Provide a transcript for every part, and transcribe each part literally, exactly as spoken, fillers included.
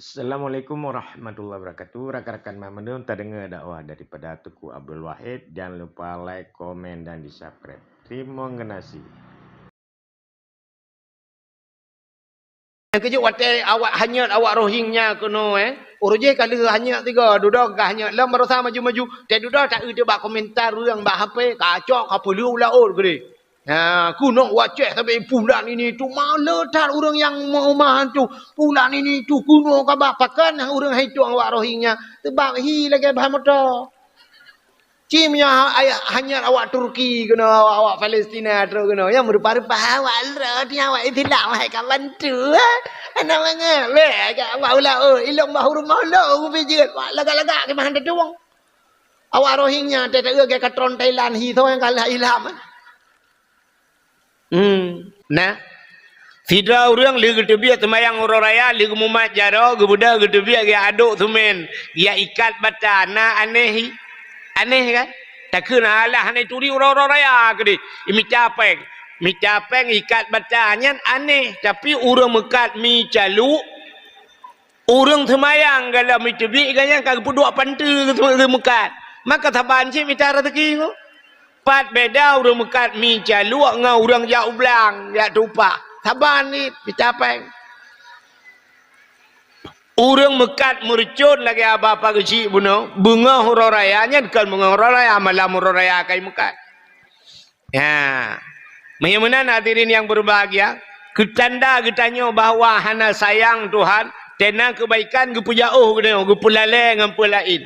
Assalamualaikum warahmatullahi wabarakatuh. Rakan-rakan mandum, tadeungoe dakwah daripada Teungku Abdul Wahid. Jangan lupa like, komen, dan di-subscribe. Terima kasih. Nyang keujeuet watée awak hanyot awak rohing nyan keunoe, eh. Ureuëng jih ka lheueh hanyot tiga, dudoe ka hanyot lom baroesa maju-maju, teuh dudoe taeu teuh bak komentar ureuëng bak H P, kacok ka peuleueh u laôt keudeh. Ha, keunoe wacée sabe pulan ini tu maleueh that ureuëng nyang meumah tu, pulan ini tu keunoe ka bak pakon ureuëng hai tueng awak rohing nyan, teubab hi lagée ban moto. Ci meunyoe ha-, ayah hanyot awak Turki keunoe, awak, awak Palestina trok keunoe, nyang meurupa-rupa awak lrot nyan awak Islam hai ka bantu, eh. Hana mangat lé, jak awak u laôt, ilong bah u rumoh lôn kupi jeuet, wak lagak-lagak keumahan tatueng. Awak Rohingya teuh taeu lagée katron Thailand hi soe nyang kalah Islam, eh. Hmm, nah. Sidroe ureuëng lheueh geuteubiet seumayang uroe raya, lheueh geumumat jaroe, geubeudôh geuteubiet geujak adôk seumén, geujak ikat bata, na aneh hi? Aneh kan? Takheun alah hana turi uroe-uroe raya keudeh, imita péng. Mita péng ikat bata nyan aneh, tapi ureuëng meukat mi caluek, ureuëng seumayang galom iteubiet gobnyan ka geupeuduek panteue geumeukat. Maka saban cit mita raseuki nyoe. Pat beda ureuëng meukat mi caluek ngon ureuëng jak u blang, jak tupak. Saban cit mita péng. Ureuëng meukat meureucon lagée haba pageuchik bunoe, beungoh uroe raya nyan kon beungoh uroe raya, malam uroe raya ka imeukat. Ya. Meunyoe meunan hadirin nyang beubahgia, keu tanda geutanyoe bahwa hana sayang Tuhan, teuh na keubaikan geupeujauh geutanyoe, geupeulalée ngon peue laén.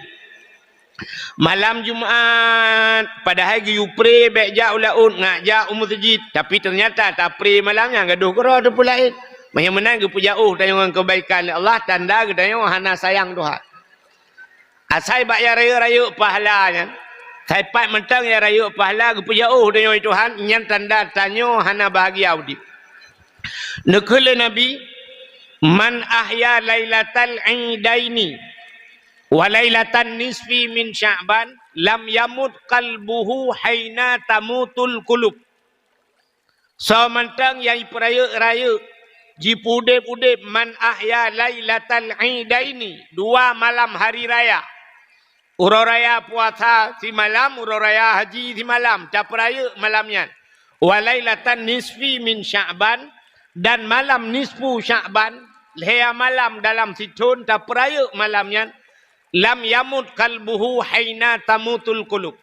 Malam Jumat, padahai geuyue pré bék jak u laôt, ngat jak u meuseujid, tapi teunyata tapré malam nyan gadôh keudroe teuh peue laén. Meunyoe meunan geupeujauh tanyoe ngon keubaikan lé Allah, tanda geutanyoe hana sayang Tuhan. Asai bak nyang rayeuk-rayeuk pahala nyan, saipat mantong nyang rayeuk pahala geupeujauh tanyoe Tuhan, nyan tanda tanyoe hana bahagia udeb. Neukheun lé Nabi, "Man ahya lailatal idaini wa lailatan nisfi min Sya'ban, lam yamut qalbuhu haina tamutul qulub." Soe mantong nyang jipeurayeuk-rayeuk, jipeuudeb-udeb, man ahya lailatal idaini, dua malam hari raya. Uroe raya puasa simalam, uroe raya haji simalam, tapeurayeuk malam nyan. Wa lailatan nisfi min Sya'ban, dan malam nisfu Sya'ban, lhée malam dalam sithon tapeurayeuk malam nyan. Lam yamut qalbuhu haina tamutul qulub.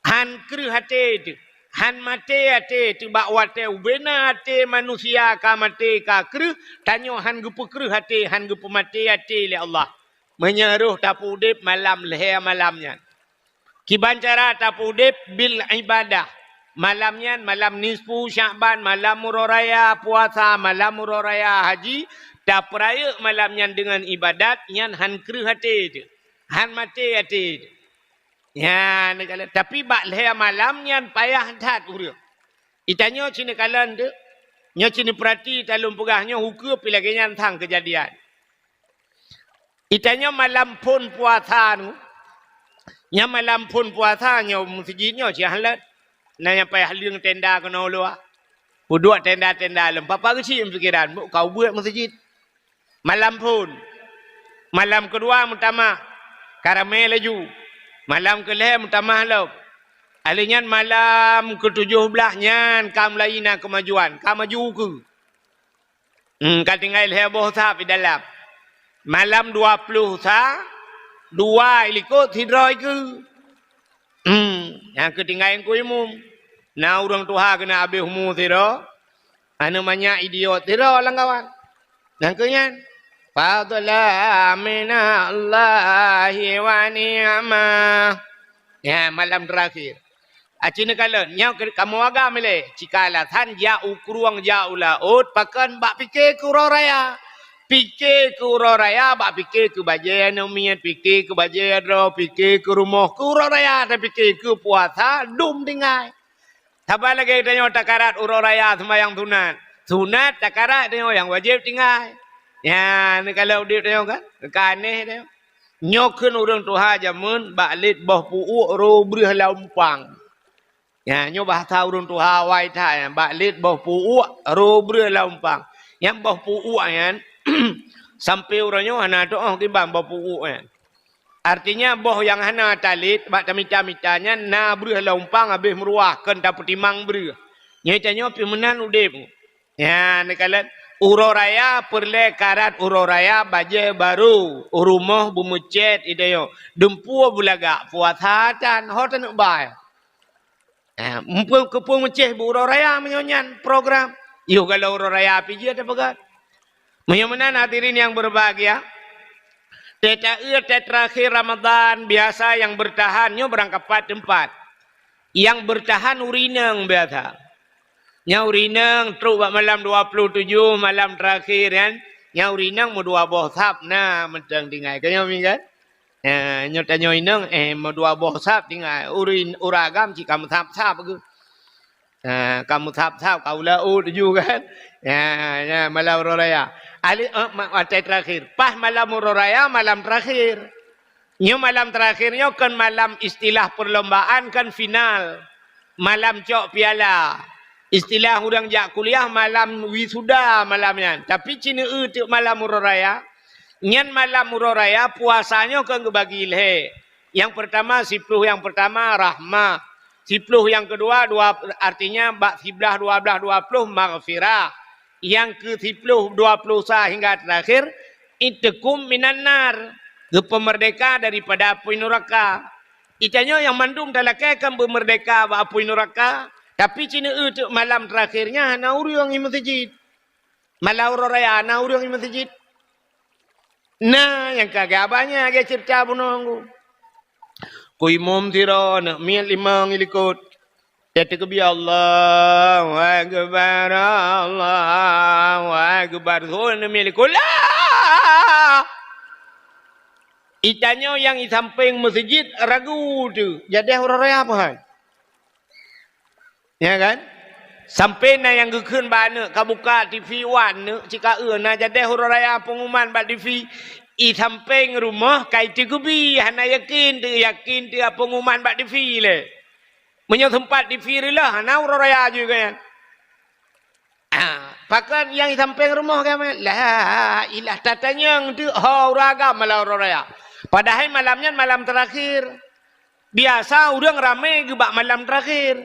Han kreueh até teuh, han maté até teuh bak watée ubena até manusia ka maté ka kreueh, tanyoe han geupeukreueh até, han geupeumaté até lé Allah. Meunyoe roh tapeuudeb malam lhée malam nyan. Kiban cara tapeuudeb bil ibadah. Malam nyan, malam nisfu Sya'ban, malam uroe raya puasa, malam uroe raya haji, tapeurayeuk malam nyan deungon ibadat, nyan han kreueh até teuh, han maté até teuh. Nyan, tapi bak lhée malam nyan payah that ureuëng. Itanyoe cit neukalon teuh, nyoe cit neupeurati talôn peugah nyoe hukeu pi lagée nyan sang keujadian. Itanyoe malam phon puasa nyoe, nyan malam phon puasa nyoe meuseujid nyoe cit han lôn. Na nyang payah leueng tenda keunoe luwa. Peuduek tenda-tenda lom, papa geuchik meupikiran, ka ubeuet meuseujid. Malam phon. Malam keudua meutamah, ka ramé laju. Malam keulhée meutamah lom. Alheuh nyan malam keutujôh blaih nyan ka mulai na keumajuan, ka maju ukeue. Hmm, ka tinggai lhée boh sa pi dalam. Malam dua ploh sa, dua ilikot sidroe ikeue. Hmm, nyang keu tinggai Teungku Imum. Na ureuëng tuha keuneuk abéh umu sidroe, aneuk manyak idiot sidroe lam kawan. Nyang keu nyan, fadla minallahi wa ni'mah. Ya, malam terakhir. Aci neukalon, nyoe kamoe agam ilée, cika alasan jak u krueng jak u laôt, pakon bak pike keu uroe raya. Pike keu uroe raya, bak pike keu bajée aneuk miet, pike keu bajée droe, pike keu rumoh, keu uroe raya tapike, keu puasa dum tinggai. Saban lagée tanyoe takarat uroe raya seumayang sunat. Sunat takarat tanyoe nyang wajéb tinggai. Nyan, neukalon udeb tanyoe kan? Ka aneh tanyoe. Nyoe kheun ureuëng tuha jameun bak lét boh peuuek roh breueh lam umpang. Ya, nyoe bahasa ureuëng tuha awai that nyan, bak lét boh peuuek roh breueh lam umpang. Nyang boh peuuek nyan, Sampoe uroe nyoe hana teu'oh kiban boh peu'uk nyan. Artinya, boh nyang hana talét bak tamita-mita nyan na breuh lam umpang habéh meuruah, kon tapeutimang breuh. Nyoe tanyoe pih meunan udeb. Nyan neukalon, uroe raya peureulée karat uroe raya bajée barô, u rumoh beumeucét itanyoe, dumpeue beulagak, puasa tan, ho taneuk ba. Ah, mumpung keupeue meucéh bak uroe raya meunyoe nyan program. Yoh, kalau uroe raya pih jeuet tapeugah. Meunyoe meunan, hadirin yang berbahagia, teuh taeu teuh terakhir Ramadan biasa yang bertahan nyoe barangkapat teumpat. Yang bertahan ureueng inong biasa. Nyan ureueng inong trok bak malam dua puluh tujoh, malam terakhir nyan, nyan ureueng inong meudua boh sab na mantong tinggai. Ka nyoe mi kan? Eh, nyoe tanyoe inong, eh, meudua boh sab tinggai. Ureueng, ureueng agam cit ka meusab-sab geuh. Eh, ka meusab-sab, ka ula'u tujoh kan? Ya, ya, malam uroe raya. Ali, eh, ma-, watée terakhir. Pas malam uroe raya, malam terakhir. Nyoe malam terakhir nyoe kon malam istilah perlombaan, kon final. Malam cok piala. Istilah ureueng jak kuliah, malam wisuda malam nyan. Tapi ci neu-eu teuk malam uroe raya. Nyan malam uroe raya, puasa nyoe kon geubagi lhée. Yang pertama, siploh yang pertama rahmah. Siploh yang kedua, dua, artinya bak siblaih, dua blaih, dua ploh maghfirah. Nyang keu siploh, dua ploh sa hingga terakhir, itkum minan nar, geupeumerdeka daripada apui nuraka. Itanyoe nyang mandum talakée kan beumeurdeka bak apui nuraka, tapi ci neu-eu teuk malam terakhir nyan hana ureueng i meuseujid. Malam uroe raya na ureueng i meuseujid. Na nyang ka geuba nyan lagée ceurita bunoe nggu. Ku imum sidroe neuk miet limong i likot. Teukeubie, "Allahu Akbar, Allahu Akbar." Seuhôi neuk miet likot, "La!" Itanyoe nyang i sampéng meuseujid ragu teuk, jadeh uroe raya peue hai. Ya kan? Sampoe na nyang geukheun bak aneuk, ka buka T V wan neuk, cit ka eu na jadeh uroe raya peungumuman bak T V. I sampéng rumoh ka iteukeubie, hana yakin teuk, yakin teuk peungumuman bak T V lé. Meunyoe seumpat T V reuloh, hana uroe raya jih gobnyan. Ah, pakon nyang i sampéng rumoh gobnyan? La ilah, tatanyong teuk ho ureueng agam malam uroe raya. Padahai malam nyan malam terakhir. Biasa ureueng ramé geuh bak malam terakhir.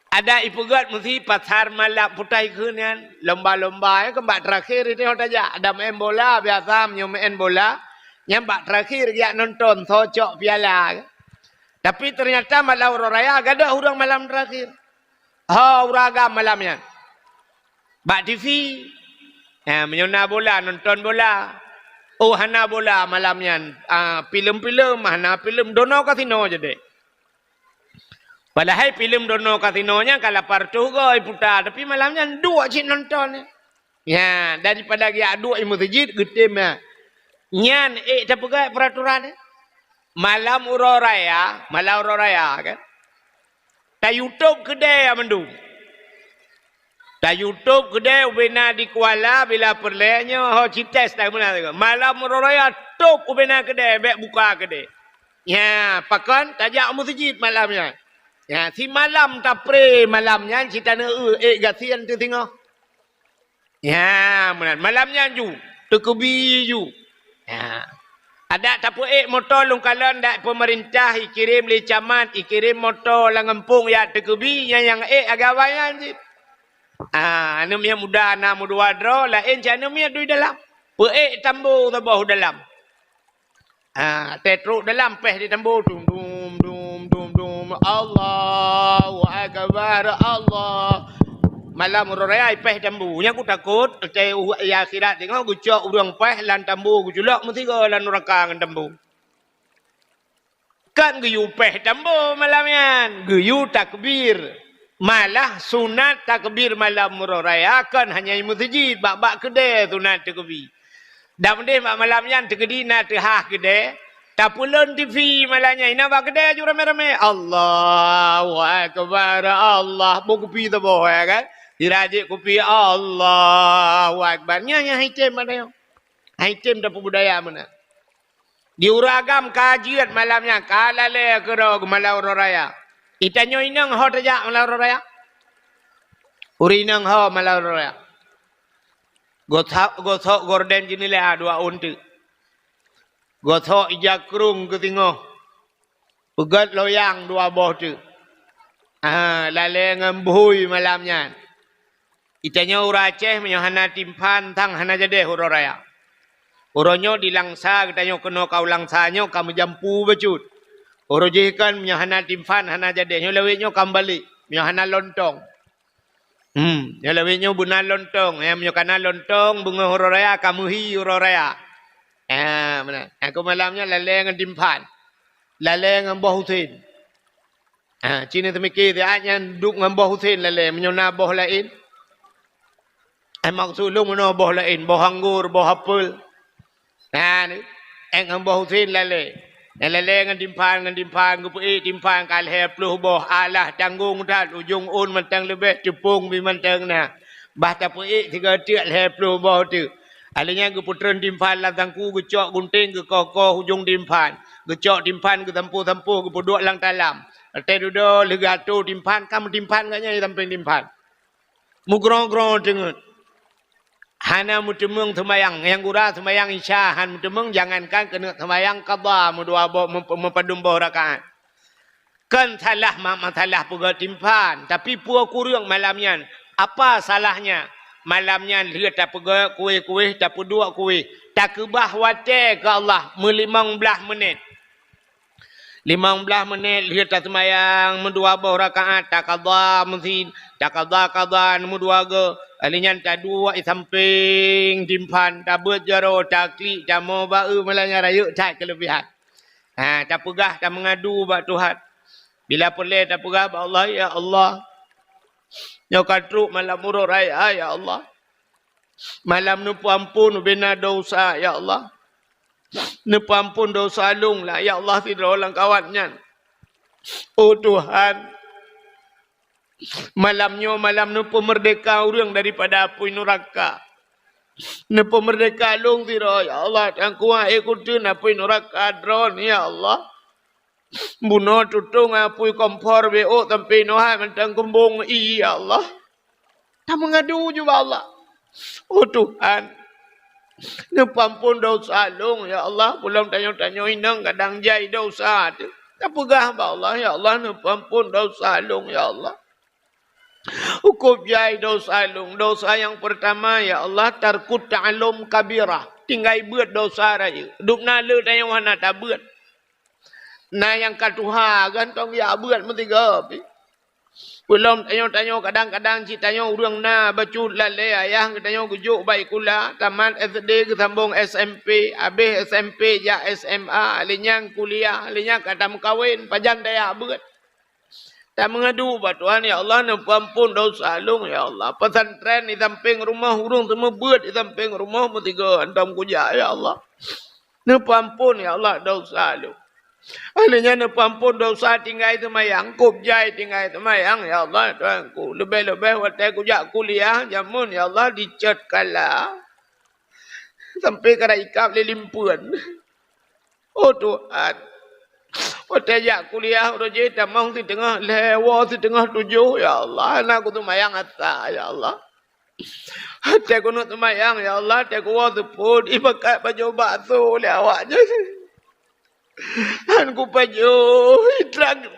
Adak ipeugét meusi pasar malam putai kheun nyan, lomba-lomba, ya kan, bak terakhir itu tajak. Ada main bola, biasa meunyoe main bola, nyan bak terakhir geujak nonton, soe cok piala. Tapi ternyata malam uroe raya gadôh ureueng malam terakhir. Ho ureueng agam malam nyan. Bak T V. Ha, meunyoe na bola, nonton bola. Oh, hana bola malam nyan. Ah, filem-filem, hana filem, dono kasino jadi. Padahai filem dono kasino nyan ka lapan reutôh go iputa, tapi malam nyan duek cit nonton. Ya, daripada geujak duek i meuseujid, geutem nyan. Nyan ék tapeugah peraturan. Malam uroe raya, malam uroe raya kan. Tayue tôp keudè mandum. Tayue tôp keudè ubena di Kuala bila peureulée nyoe ho cites tameuna. Malam uroe raya tôp ubena keudè, bék buka keudè. Nya, pakon tajak u meuseujid malam nyan. Nya, simalam tapré malam nyan cit taneuk eu ék gasien teuh singoh. Ya, meunan. Malam nyan ju, teukeubie ju. Ya. Adak tapeuék moto lôn kalon dak peumeurintah ikirém lé camat, ikirém moto lam gampông jak teukeubie, nyan nyang ék agam awai nyan cit. Ah, aneuk miet muda na meudua droe, laén cit aneuk miet dui dalam. Peuék tambo saboh u dalam. Ah, teutrok dalam péh di tambo, dum, dum, dum, dum, dum. Allahu Akbar, Allah. Malam uroe raya péh tambo. Nyan ku takot, teuh u-, ya akhirat teungoh geucok ureueng péh lam tambo, geuculok meusigoe lam nuraka ngon tambo. Kan geuyue péh tambo malam nyan, geuyue takbir. Malah sunat takbir malam uroe raya kon hanya i meuseujid, bak-bak keudè sunat takbir. Dak meudeh bak malam nyan teukeudi na teuhah keudè, tapeulon T V malam nyan, inan bak keudè ju ramé-ramé, "Allahu Akbar, Allah." Boh kupi saboh, ya kan? Sira jép kupi, "Allahu Akbar." Nyan nyang hai tem pada nyoe. Hai tem tapeubudaya meunan. Di ureueng agam ka jeuet malam nyan, ka lalé keudroe malam uroe raya. Itanyoe inong ho tajak malam uroe raya? Ureueng inong ho malam uroe raya? Gosok, gosok gorden jeuneula dua ôn teuk. Gosok ija krueng keu singoh. Peugét loyang dua boh teuk. Ah, lalée ngon bhui malam nyan. Geutanyoe ureuëng Aceh meunyoe hana timphan, sang hana jadeh uroe raya. Uroe nyoe di Langsa, geutanyoe keunoe ka u Langsa nyoe ka meujampu bacut. Uroe jih kan meunyoe hana timphan, hana jadeh. Nyoe lawét nyoe ka meubalek. Meunyoe hana lontong. Hmm, nyoe lawét nyoe beuna lontong. Ya, meunyoe kana lontong, beungoh uroe raya, ka meuhi uroe raya. Ya, meunan. Aku malam nyoe lalée ngon timphan. Lalée ngon boh usen. Ha, ci neuseumiké siat nyan duek ngon boh usen lalée, meunyoe na boh laén. Eh, maksud lôn meunoe boh laén, boh anggor, boh apel. Na, ék ngon boh usen lalée. Nyang lalée ngon timphan, ngon timphan, geupeuék timphan ka lhée ploh boh, alah tanggong that, ujong ôn mantong leubeh, teupông bi mantong na. Bah tapeuék sigoe teuk lhée ploh boh teuk. Alheuh nyan geupeutreun timphan lam sangku, geucok gunténg, geukoh-koh ujong timphan. Geucok timphan, geusampôh-sampôh, geupeuduek lam talam. Watée dudoe lheueh geuatô timphan, ka meutimphan gobnyan di sampéng timphan. Meugroe-groe teungeut. Hana meuteumeung seumayang. Nyang gura seumayang Isya han meuteumeung, jangankan keuneuk seumayang qadha meudua boh, meup-, meupadum boh rakaat. Kon salah ma-, masalah peugét timphan, tapi peue kureueng malam nyan? Apa salahnya? Malam nyan lheueh tapeugét kueh-kueh, tapeuduek kueh, takeubah watée keu Allah meulimong blaih meunét. Limong blaih meunét lheueh taseumayang meudua boh rakaat, takadha meusin, takadha-kadha meudua goe. Alheuh nyan taduek di sampéng timphan, tabeuet jaroe, taklik, tamoe ba-eu, malam nyan rayeuk that keuleubehan. Ha, tapeugah, tameungadu bak Tuhan. Bila peureulée tapeugah bak Allah, "Ya Allah, nyoe ka trok malam uroe raya, ya Allah. Malam neupeuamphon ubena desya, ya Allah. Neupeuamphon desya lôn lah, ya Allah, sidroe lam kawat nyan. Oh Tuhan, malam nyoe malam neupeumeurdeka ureuëng daripada apui nuraka. Neupeumeurdeka lôn sidroe, ya Allah, dan kuat ék kuteun apui nuraka droen, ya Allah. Bunoe tutong apui kompor B O sampai nohat mantong keumbong ie, ya Allah." Tameungadu ju bak Allah. Oh Tuhan, neupeuamphon desya lôn, ya Allah. Peulom tanyoe-tanyoe inong kadang jai desya teuh. Tapeugah bak Allah, "Ya Allah, neupeuamphon desya lôn, ya Allah." Hukôm jai desya lôn. Desya nyang peurtama, ya Allah, tarkut ta'allum kabirah. Tinggai beuet desya rayeuk. Dubna le tanyoe hana tabeuet. Na nyang ka tuha, gantong jak beuet meusigoe pih. Peulom tanyoe-tanyoe, kadang-kadang cit tanyoe ureuëng na bacut lalée ayah geutanyoe geujok bak sikula, tamat S D geusambong S M P, habéh S M P jak S M A, lheuh nyan kuliah, lheuh nyan ka tameukawen, pajan tajak beuet. Tameungadu bak Tuhan, "Ya Allah, neupeuamphon desya lôn, ya Allah. Pesantren di sampéng rumoh, ureuëng seumeubeuet di sampéng rumoh meusigoe hantom kujak, ya Allah. Neupeuamphon, ya Allah, desya lôn." Alheuh nyan neupeuamphon desya tinggai seumayang, kôb jai tinggai seumayang, ya Allah, Tuhanku. Leubeh-leubeh watée kujak kuliah, jameun, ya Allah, dicot kala. Sampai ka ikab lé limpeuen. Oh Tuhan, watée jak kuliah uroe jih tamong siteungoh lhée, woe siteungoh tujoh, ya Allah, hana kuseumayang asa, ya Allah. Watée keuneuk seumayang, ya Allah, watée kuwoe seupôt, ibakat pajoh bakso lé awak nyan. Han kupajoh, itraktir.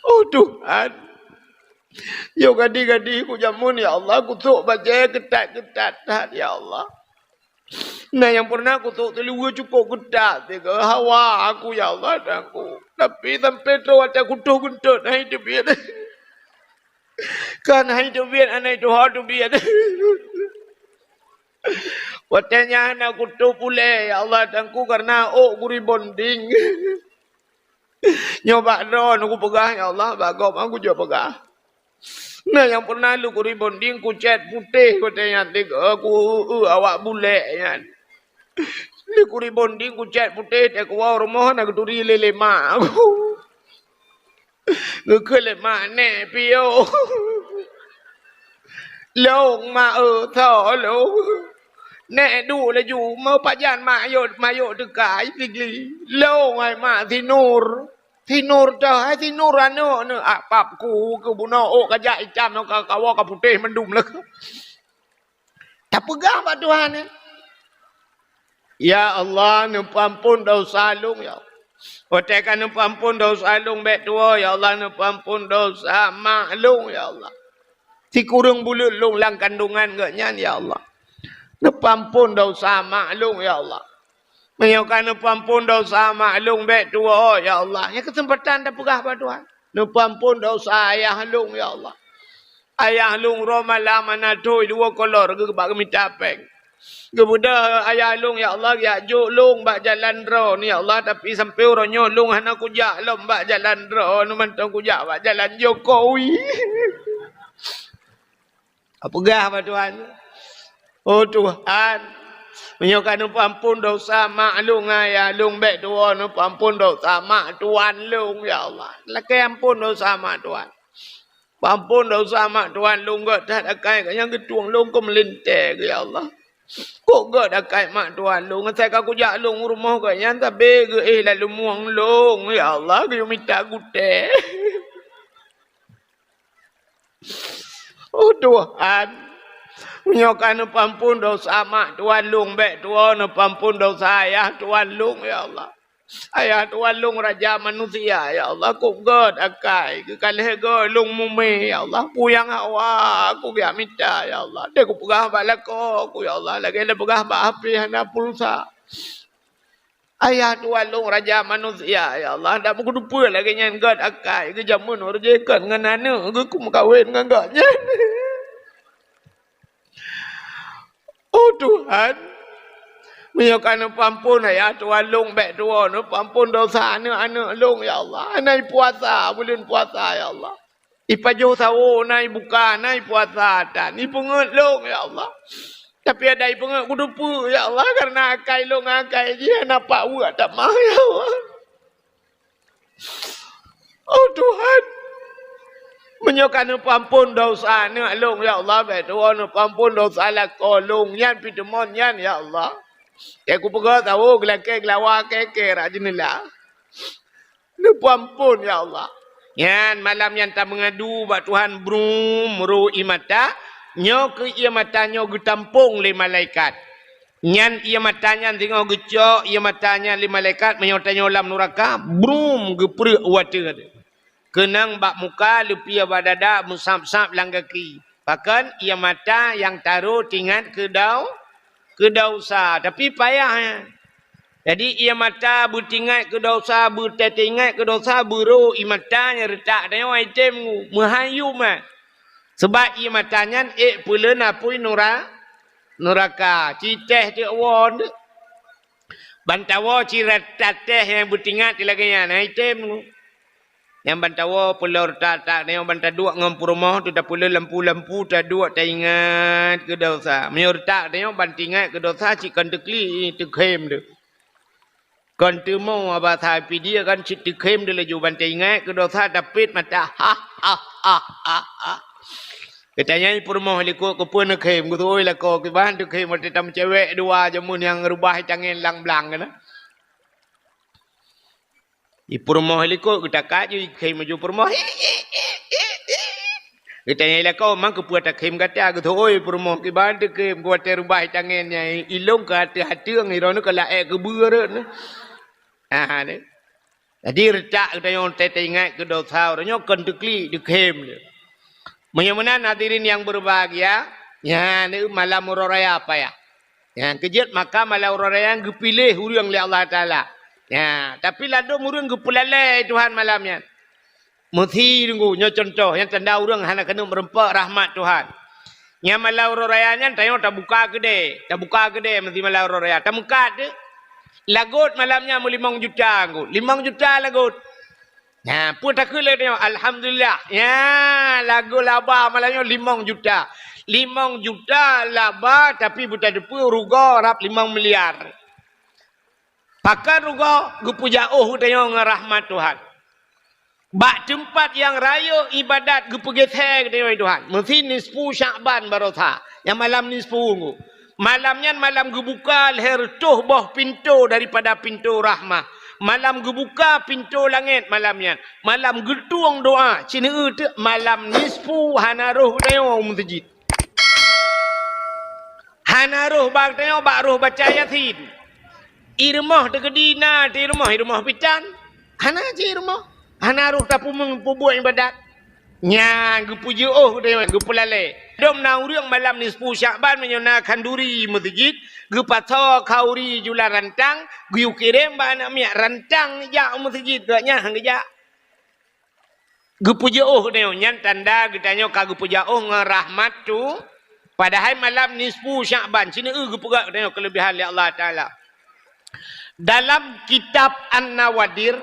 Oh Tuhan, yoh gadi-gadi kujameun, ya Allah, kusok bajée keutat-keutat that, ya Allah. Na nyang pernah kusok seuluweue cukôp keutat sigoe hawa aku, ya Allah, dan ku. Tapi sampai trok watée kutoh geuntot, hai teubiet. Kan hai teubiet, anai tuha teubiet. Watée nyan hana kutoh puléh, ya Allah, dan ku, karena ôk kuribonding. Nyoe bak droeneuh kupeugah, ya Allah, bak gob aku jok peugah. Na nyang pernah lé kuribonding kucét putéh watée nyan, tiga ku, eu, awak bulek nyan. Lé kuribonding kucét putéh, watée kuwoe rumoh na geuturi lé, lé mak aku. Geukheun lé mak, "Nèk piôh." "Lôn, mak, eu, tho lôn." "Nèk duek laju, meupajan mak yot, mak yot teuka, i Sigli." "Lôn, hai mak, sinur." Si Nur teuh, hai si Nur aneuk ni, ah, pap ku keu bunoe ôk ka jak itam, ka kawa ka putéh mandum leuh. Tapeugah bak Tuhan, eh. Ya Allah, neupeuampon desya lôn, ya Allah. Watée ka neupeuampon desya lôn bék tuwoe, ya Allah, neupeuampon desya mak lôn, ya Allah. Sikureueng buleuen lôn lam kandongan geuh nyan, ya Allah. Neupeuampon desya mak lôn, ya Allah. Meunyoe ka neupeuampon desya mak lôn bék tuwoe, ya Allah. Nyan keuseumpatan tapeugah bak Tuhan. Neupeuampon desya ayah lôn, ya Allah. Ayah lôn uroe malam hana thôn, duek kolor geuh bak geumita péng. Geubeudôh ayah lôn, ya Allah, geujak jok lôn bak jalan droeneuh, ya Allah, tapi sampoe uroe nyoe lôn hana kujak lom bak jalan droeneuh, mantong kujak bak jalan Jokowi. Peugah bak Tuhan, "Oh Tuhan, meunyoe ka neupeuampon desya mak lôn ngon ayah lôn, bék tuwoe neupeuampon desya mak tuan lôn, ya Allah." Lakée ampon desya mak tuan. Peuampon desya mak tuan lôn, gét that akai geuh nyang geutueng lôn keu meulintée geuh, ya Allah. Kok gét akai mak tuan lôn, asai ka kujak lôn u rumoh geuh nyan sabe geuéh lam lumueng lôn, ya Allah, geuyue mita gutée. Oh Tuhan, meunyoe ka neupeuampon desya mak tuan lôn, bék tuwoe neupeuampon desya ayah tuan lôn, ya Allah. Ayah tuan lôn raja manusia, ya Allah, kok gét akai, geukalhée gét lôn mume, ya Allah, peue nyang hawa kugeujak mita, ya Allah. Deuh kupeugah bak lakoe ku, ya Allah, lagée lôn peugah bak hapé hana pulsa. Ayah tuan lôn raja manusia, ya Allah, dak meukuteupeue lagée nyan gét akai, geujameun ureuëng jih kon ngon aneuk geuh kumeukawen ngon gobnyan. Oh Tuhan, meunyoe ka neupeuampon ayah tuan lôn, bék tuwoe neupeuampon desya aneuk-aneuk lôn, ya Allah. Hana ipuasa buleuen puasa, ya Allah. Ipajoh sawo hana ibuka, hana ipuasa tan. Ipeungét lôn, ya Allah. Tapi adak ipeungét kuteupeue, ya Allah, kareuna akai lôn ngon akai jih hana pak weuek tamah, ya Allah. Oh Tuhan, meunyoe ka neupeuampon desya aneuk lôn, ya Allah, bék tuwoe neupeuampon desya lakoe lôn nyan, pih teumon nyan, ya Allah. Kée kupeugét sawo geulakée geulawa kée-kée rot jeuneula. Neupeuampon, ya Allah. Nyan malam nyan tameungadu bak Tuhan, brum, ro ié mata, nyoe keuh ié mata nyoe geutampong lé malaikat. Nyan ié mata nyan singoh geucok ié mata nyan lé malaikat, meunyoe tanyoe lam nuraka, brum, geupreuek u ateueh. Keunong bak muka, leupie bak dada, meusab-sab lam gaki. Pakon? Ié mata nyang taro teuingat keu dau-, keu desya, tapi payah nyan. Jadi ié mata beutingat keu desya, beuteuingat keu desya, beuro ié mata nyang reutak tanyoe item ngu, meuhayum nyan. Sabab ié mata nyan ék peuleuen apui nura-, nuraka, citéh teuk woe teuk. Bantawoe cit rata téh nyang beutingat lagée nyan, hai tem nyoe. Nyang bantawoe peulor that-that nyoe ban taduek ngon peurumoh teuh tapeuleuen lampu-lampu taduek taingat keu desya. Meunyoe reutak nyoe ban teuingat keu desya cit kon teuklik teukhem deuh. Kon teumo aba sapi dia kan cit teukhem deuh laju ban teuingat keu desya tapet mata. Ha ha ha ha ha. Geutanyong peurumoh likot keupeue neukhem, geuteu'oh lakoe kiban teukhem watée tameucewek dua jameun nyang reubah tangen lang blang keunan. Di peurumoh likot geutakat ju ikhém laju peurumoh. Geutanyong lakoe, "Man keupeue takhém gata?" Geuteu'oh peurumoh kiban teukhem watée reubah tangen nyan ilong keu ateueh-ateueh, droeneuh ka laék keubeue rot. Ha, ni. Jadi reutak geutanyoe teuingat keu desya uroe nyoe kon teuklik teukhem lé. Meunyoe meunan hadirin nyang berbahagia, nyan malam uroe raya payah. Nyan keujeuet maka malam uroe raya nyan geupiléh ureuëng lé Allah Taala. Nyan, tapi ladôm ureuëng geupeulalée Tuhan malam nyan. Meusi deungoe nyoe cuntoh nyang tanda ureuëng hana keuneuk meurumpok rahmat Tuhan. Nyang malam uroe raya nyan tanyoe tabuka keudée, tabuka keudée meusi malam uroe raya, tameukat deuh. Lagot malam nyan meulimong juta nggot, limong juta lagot. Nah, peue takheun lé tanyoe? Alhamdulillah. Nya, lagot laba malam nyoe limong juta. Limong juta laba, tapi beuteupeue rugoe rab limong miliar. Pakon rugoe? Geupeujauh geutanyoe ngon rahmat Tuhan. Bak teumpat nyang rayeuk iébadat geupeugeuseue geutanyoe lé Tuhan. Meusi nisfu Syakban baroesa, nyang malam nisfu nyoe. Malam nyan malam geubuka lhée reutôh boh pintoe daripada pintoe rahmah. Malam geubuka pintoe langét malam nyan. Malam geutueng doa, sineuk teuk malam nisfu hana rhoh geutanyoe u meuseujid. Hana rhoh bak geutanyoe bak rhoh baca Yasin. I rumoh teukeudi na, i rumoh, i rumoh pitan. Hana cit i rumoh. Hana rhoh tapeumeung peubuet iébadat. Nyan geupeujeuôh geutanyoe, geupeulalé. Dum na ureuëng malam nisfu Syakban meunyoe na khanduri meuseujid, geupasoe khanduri julan rantang, geuyue kirém bak aneuëk miet rantang jak u meuseujid, geuh nyan han geujak. Geupeujeuôh geutanyoe, nyan tanda geutanyoe ka geupeujeuôh ngon rahmat tu. Padahai malam nisfu Syakban, sineuk geupeugah geutanyoe keuleubihan lé Allah Taala. Dalam kitab An-Nawadir,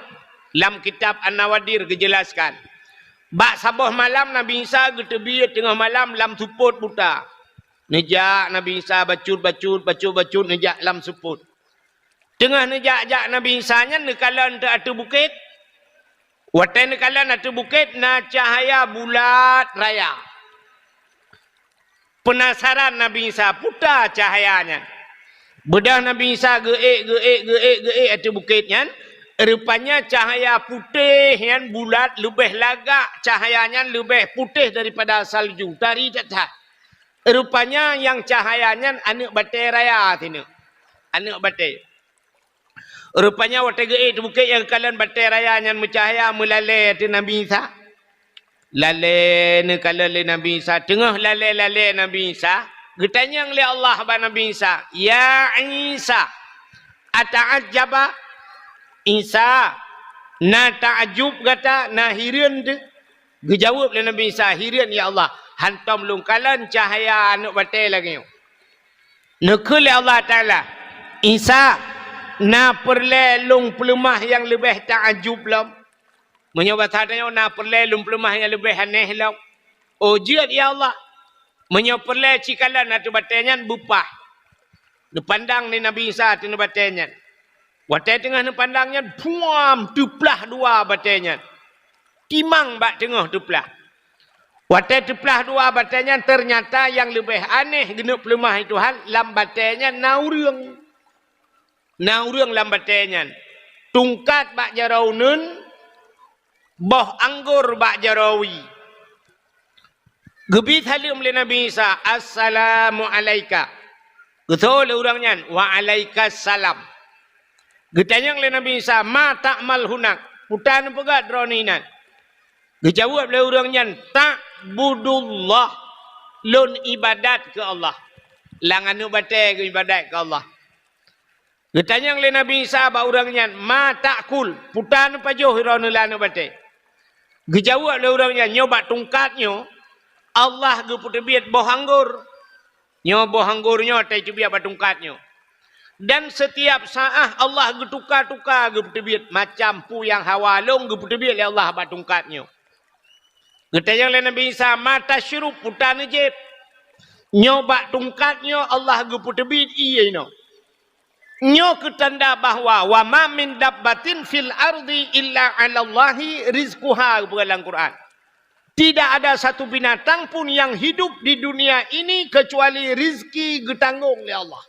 lam kitab An-Nawadir geujeulaskan, bak saboh malam Nabi Isa geuteubiet teungoh malam lam seupôt buta. Neujak Nabi Isa bacut-bacut, bacut-bacut neujak lam seupôt. Teungoh neujak-jak Nabi Isa nyan neukalon teuk ateueh bukét. Watée neukalon ateueh bukét na cahya bulat raya. Peunasaran Nabi Isa, peue ta cahya nyan. Beudôh Nabi Isa geuék, geuék, geuék, geuék ateueh bukét nyan, rupanya cahya putéh nyan bulat leubeh lagak, cahya nyan leubeh putéh daripada salju, tari that-that. Rupanya nyang cahya nyan aneuëk batée raya sineuk. Aneuëk batée. Rupanya watée geuék ateueh bukét nyang kalon batée raya nyan meucahya, meulalée ateueh Nabi Isa. Lalée neukalon lé Nabi Isa, teungoh lalée-lalée Nabi Isa, geutanyong lé Allah bak Nabi Isa, "Ya Isa, ata'ajjaba?" Isa, na ta'ajub gata, na hireuen teuh? Geujaweueb lé Nabi Isa, "Hireuen, ya Allah, hántom lôn kalon cahya aneuëk batée lagée nyoe." Neukheun lé Allah Taala, "Isa, na peureulée lôn peuleumah nyang leubeh ta'ajub lom? Meunyoe basa tanyoe, na peureulée lôn peuleumah nyang leubeh aneh lom?" "Oh, jeuet, ya Allah." Meunyoe peureulée cikalon ateueh batée nyan beupah. Neupandang lé Nabi Isa ateueh batée nyan. Watée teungoh neupandang nyan, puam, teuplah dua batée nyan. Timang bak teungoh teuplah. Watée teuplah dua batée nyan, teunyata nyang leubeh aneh geuneuk peuleumah lé Tuhan, lam batée nyan na ureuëng. Na ureuëng lam batée nyan. Tungkat bak jaroe uneuen, boh anggor bak jaroe wie. Geubi saleuem lé Nabi Isa, "Assalamu alaika." Geutho lé ureuëng nyan, "Wa alaikas salam." Geutanyong lé Nabi Isa, "Ma ta'mal hunak?" Peue ta neupeugah droeneuh inan? Geujaweueb lé ureuëng nyan, "Ta'budullah." Lôn iébadat keu Allah. Lam aneuëk batée geuiébadat keu Allah. Geutanyong lé Nabi Isa bak ureuëng nyan, "Ma ta'kul?" Peue ta neupajoh droeneuh lam aneuëk batée? Geujaweueb lé ureuëng nyan, "Nyoe bak tungkat nyoe, Allah geupeuteubiet boh anggor. Nyoe boh anggor nyoe watée teubiet bak tungkat nyoe. Dan setiap saát Allah geutuka-tuka geupeuteubiet, macam peue nyang hawa lôn geupeuteubiet lé Allah bak tungkat nyoe." Geutanyong lé Nabi Isa, "Ma tasyrub?" Peue ta neujieb? "Nyoe bak tungkat nyoe Allah geupeuteubiet ié inoe." Nyoe keu tanda bahwa, "Wa ma min dabbatin fil ardi illa 'alallahi rizquha," geupeugah lam Quran. Tidak ada satu binatang pun yang hidup di dunia ini kecuali rizki geutanggong lé Allah.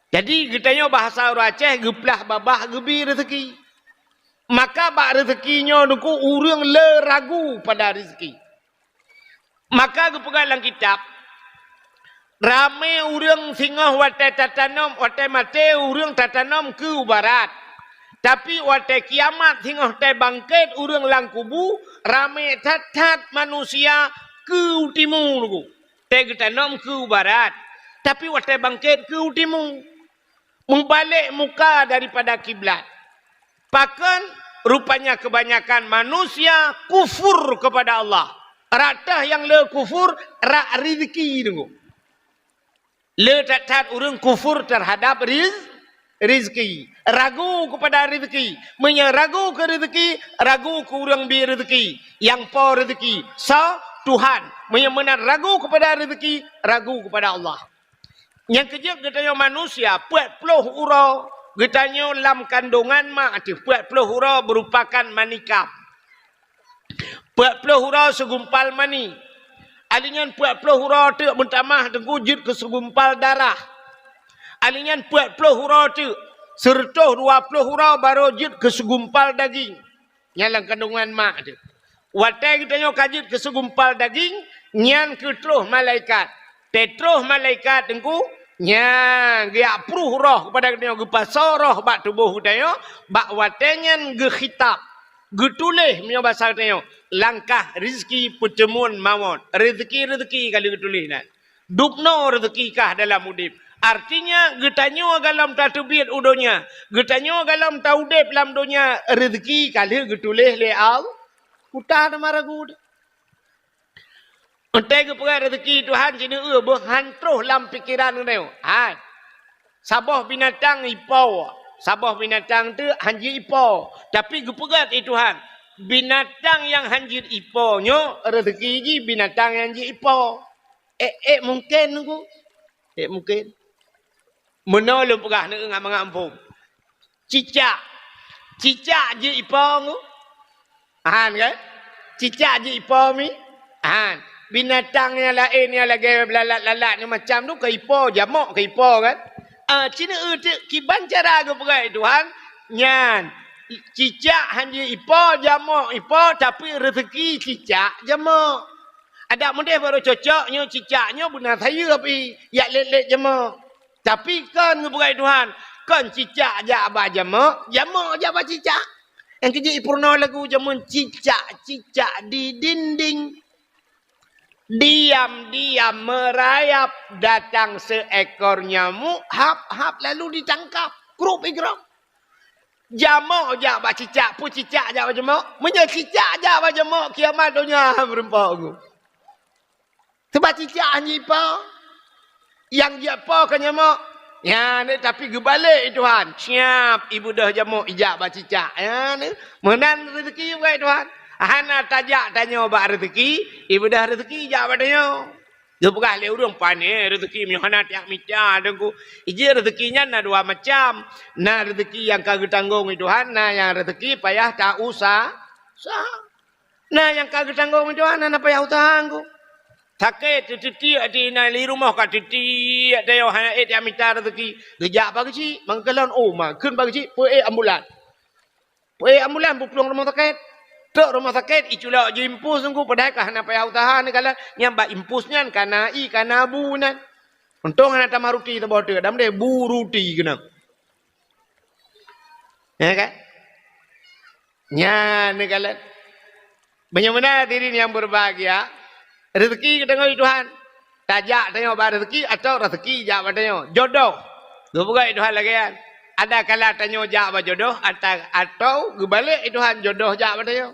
Jadi, geutanyoe bahasa ureuëng Aceh, geuplah babah geubi rezeki. Maka bak rezeki nyoe Teungku, ureuëng le ragu pada rezeki. Maka geupeugah lam kitab, ramé ureuëng singoh watée tatanom, watée maté ureuëng tatanom keu barat. Tapi watée kiamat singoh tée bangkét ureuëng lam kubu, ramé that-that manusia keu timu Teungku. Tée geutanom keu barat, tapi watée bangkét keu timu. Meubalek muka daripada kiblat. Pakon? Rupanya kebanyakan manusia kufur kepada Allah. Rata nyang le kufur rak rezeki Teungku. Le that-that ureuëng kufur terhadap riz-, rezeki. Ragu kepada rezeki. Meunyoe ragu keu rezeki, ragu keu ureuëng bi rezeki. Nyang po rezeki, soe? Tuhan. Meunyoe meunan ragu kepada rezeki, ragu kepada Allah. Nyang keujeuet geutanyoe manusia, peuet ploh uroe geutanyoe lam kandongan mak teuh, peuet ploh uroe meurupakan manikam. Peuet ploh uroe segumpal mani. Alinyan peuet ploh uroe teuk meutamah Teungku jeuet keu segumpal darah. Alinyan peuet ploh uroe teuk Seureutoh dua ploh uroe barô jeuet keu seugumpal daging nyang lam kandongan mak teuh. Watée geutanyoe ka jeuet keu seugumpal daging, nyan keuh troh malaikat. Teutroh malaikat teungku, nyan geujak pruh roh keupada geutanyoe, geupasoe roh bak tuboh geutanyoe, bak watée nyan geukhitab, geutuléh meunyoe basa geutanyoe, langkah rezeki peuteumuan mawöt. Rezeki-rezeki ka lheueh geutuléh nyan. Dubnoe rezeki kah dalam udeb. Artinya, geutanyoe galom tateubiet u donya, geutanyoe galom taudeb lam donya, rezeki ka lheueh geutuléh lé Allah. Kuta teuma ragu teuh. Watée geupeugah rezeki Tuhan, sineue beuh han troh lam pikeran geutanyoe. Hai. Saboh binatang ipo, saboh binatang teuh han jiipo. Tapi geupeugah lé Tuhan, binatang nyang han jiipo nyoe rezeki jih binatang nyang jiipo. Ék, ék mungken nunggu? Ék mungken. Meunoe lôn peugah neu ngat mangat muphom. Cicak. Cicak jiipo ngu? Han kan? Cicak jiipo mi? Han. Binatang nyang laén nyang lagée beulalat-lalat nyang macam tu ka ipo, jamok ka ipo kan? Ah, sineue teuk kiban cara geupeugah Tuhan nyan. Cicak han jiipo, jamok ipo, tapi rezeki cicak jamok. Adak meudeh barô cocok nyoe cicak nyoe beuna sayeuep i, yak lét-lét jamok. Tapi kon geupeugah Tuhan, kon cicak jak bak jamok, jamok jak bak cicak. Nyang keu jih ipeurunoe lagu jameun cicak-cicak di dinding. Diam-diam merayap datang seekor nyamuk, hap-hap lalu ditangkap. Krup igrong. Jamok jak bak cicak, peue cicak jak bak jamok? Meunyoe cicak jak bak jamok, kiamat donya meureumpok ngu. Sebab cicak han jiipo. Nyang jiipo ka nyamok. Nyan, tapi geubalek Tuhan. Siap, ibeudôh jamok ijak bak cicak. Nyan, meunan rezeki bukai Tuhan. Hana tajak tanyoe bak rezeki, ibeudôh rezeki ijak bak tanyoe. Geupeugah lé ureuëng, "Pane rezeki meunyoe hana tajak mita, Teungku." Ijih rezeki nyan na dua macam. Na rezeki nyang ka geutanggong lé Tuhan, na nyang rezeki payah ta-usa-, usaha. Na nyang ka geutanggong lé Tuhan, hana payah useuha ngon. Sakét, teutiek di inan, di rumoh ka teutiek, tanyoe hana ék tajak mita rezeki. Geujak bak geuchik, meukeulon, oh, ma, kheun bak geuchik, peuék ambulan. Peuék ambulan, peuplueng rumoh sakét. Trok rumoh sakét, iculok jiimpus Teungku, padahai ka hana payah useuha neukalon. Nyang bak impus nyan ka na ie, ka na bu nan. Untông hana tamah ruti saboh teuk, dan deh bu ruti keunan. Ya kan? Nyan neukalon. Meunyoe meunan hadirin nyang berbahagia, rezeki geutanyoe di Tuhan. Tajak tanyoe bak rezeki atau rezeki jak bak tanyoe. Jodoh. Geupeugah lé Tuhan lagée nyan. Ada kala tanyoe jak bak jodoh ata-, atau geubalek lé Tuhan jodoh jak bak tanyoe.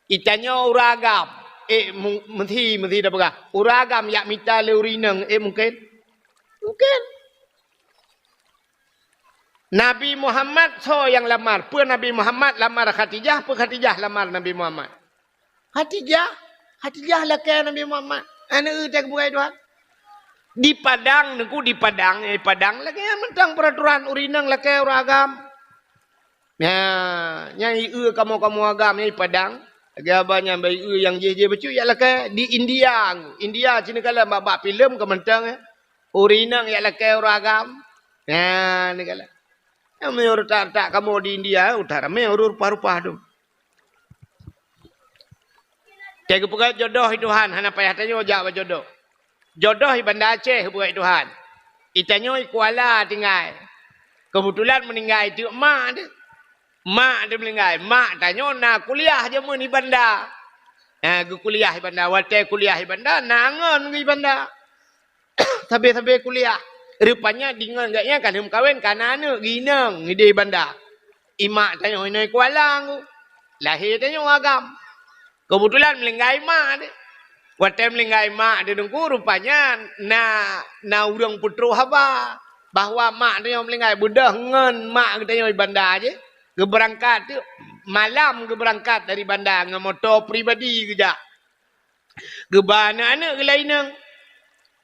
Itanyoe ureuëng agam, ék mu-, meusi, meusi tapeugah. Ureuëng agam jak mita lé ureuëng inong, ék mungken? Mungken. Nabi Muhammad soe nyang lamar? Peue Nabi Muhammad lamar Khadijah? Peue Khadijah lamar Nabi Muhammad? Khadijah. Khadijah lakée Nabi Muhammad. Aneuëk teuh bukai Tuhan. Di Padang, Teungku, di Padang, eh, Padang lagée nyan mantong peuraturan ureuëng inong lakée ureuëng agam. Nyan, nyan ie kamoe-kamoe agam nyan di Padang. Lagée haba nyan bak ie nyang jih-jih bacut yak lakée di India. India sinoe kalon bak, bak filem ka mantong, eh. Ureuëng inong yak lakée ureuëng agam. Nyan, neukalon. Nyan meunyoe retak-retak kamoe di India, utak ramé ureuëng rupah-rupah tu. Teuh geupeugah jodoh lé Tuhan, hana payah tanyoe jak bak jodoh. Jodoh di Banda Aceh geupeugah lé Tuhan. Itanyoe di Kuala tinggai. Keubeutulan meuninggai teuk mak teuh. Mak teuh meuninggai. Mak tanyoe na kuliah jameun di Banda. Ha, geukuliah di Banda. Watée kuliah di Banda, na ngon di Banda. Sabe-sabe kuliah. Rupanya deungon gobnyan ka lheueh meukawen, ka na aneuëk, geuinong idéh Banda. Imak tanyoe inoe Kuala ngu. Lahé tanyoe agam. Keubeutulan meuninggai mak teuh. Watée meuninggai mak teuh Teungku, rupanya na, na ureuëng peutroh haba bahwa mak tanyoe meuninggai, beudôh ngon mak geutanyoe di Banda jih. Geubeurangkat teuk, malam geubeurangkat dari Banda ngon moto pribadi geujak. Geuba aneuëk-aneuëk geulainong.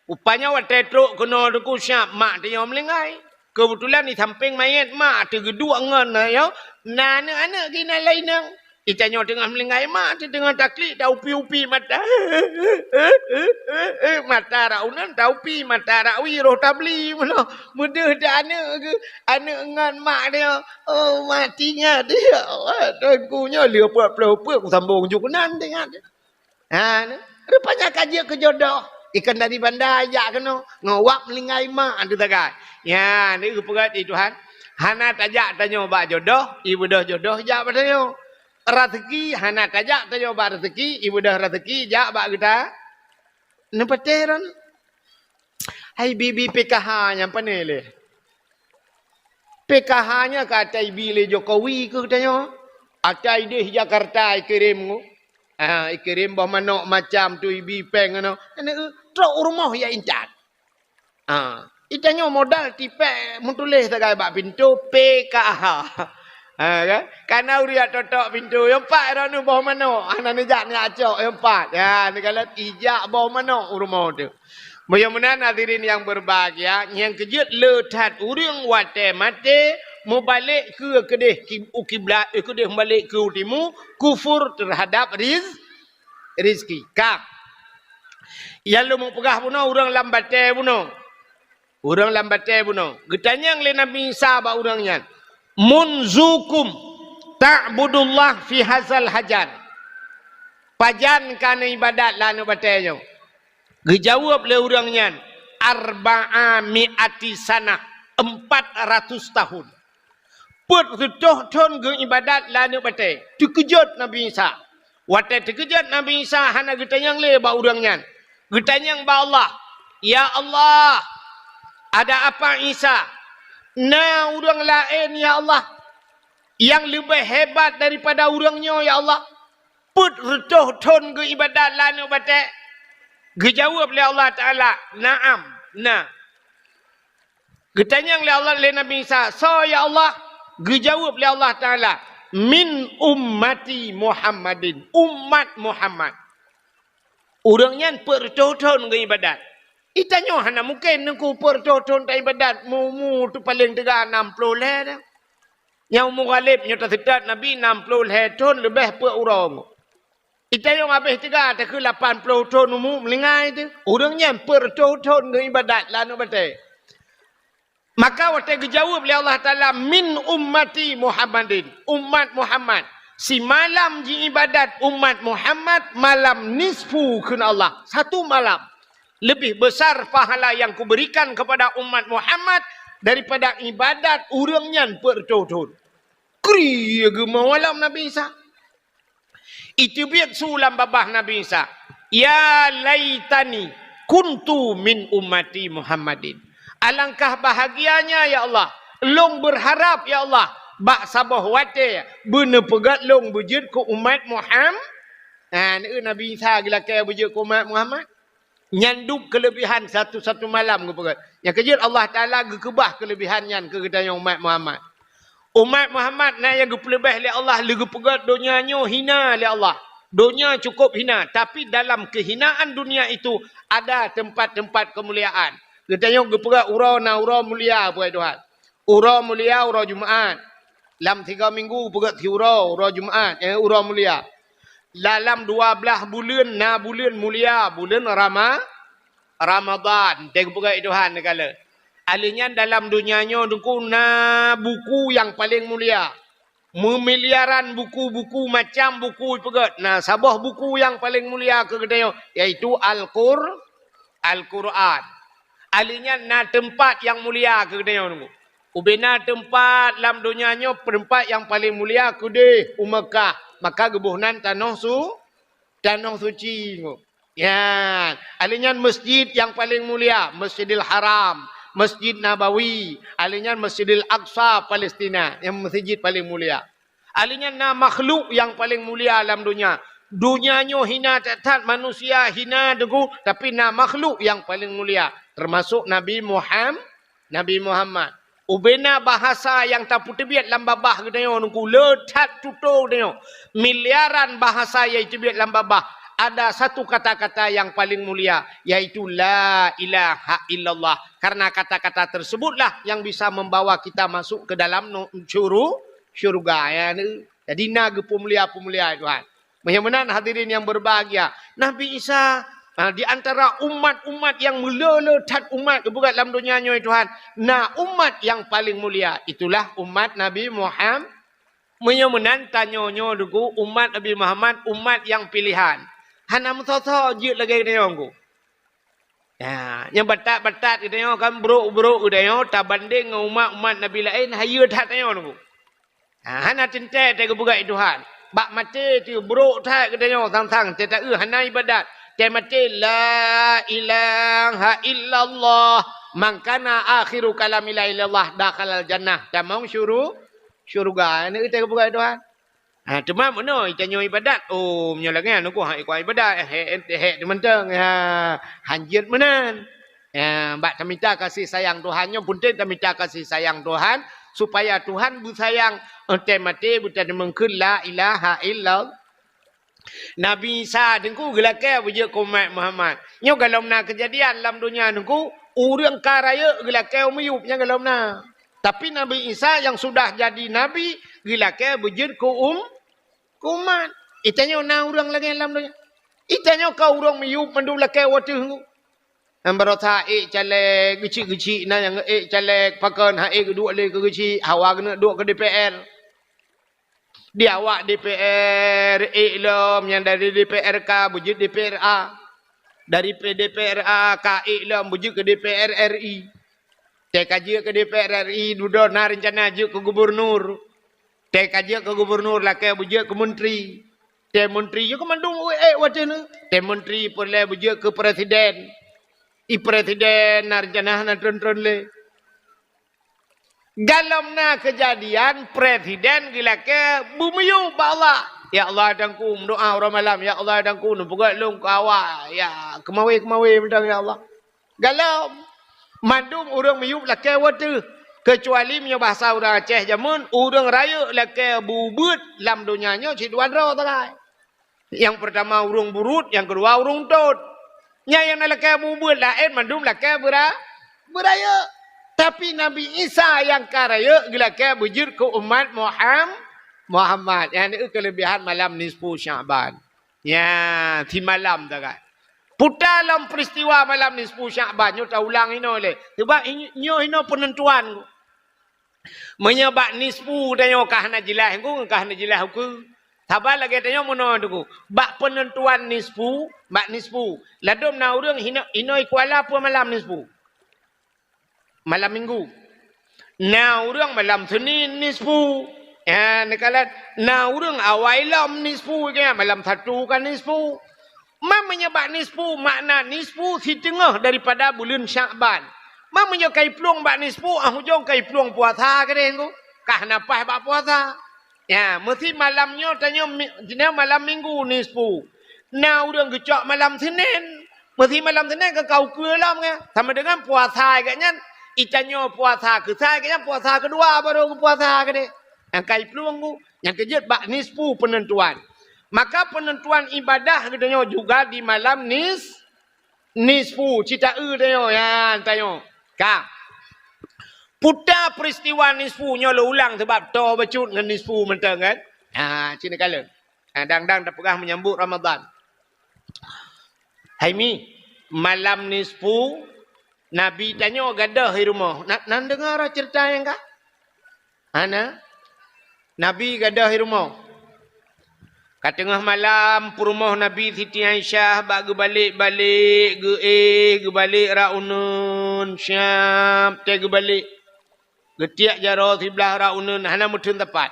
Rupanya watée trok keunoe Teungku, siap mak tanyoe meuninggai. Keubeutulan di sampéng manyét mak teuh geuduek ngon tanyoe, na aneuëk-aneuëk geuinan lainong. Itanyoe teungoh meuninggai mak, teungoh taklik, taupi-upi mata. Mata rak uneun taupi, mata rak wie roh tabli meunoe. Meudeuh teuh aneuk geuh, aneuk ngon mak dia. Oh, mak teuingat dia. Ya Allah, Tuhanku nyoe lheueh peuet ploh peuet kusambong ju keunan teuingat. Ha, ni. Rupanya ka jeuet keu jodoh. Ikan dari banda jak keunoe. Ngon wak meuninggai mak tu tagai. Ya, ni geupeugah di Tuhan. Hana tajak tanyoe bak jodoh, ibeudôh jodoh jak bak tanyoe. Raseuki hana tajak tanyoe bak raseuki, ibeudôh raseuki jak bak geuta. Neupatéh ron. Hai bibi P K H nyang pané lé. P K H nyan ka ata ibi lé Jokowi keu tanyoe. Ata idéh Jakarta ikirém ngon. Ah, ikirém boh manok macam tu ibi péng ngon. Aneuk trok u rumoh ya intat. Ah, itanyoe modal tipék meutuléh sagai bak pintoe P K H. Ha, kan? Kana ureueng jak totok pintoe, nyang pat droeneuh boh manok, hana neujak neujak cok, nyang pat. Ya, neukalon ijak boh manok u rumoh tu. Meunyoe meunan hadirin yang berbahagia, nyang keujeuet le that ureueng watée maté mubalek keu keudeh ki-, u kiblat, eh, keudeh mubalek keu u timu, kufur terhadap riz-, rizki. Ka. Nyang lôn peugah bunoe ureueng lam batée bunoe. Ureueng lam batée bunoe. Geutanyong lé Nabi Isa bak ureueng nyan, "Munzukum ta'budullah fi hazal hajar?" Pajan ka neuibadat lam aneuk batée nyoe? Geujaweueb lé ureueng nyan, "Arba'a mi'ati sanah," empat ratus tahun. Peuet reutôh thon geuibadat lam aneuk batée. Teukeujot Nabi Isa. Watée teukeujot Nabi Isa hana geutanyong lé bak ureueng nyan. Geutanyong bak Allah, "Ya Allah, ada apa Isa? Na ureueng laén, ya Allah, nyang leubeh hebat daripada ureueng nyoe, ya Allah?" Peuet reutôh thon geuibadat lam aneuk batée. Geujaweueb lé Allah Taala, "Na'am, na." Geutanyong lé Allah, lé Nabi Isa, "Soe ya Allah?" Geujaweueb lé Allah Taala, "Min ummati Muhammadin, umat Muhammad." Ureueng nyan peuet reutôh thon geuibadat. Itanyoe hana mungken Teungku peuet reutôh thon taibadat, meu-umu tu paleng teuga nam ploh lhée dah. Nyang umu ghaleb nyoe taseutôt Nabi nam ploh lhée thon leubeh peuet uroe. Itanyoe habéh teuga takheun lapan ploh thon umu meuninggai teuh. Ureueng nyan peuet reutôh thon geuibadat lam aneuk batée. Maka watée geujaweueb lé Allah Taala, "Min ummati Muhammadin," umat Muhammad. Simalam jiibadat umat Muhammad malam nisfu kheun Allah. Satu malam. Lebih besar pahala yang kuberikan kepada umat Muhammad daripada ibadat ureueng nyan peuet reutôh thon. Kri geumoe lom Nabi Isa. Iteubiet su lam babah Nabi Isa, "Ya laitani kuntu min ummati Muhammadin." Alangkah bahagianya, ya Allah, lôn beurharap, ya Allah, bak saboh watée beuneupeugét lôn beujeuet keu umat Muham-, ha, neu Nabi Isa geulakée beujeuet keu umat Muhammad. Nyan dum keuleubehan satu-satu malam geupeugét. Nyang keujeuet Allah Taala geukeubah keuleubehan nyan keu geutanyoe umat Muhammad. Umat Muhammad na nyang geupeuleubeh lé Allah lé geupeugét donya nyoe hina lé Allah. Donya cukup hina, tapi dalam kehinaan dunia itu ada tempat-tempat kemuliaan. Geutanyoe geupeugét uroe na uroe mulia, peue Tuhan. Uroe mulia, uroe Jumaat. Lam tiga minggu peugét siuroe, uroe Jumaat, eh, uroe mulia. Dalam dua blaih buleuen na buleuen mulia, buleuen Rama-, Ramadan. Teupeugah Tuhan neugala. Ahli nyan dalam donya nyoe Teungku na buku nyang paleng mulia. Meumiliaran buku-buku, macam buku ipeugét. Na saboh buku nyang paleng mulia keu geutanyoe, yaitu Al-Qur-, Al-Qur'an. Ahli nyan na teumpat nyang mulia keu geutanyoe Teungku. Ubena teumpat lam donya nyoe, teumpat nyang paleng mulia keudeh u Meukah, maka geuboh nan tanoh su-, tanoh suci nyoe. Nyan, ahli nyan masjid nyang paleng mulia, Masjidil Haram, Masjid Nabawi, ahli nyan Masjidil Aqsa, Palestina, nyang masjid paleng mulia. Ahli nyan na makhluk nyang paleng mulia lam donya. Donya nyoe hina that-that, manusia hina Teungku, tapi na makhluk nyang paleng mulia, teumasok Nabi Muham-, Nabi Muhammad. Ubena bahasa nyang tapeuteubiet lam babah geutanyoe Teungku, le that tutoe geutanyoe. Miliaran bahasa nyang teubiet lam babah, ada satu kata-kata nyang paleng mulia, yaitu la ilaha illallah. Karena kata-kata tersebutlah yang bisa membawa kita masuk ke dalam nu-, syuru-, syurga. Ya, ni. Jadi na geupeumulia-peumulia Tuhan. Meunyoe meunan hadirin yang berbahagia, Nabi Isa, ha, di antara umat-umat yang meuleu-leu that umat geupeugah lam donya nyoe Tuhan, na umat yang paling mulia, itulah umat Nabi Muhammad. Meunyoe meunan tanyoe nyoe Teungku, umat Nabi Muhammad, umat yang pilihan. Hana meusoe-soe jeuet lagée geutanyoe Teungku. Ya, nyang batat-batat geutanyoe kan brok-brok geutanyoe tabandeng ngon umat-umat Nabi laén hayeue that tanyoe Teungku. Ha, hana teuntée teuh geupeugah Tuhan. Bak maté teuh brok that geutanyoe sang-sang teuh taeu hana ibadat. Teuh maté la ilaha illallah man kana akhiru kalami la ilaha illallah dakhalal jannah. Tamong syuru-, syurga. Ini teuh geupeugah Tuhan. Ha, teuma meunoe tanyoe ibadat. Oh, meunyoe lagée nyan Teungku hana ikuat ibadat, hek, hek, hek mantong. Ha, hanjeuet meunan. Ya, bak tamita kasih sayang Tuhan nyoe, peunteng tamita kasih sayang Tuhan, supaya Tuhan beusayang, eh, teuh maté beutadeungon kheun la ilaha illallah. Nabi Isa Teungku geulakée beujeuet keu umat Muhammad. Nyoe galom na keujadian lam donya Teungku, ureuëng ka rayeuk geulakée ureuëng miyueb, nyan galom na. Tapi Nabi Isa yang sudah jadi nabi geulakée beujeuet keu um-, keu umat. Itanyoe na ureuëng lagée lam donya. Itanyoe ka ureuëng miyueb mandum lakée wateuh Teungku. Nyang barosa ék caleg geuchik-geuchik na nyang ék caleg pakon ha ék geuduek lé keu geuchik hawa geuneuk duek keu D P R. Di awak D P R ék lom nyang dari D P R ka beujeuet D P R A. Dari P-, D P R A ka ék lom beujeuet keu D P R R I. Teuh ka jeuet keu D P R R I dudoe na reuncana jeuet keu gubunur. Teuh ka jeuet keu gubunur lakée beujeuet keu menteri. Teuh menteri jeuet keu mandum ék watée nyoe. Teuh menteri peureulée beujeuet keu presiden. I presiden na reuncana hana tron-tron lé. Galom na keujadian presiden geulakée beumiyueb bak Allah. Ya Allah Teungku, meudoá uroe malam, ya Allah Teungku, neupeugét lôn keu awak, ya keumawe-keumawe mantong ya Allah. Galom mandum ureuëng miyueb lakée wateuh, keucuali meunyoe bahasa ureuëng Aceh jameun, ureuëng rayeuk lakée beubeuet lam donya nyoe cit dua droe sagai. Nyang peurtama ureuëng buruet, nyang keudua ureuëng tot. Nyan nyang na lakée beubeuet laén mandum lakée beura-, beurayeuk. Tapi Nabi Isa nyang ka rayeuk geulakée beujeuet keu umat Muham-, Muhammad. Nyan keulebihan malam nisfu Sya'ban. Ya, simalam sagai. Puta lom peristiwa malam nisfu Sya'ban nyoe taulang inoe lé. Sebab nyoe inoe peunentuan. Meunyoe bak nisfu tanyoe ka hana jeulaih Teungku, ka hana jeulaih ukeue. Saban lagée tanyoe meunoe Teungku. Bak peunentuan nisfu, bak nisfu. Ladôm na ureuëng hino-, inoe i Kuala peue malam nisfu. Malam Minggu. Na ureuëng malam Senin nisfu. Ya, neukalon. Na ureuëng awai lom nisfu, ya, malam Sabtu ka nisfu. Ma meunyoe bak nisfu, makna nisfu siteungoh daripada buleuen Sya'ban. Ma meunyoe ka iplueng bak nisfu, ah ujong ka iplueng puasa keudeh Teungku. Ka hana paih bak puasa. Ya, meusi malam nyoe tanyoe mi-, jinoe malam Minggu nisfu. Na ureuëng geucok malam Senin. Meusi malam Senin ka ka ukeue lom nyan. Sama dengan puasa geuh nyan, itanyoe puasa keu sa geuh nyan puasa keudua baru geupuasa keudeh. Nyang ka iplueng Teungku, nyang keujeuet bak nisfu peunentuan. Maka peunentuan ibadah geutanyoe juga di malam nis-, nisfu, cit taeu tanyoe, ya, tanyoe. Ka. Puta peristiwa nisfu nyoe lôn ulang sabab toe bacut ngon nisfu mantong kan. Ha, cit neukalon. Ha, dang-dang tapeugah menyambut Ramadan. Hai mi, malam nisfu, Nabi tanyoe gadôh i rumoh. Na, na neudeungoe cerita nyang ka? Hana? Nabi gadôh i rumoh. Ka teungoh malam, peurumoh Nabi Siti Aisyah bak geubalek-balek, geuéh, geubalek rot uneuen, siab, teuh geubalek. Geutiek jaroe siblah rot uneuen, hana meuteun teumpat.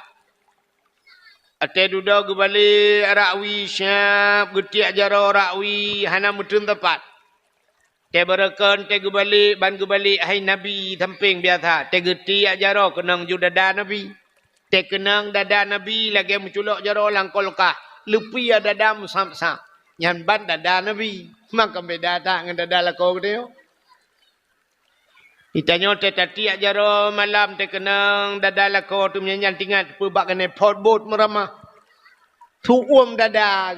Watée dudoe geubalek rot wie, siab, geutiek jaroe rot wie, hana meuteun teumpat. Teuh beureukan, teuh geubalek, ban geubalek hai Nabi sampéng biasa. Teuh geutiek jaroe keunong ju dada Nabi. Teuh keunong dada Nabi lagée meuculok jaroe lam kulkah. Leupie dada meusab-sab. Nyan ban dada Nabi. Maka beda that ngon dada lakoe geutanyoe. Geutanyoe teuh tatiek jaroe malam teuh keunong dada lakoe teuh meunyan-nyan teuingat peue bak keuneuk phot buet meuramah. Su'uem dada.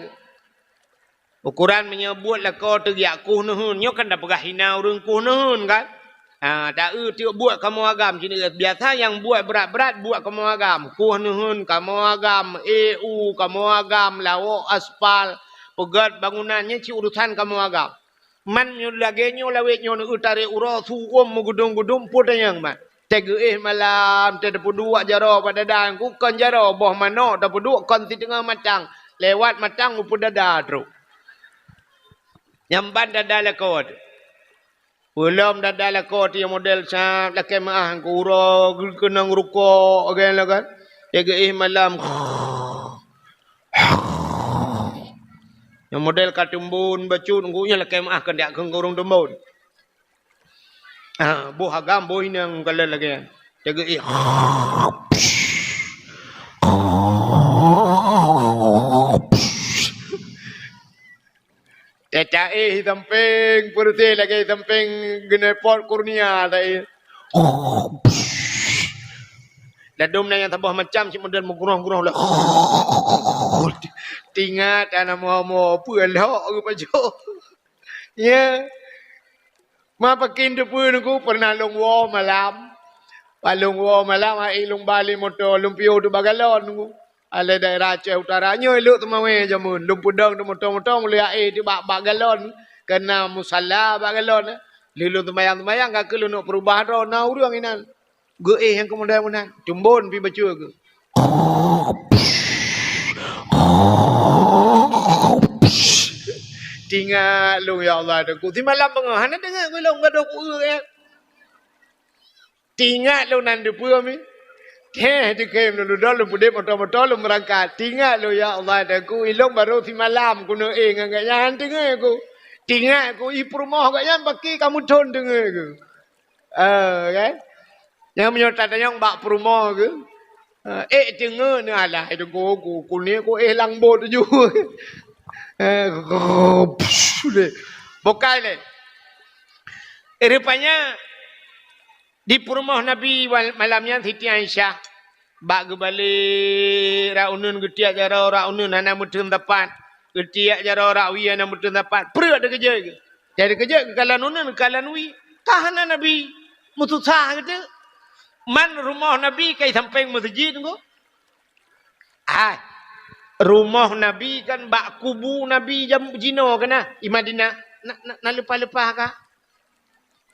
Ukoran meunyoe buet lakoe teuh geujak kueh neuheun, nyoe kan tapeugah hina ureuëng kueh neuheun kan? Ha, taeu teuk buet kamoe agam sinoe. Biasa nyang buet brat-brat buet kamoe agam. Kueh neuheun kamoe agam, éue kamoe agam, lawok aspal, peugöt bangunan, nyan cit urusan kamoe agam. Man nyoe lagèe nyoe lawét nyoe neueu tarek uroe su uem meugudum-gudum peue tanyong man. Teuh geuéh malam, teuh tapeuduek jaroe bak dada ku kon jaroe, boh manok tapeuduek kon siteungoh matang, lewat matang u peudada trok. Nyang ban dada lakoe teuh. Peulom dada lakoe teuh nyang model sab lakèe meu'ah ku uroe geukeunong rukok, kan, kan. Teuh geuéh malam. Nyang model ka teumbon bacut ngon nyan lakèe meu'ah keuneuk keu ureueng teumbon. Ah, boh agam, boh inong kalon lagèe nyan. Teuh geuéh. Teuh taéh sampéng, peureuséh lagèe sampéng geunepot kurnia taéh. Ladôm na nyang saboh macam cit model meuguroh-guroh lé. Tingat ana moe-moe peue lhok geupajoh. Ya. Ma pakin teupeue nungku pernah lôn woe malam. Pas lôn woe malam, hai lôn ba lé moto, lôn piôh teuh bak galon nungku. Alé daerah Aceh Utara nyoe lhok teumawé jameun. Lôn peudong teuh moto-moto, lôn aé teuh bak, bak galon. Keu na musala bak galon. Lheuh lôn seumayang-seumayang, ka keuh lôn neuk peurubah droe, na ureueng inan. Geuéh nyang keumudian meunan, teumbon pi bacut geuh. Tingat lôn, ya Allah, Teungku. Simalam beungoh hana deungoe lôn gadôh kueu, ya. Tingat lôn nan deupeue mi. Teuh, teukem lôn dudoe, lôn peudeh moto-moto, lôn meurangkat. Tingat lôn, ya Allah, Teungku, ilôn barô simalam kuneuk éh ngon gobnyan, deungoe ku. Tingat ku, i peurumoh gobnyan paki ka meuthon deungoe ku. Eh, kan? Nyang meunyoe tatanyong bak peurumoh geuh, eh, ék teungoe neuh alah, eh, teungku, ku, kuneuk ku éh lam bot ju. Eh, deh. Bukai lé. Eh, rupanya di peurumoh Nabi wal-, malam nyan Siti Aisyah. Bak geubalek rot uneuen, geutiek jaroe rot uneuen hana meuteun sapat. Geutiek jaroe rot wie hana meuteun sapat. Preuet teukeujot geuh. Jadi keujot geukalon uneuen, geukalon wie. Ka hana Nabi. Meususah geuh teuk. Man rumoh Nabi ka i sampéng meuseujid nyoe. Hai. Rumoh Nabi kan bak kubu Nabi jam jinoe keunan, i Madinah. Na, na, na leupah-leupah ka?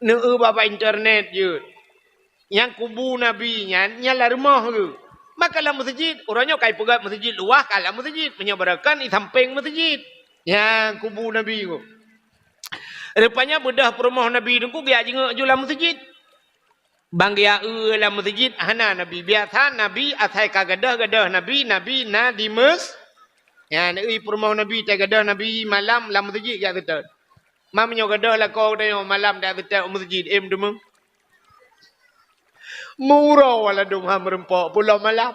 Neueu bak, bak internet jeuet. Nyang kubu Nabi nyan, nyan lam rumoh geuh. Maka lam meuseujid, uroe nyoe ka ipeugöt meuseujid luwah, ka lam meuseujid. Meunyoe barokon, i sampéng meuseujid. Nyang kubu Nabi geuh. Rupanya beudôh peurumoh Nabi Teungku geujak jingieng ju lam meuseujid. Ban geujak eu lam meuseujid, hana Nabi. Biasa Nabi asai ka gadôh, gadôh Nabi, Nabi na di meus-, nyan, i peurumoh Nabi, tai gadôh Nabi malam lam meuseujid geujak seutôt. Ma meunyoe gadôh lakoe geutanyoe malam dak seutôt u meuseujid, em teuma. Meuuroe ladôm han meureumpok, pulom malam.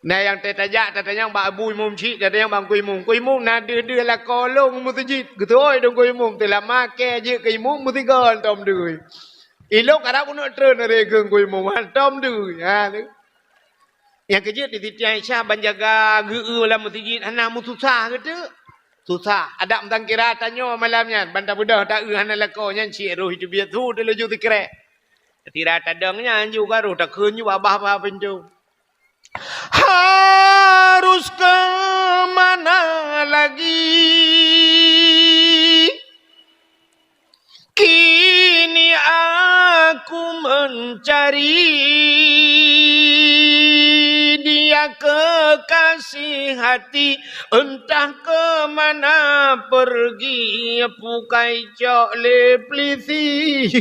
Na nyang teutajak, tatanyong bak abu imum cit, tatanyong bak teungku imum. Teungku imum, na deuh-deuh lakoe lôn u meuseujid. Geutôi teungku imum, teulama kèe jeuet keu imum, meusigoe hantom deuh. Ilôn karab keuneuk treun lé keu teungku imum, hantom deuh. Ha, tu. Nyang keujeuet di Siti Aisyah ban jaga geu-eu lam meuseujid hana meususah geuh teuk. Susah. Adak meusangkira tanyoe malam nyan, ban tabeudôh taeu hana lakoe nyan cit roh teubiet su teulaju sikrek. Sira tadong nyan ju ka roh takheun ju babah-babah pintoe. Harus ke mana lagi? Kini aku mencari dia kekasih hati, entah ke mana pergi, pukai cok lé plisi.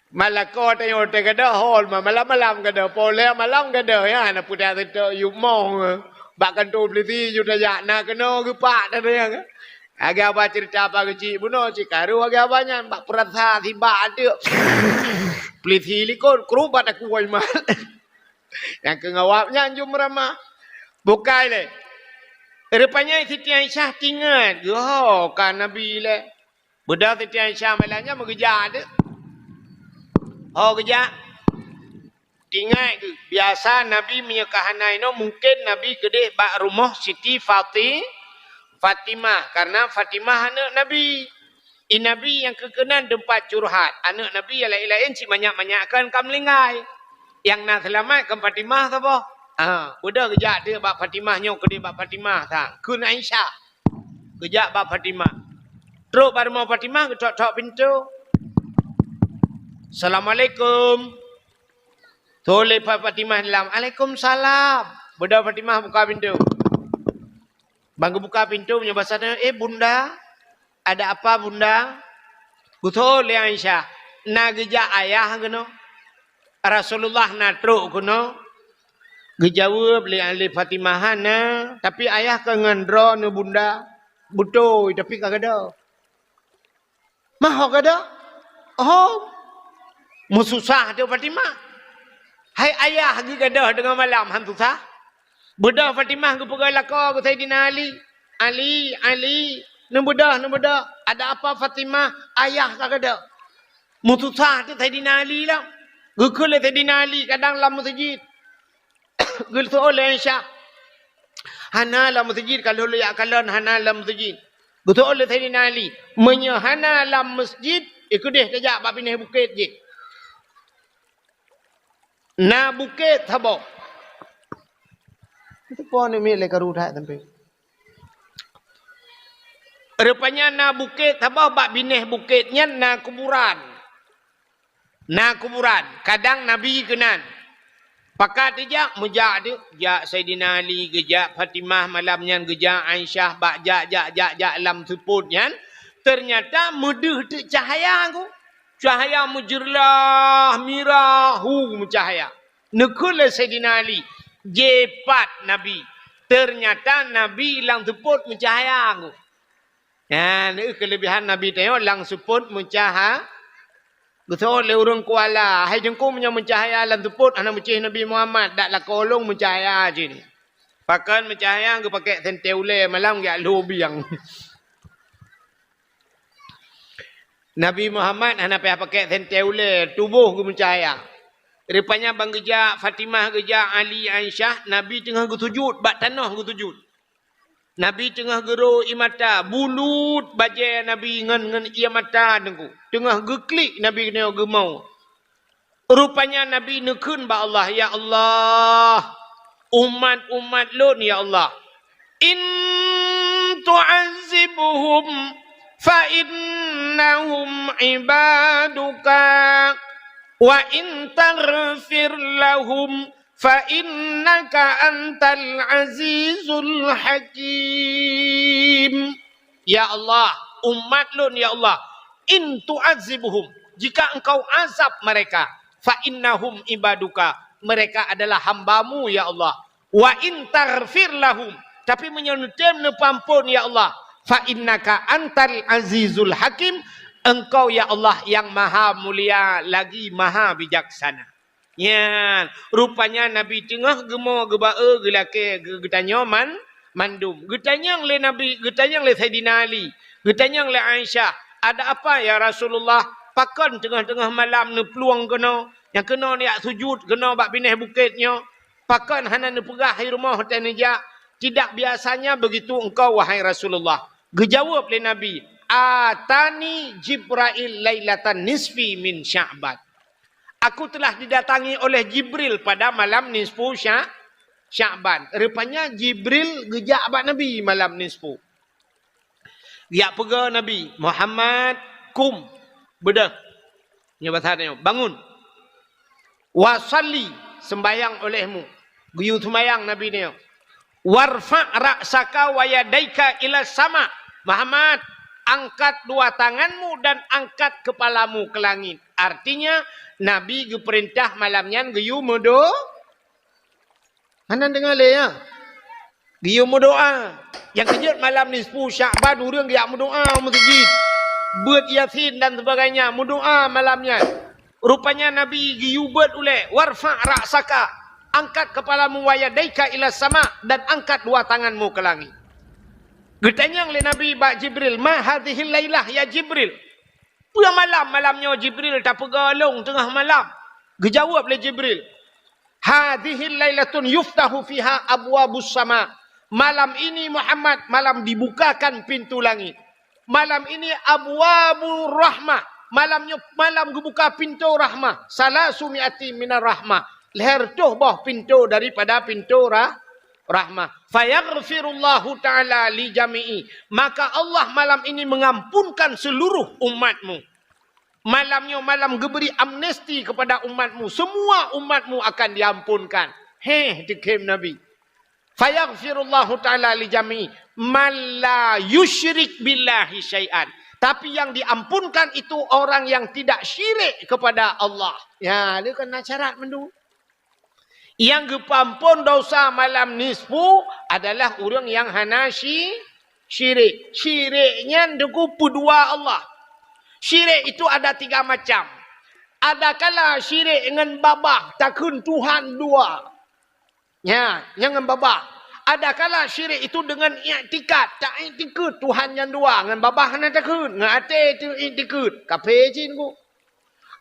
Malako tanyoe teuh gadôh hol ma-, malam-malam gadôh, polé malam gadôh, ya, na peudak seutôt yue mong, eh. Bak kantô polisi yue tajak, na keunoe geupak teuh, ya. Lagèe haba ceurita apa keuchik bunoe, cit karu lagèe haba nyan, bak peurasa sibak ateueh. Polisi likot, krubat aku wai mat. Nyang keu ngawab nyan jeuem ramah. Bukai lé. Rupanya Siti Aisyah teuingat, "Yoh, ka Nabi lé." Beudôh Siti Aisyah malam nyan meugeujak teuh. Ho geujak. Teuingat keuh, biasa Nabi meunyoe ka hana inoe, mungken Nabi keudeh bak rumoh Siti Fati-, Fatimah, karena Fatimah aneuk Nabi. I Nabi nyang keu keunan teumpat curhat. Aneuk Nabi nyang laén-laén cit manyak-manyak kan ka meuninggai. Nyang na seulamat kan Fatimah saboh. Ha, beudôh geujak teuk bak Fatimah nyoe keudeh bak Fatimah sang. Kheun Aisyah. Geujak bak Fatimah. Trok bak rumoh Fatimah geutok-tok pintoe. "Assalamualaikum." Tho lé Fa-, Fatimah dalam. "Alaikumsalam." Beudôh Fatimah buka pintoe. Ban geubuka pintoe meunyoe basa tanyoe, "Eh, Bunda, ada apa, Bunda?" Geutho lé Aisyah, "Na geujak ayah keunoe. Rasulullah na trok keunoe." Geujaweueb lé, lé Fatimah, "Hana, tapi ayah ka ngon droeneuh, Bunda." "Beutôi, tapi ka gadôh." "Mah ho gadôh?" "Oh." Meususah teuk Fatimah. Hai ayah geugadôh teungoh malam han susah? Beudôh Fatimah geupeugah lakoe keu Saidina Ali. "Ali, Ali, neubeudôh, neubeudôh. Ada apa Fatimah? Ayah ka gadôh." Meususah teuk Saidina Ali lom. Geukheun lé Saidina Ali kadang lam meuseujid. Geutho lé Aisyah, "Hana lam meuseujid, ka lheueh jak kalon hana lam meuseujid." Geutho lé Saidina Ali, "Meunyoe hana lam meuseujid, eh, keudeh tajak bak binéh bukét jih. Na bukét saboh." Itu pun umi lé karu that sampai. Rupanya na bukét saboh, bak binéh bukét nyan na kuburan. Na kuburan, kadang Nabi keunan. Pakat jijak, meujak teuk, jak Saidina Ali, geujak Fatimah malam nyan, geujak Aisyah, bak jak, jak, jak, jak lam seupôt nyan, teunyata meudeuh teuk cahya ku. Cahya meujeurlah, mirah, hu meucahya. Neukheun lé Saidina Ali, jipat Nabi. Teunyata Nabi lam seupôt meucahya ku. Nyan, neu keulebihan Nabi tanyoe lam seupôt meucahya. Geutho lé ureuëng Kuala, "Hai Teungku, meunyoe meucahya lam seupôt hana meucéh Nabi Muhammad, dak lakoe lôn meucahya cit." Pakon meucahya, geupakék sentée ulée malam geujak lhô biang. Nabi Muhammad hana payah pakék sentée ulée, tuboh geumeucahya. Rupanya ban geujak Fatimah, geujak Ali, Aisyah, Nabi teungoh geusujut, bak tanoh geusujut. Nabi teungoh geuro ié mata, bulut bajée Nabi ngon, ngon ié mata Teungku. Teungoh geuklik Nabi nyoe geumo. Rupanya Nabi neukheun bak Allah, "Ya Allah, umat-umat lôn, ya Allah, in tu'azzibhum fa innahum ibaduka, wa in taghfir lahum fa innaka antal azizul hakim." Ya Allah, umat lôn, ya Allah, "In tu'azzibhum, jika Engkau azab mereka, fa innahum ibaduka, mereka adalah hamba-Mu, ya Allah. Wa in taghfir lahum, tapi meunyoe neutem neupeuamphon, ya Allah, fa innaka antal azizul hakim, Engkau, ya Allah, yang maha mulia lagi maha bijaksana." Nyan, rupanya Nabi teungoh geumo geuba-e geulakée geu-, geutanyoe man-, mandum. Geutanyong lé Nabi, geutanyong lé Saidina Ali, geutanyong lé Aisyah, "Ada apa, ya Rasulullah? Pakon teungoh-teungoh malam neuplueng keunoe, nyang keunoe neujak sujut keunoe bak binéh bukét nyoe? Pakon hana neupeugah di rumoh watée neujak? Tidak biasanya begitu engkau, wahai Rasulullah." Geujaweueb lé Nabi, "Atani Jibrail lailatan nisfi min Sya'ban." "Aku telah didatangi oleh Jibril pada malam nisfu Sya-, Sya'ban." Rupanya Jibril geujak bak Nabi malam nisfu. Geujak peugah Nabi, "Muhammad, kum, beudôh." Nyoe basa nyoe, "Bangun. Wa shalli, seumbahyang olehmu." Geuyue seumbahyang Nabi nyoe. "Warfa' ra'saka wa yadaika ila sama." "Muhammad, angkat dua tanganmu dan angkat kepalamu ke langit." Artinya, Nabi geupeurintah malam nyan geuyue meudo-, hana deungoe lé, ya? Geuyue meudoa. Nyang keujeuet malam nisfu Sya'ban ureuëng geujak meudoa u meuseujid. Beuet Yasin dan sebagainya, meudoa malam nyan. Rupanya Nabi geuyue beuet ulée, "Warfa' ra'saka, angkat kepalamu, wa yadaika ila sama, dan angkat dua tanganmu ke langit." Geutanyong lé Nabi bak Jibril, "Ma hadhihil lailah, ya Jibril? Peue malam, malam nyoe Jibril tapeugah lôn teungoh malam?" Geujaweueb lé Jibril, "Hadhihil lailatun yuftahu fiha abwabus sama." Malam ini, Muhammad, malam dibukakan pintu langit. Malam ini abwabur rahmah. Malam nyoe malam geubuka pintoe rahmah. Salasu mi'ati minar rahmah. Lhèe reutôh boh pintoe daripada pintoe rah-, rahmah. Fayaghfirullahu ta'ala li jami'i. Maka Allah malam ini mengampunkan seluruh umatmu. Malam nyoe malam geubri amnesti kepada umatmu. Semua umatmu akan diampunkan. Heh, teukhém Nabi. Fayaghfirullahu ta'ala li jami'i man la yusyrik billahi syai'an. Tapi yang diampunkan itu orang yang tidak syirik kepada Allah. Ya, dia kena syarat mandum. Nyang geupeuampon dosa malam nisfu adalah ureuëng nyang hana syi-, syirik. Syirik nyan deungon peudua Allah. Syirik itu ada tiga macam. Ada kala syirik ngon babah, takheun Tuhan dua. Nya, nyang ngon babah. Ada kala syirik itu dengan iktikad, taiktikad Tuhan nyang dua, ngon babah hana takheun, ngon até itu iktikad, kafé cit ngon.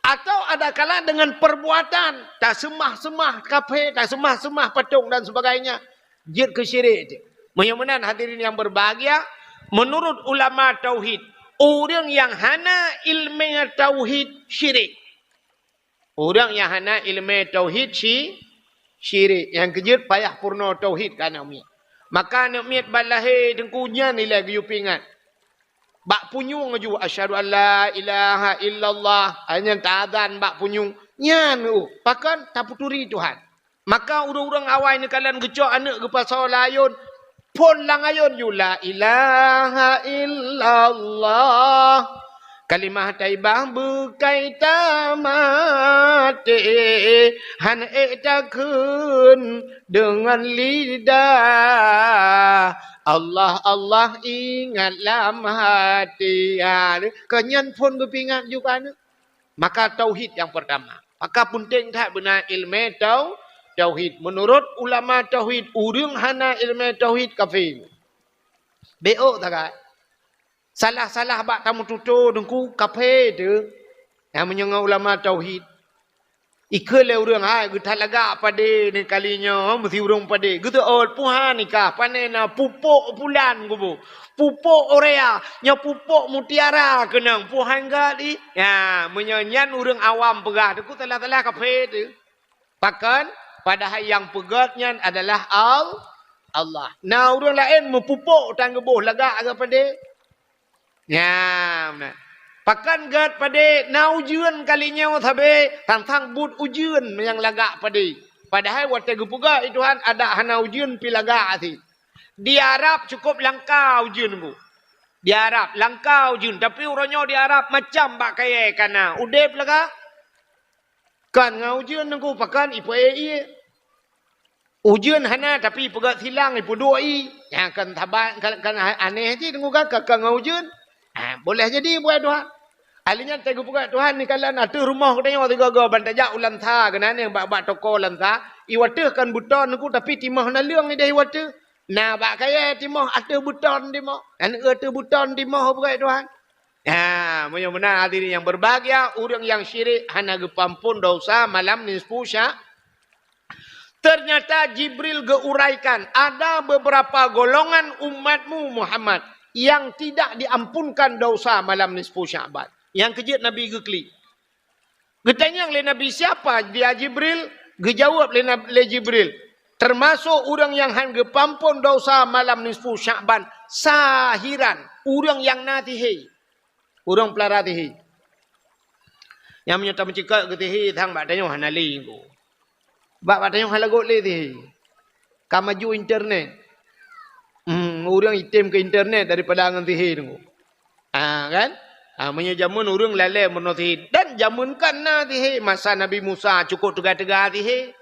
Atau ada kala dengan perbuatan, taseumah-seumah kafé, taseumah-seumah patong dan sebagainya, jeuet keu syirik. Meunyoe meunan hadirin yang berbahagia, menurut ulama tauhid, ureuëng nyang hana ileumé tauhid syirik. Ureuëng nyang hana ileumé tauhid syi-, syirik, nyang keujeuet payah purno tauhid keu aneuk miet. Maka aneuk miet ban lahé teungku nyan ilée geuyue peuingat. Bak punyueng aju, "Asyhadu an la ilaha illallah." Hai nyan taazan bak punyueng. Nyan, uh, pakon tapeuturi Tuhan. Maka ureuëng-ureuëng awai neukalon geucok aneuk geupasoe lam ayôn, phon lam ayôn ju, "La ilaha illallah, kalimah thaibah beukai tamaté, han ék takheun deungon lidah, Allah, Allah ingat lam hati." Ha, kon nyan phon geupeuingat ju keu aneuk. Maka tauhid nyang peurtama. Maka peunteng that beuna ileumé tau-, tauhid. Meunurot ulama tauhid, ureuëng hana ileumé tauhid kafé. Bék ôk tagai. Salah-salah bak tameututoe teungku kafé teuh. Nyang meunyoe ngon ulama tauhid. Ikheun lé ureuëng, hai, geuthat lagak padé ni kali nyoe, meusi ureuëng padé. Geuteuôt puhan nikah, pané na pupôk pulan kubu. Pupôk urea, nyoe pupôk mutiara keunong, puhan gak di. Ya, meunyoe nyan ureuëng awam peugah, teungku salah-salah kafé teuh. Pakon? Padahai nyang peugét nyan adalah Al-, Allah. Na ureuëng laén meupupôk tan geuboh lagak lagak padé. Nyan, na. Pakon gét padé na ujeuen kali nyoe sabé, tang-tang buet ujeuen nyang lagak padé. Padahai watée geupeugah lé Tuhan adak hana ujeuen pi lagak até. Di Arab cukup langka ujeuen ku. Di Arab langka ujeuen, tapi uroe nyoe di Arab macam bak kayée kana. Udeb lagak. Kon ngon ujeuen teungku pakon ipeuék ié. Ujeuen hana tapi peugét silang ipeuduek ié. Nyang kon saban kon, kon aneh cit teungku kan, kon ngon ujeuen. Ah, boleh jadi buet Tuhan. Ahli nyan teupeugét Tuhan ni kalan ateueh rumoh geutanyoe sigoe-goe ban tajak u Lansa keunan nyang bak-bak toko Lansa. Iwateueh kon beuton teungku tapi timoh naleueng ideh iwateueh. Na bak kayée timoh ateueh beuton timoh. Nyan ateueh beuton timoh peugét Tuhan. Ha, meunyoe meunan hadirin yang berbahagia, ureuëng nyang syirik hana geupeuampon dosa malam nisfu Sya-, ternyata Jibril geuuraikan, ada beberapa golongan umatmu Muhammad yang tidak diampunkan dosa malam nisfu Sya'ban. Nyang keujeuet Nabi geuklik. Geutanyong lé Nabi, "Siapa dia Jibril?" Geujaweueb lé Nab-, lé Jibril, "Teumasok ureuëng nyang han geupeuampon dosa malam nisfu Sya'ban, sahiran, ureuëng nyang na sihé." Ureuëng peulara sihé. Nyang meunyoe tameucikak keu sihé sang bak tanyoe hana lé. Bak, bak tanyoe hana lagot lé sihé. Ka maju internet. Hmm, ureuëng item keu internet daripada ngon sihé teungku. Ah, kan? Ah, meunyoe jameun ureuëng lalée meunoe sihé. Dan jameun kan na sihé. Masa Nabi Musa cukup teuga-teuga sihé.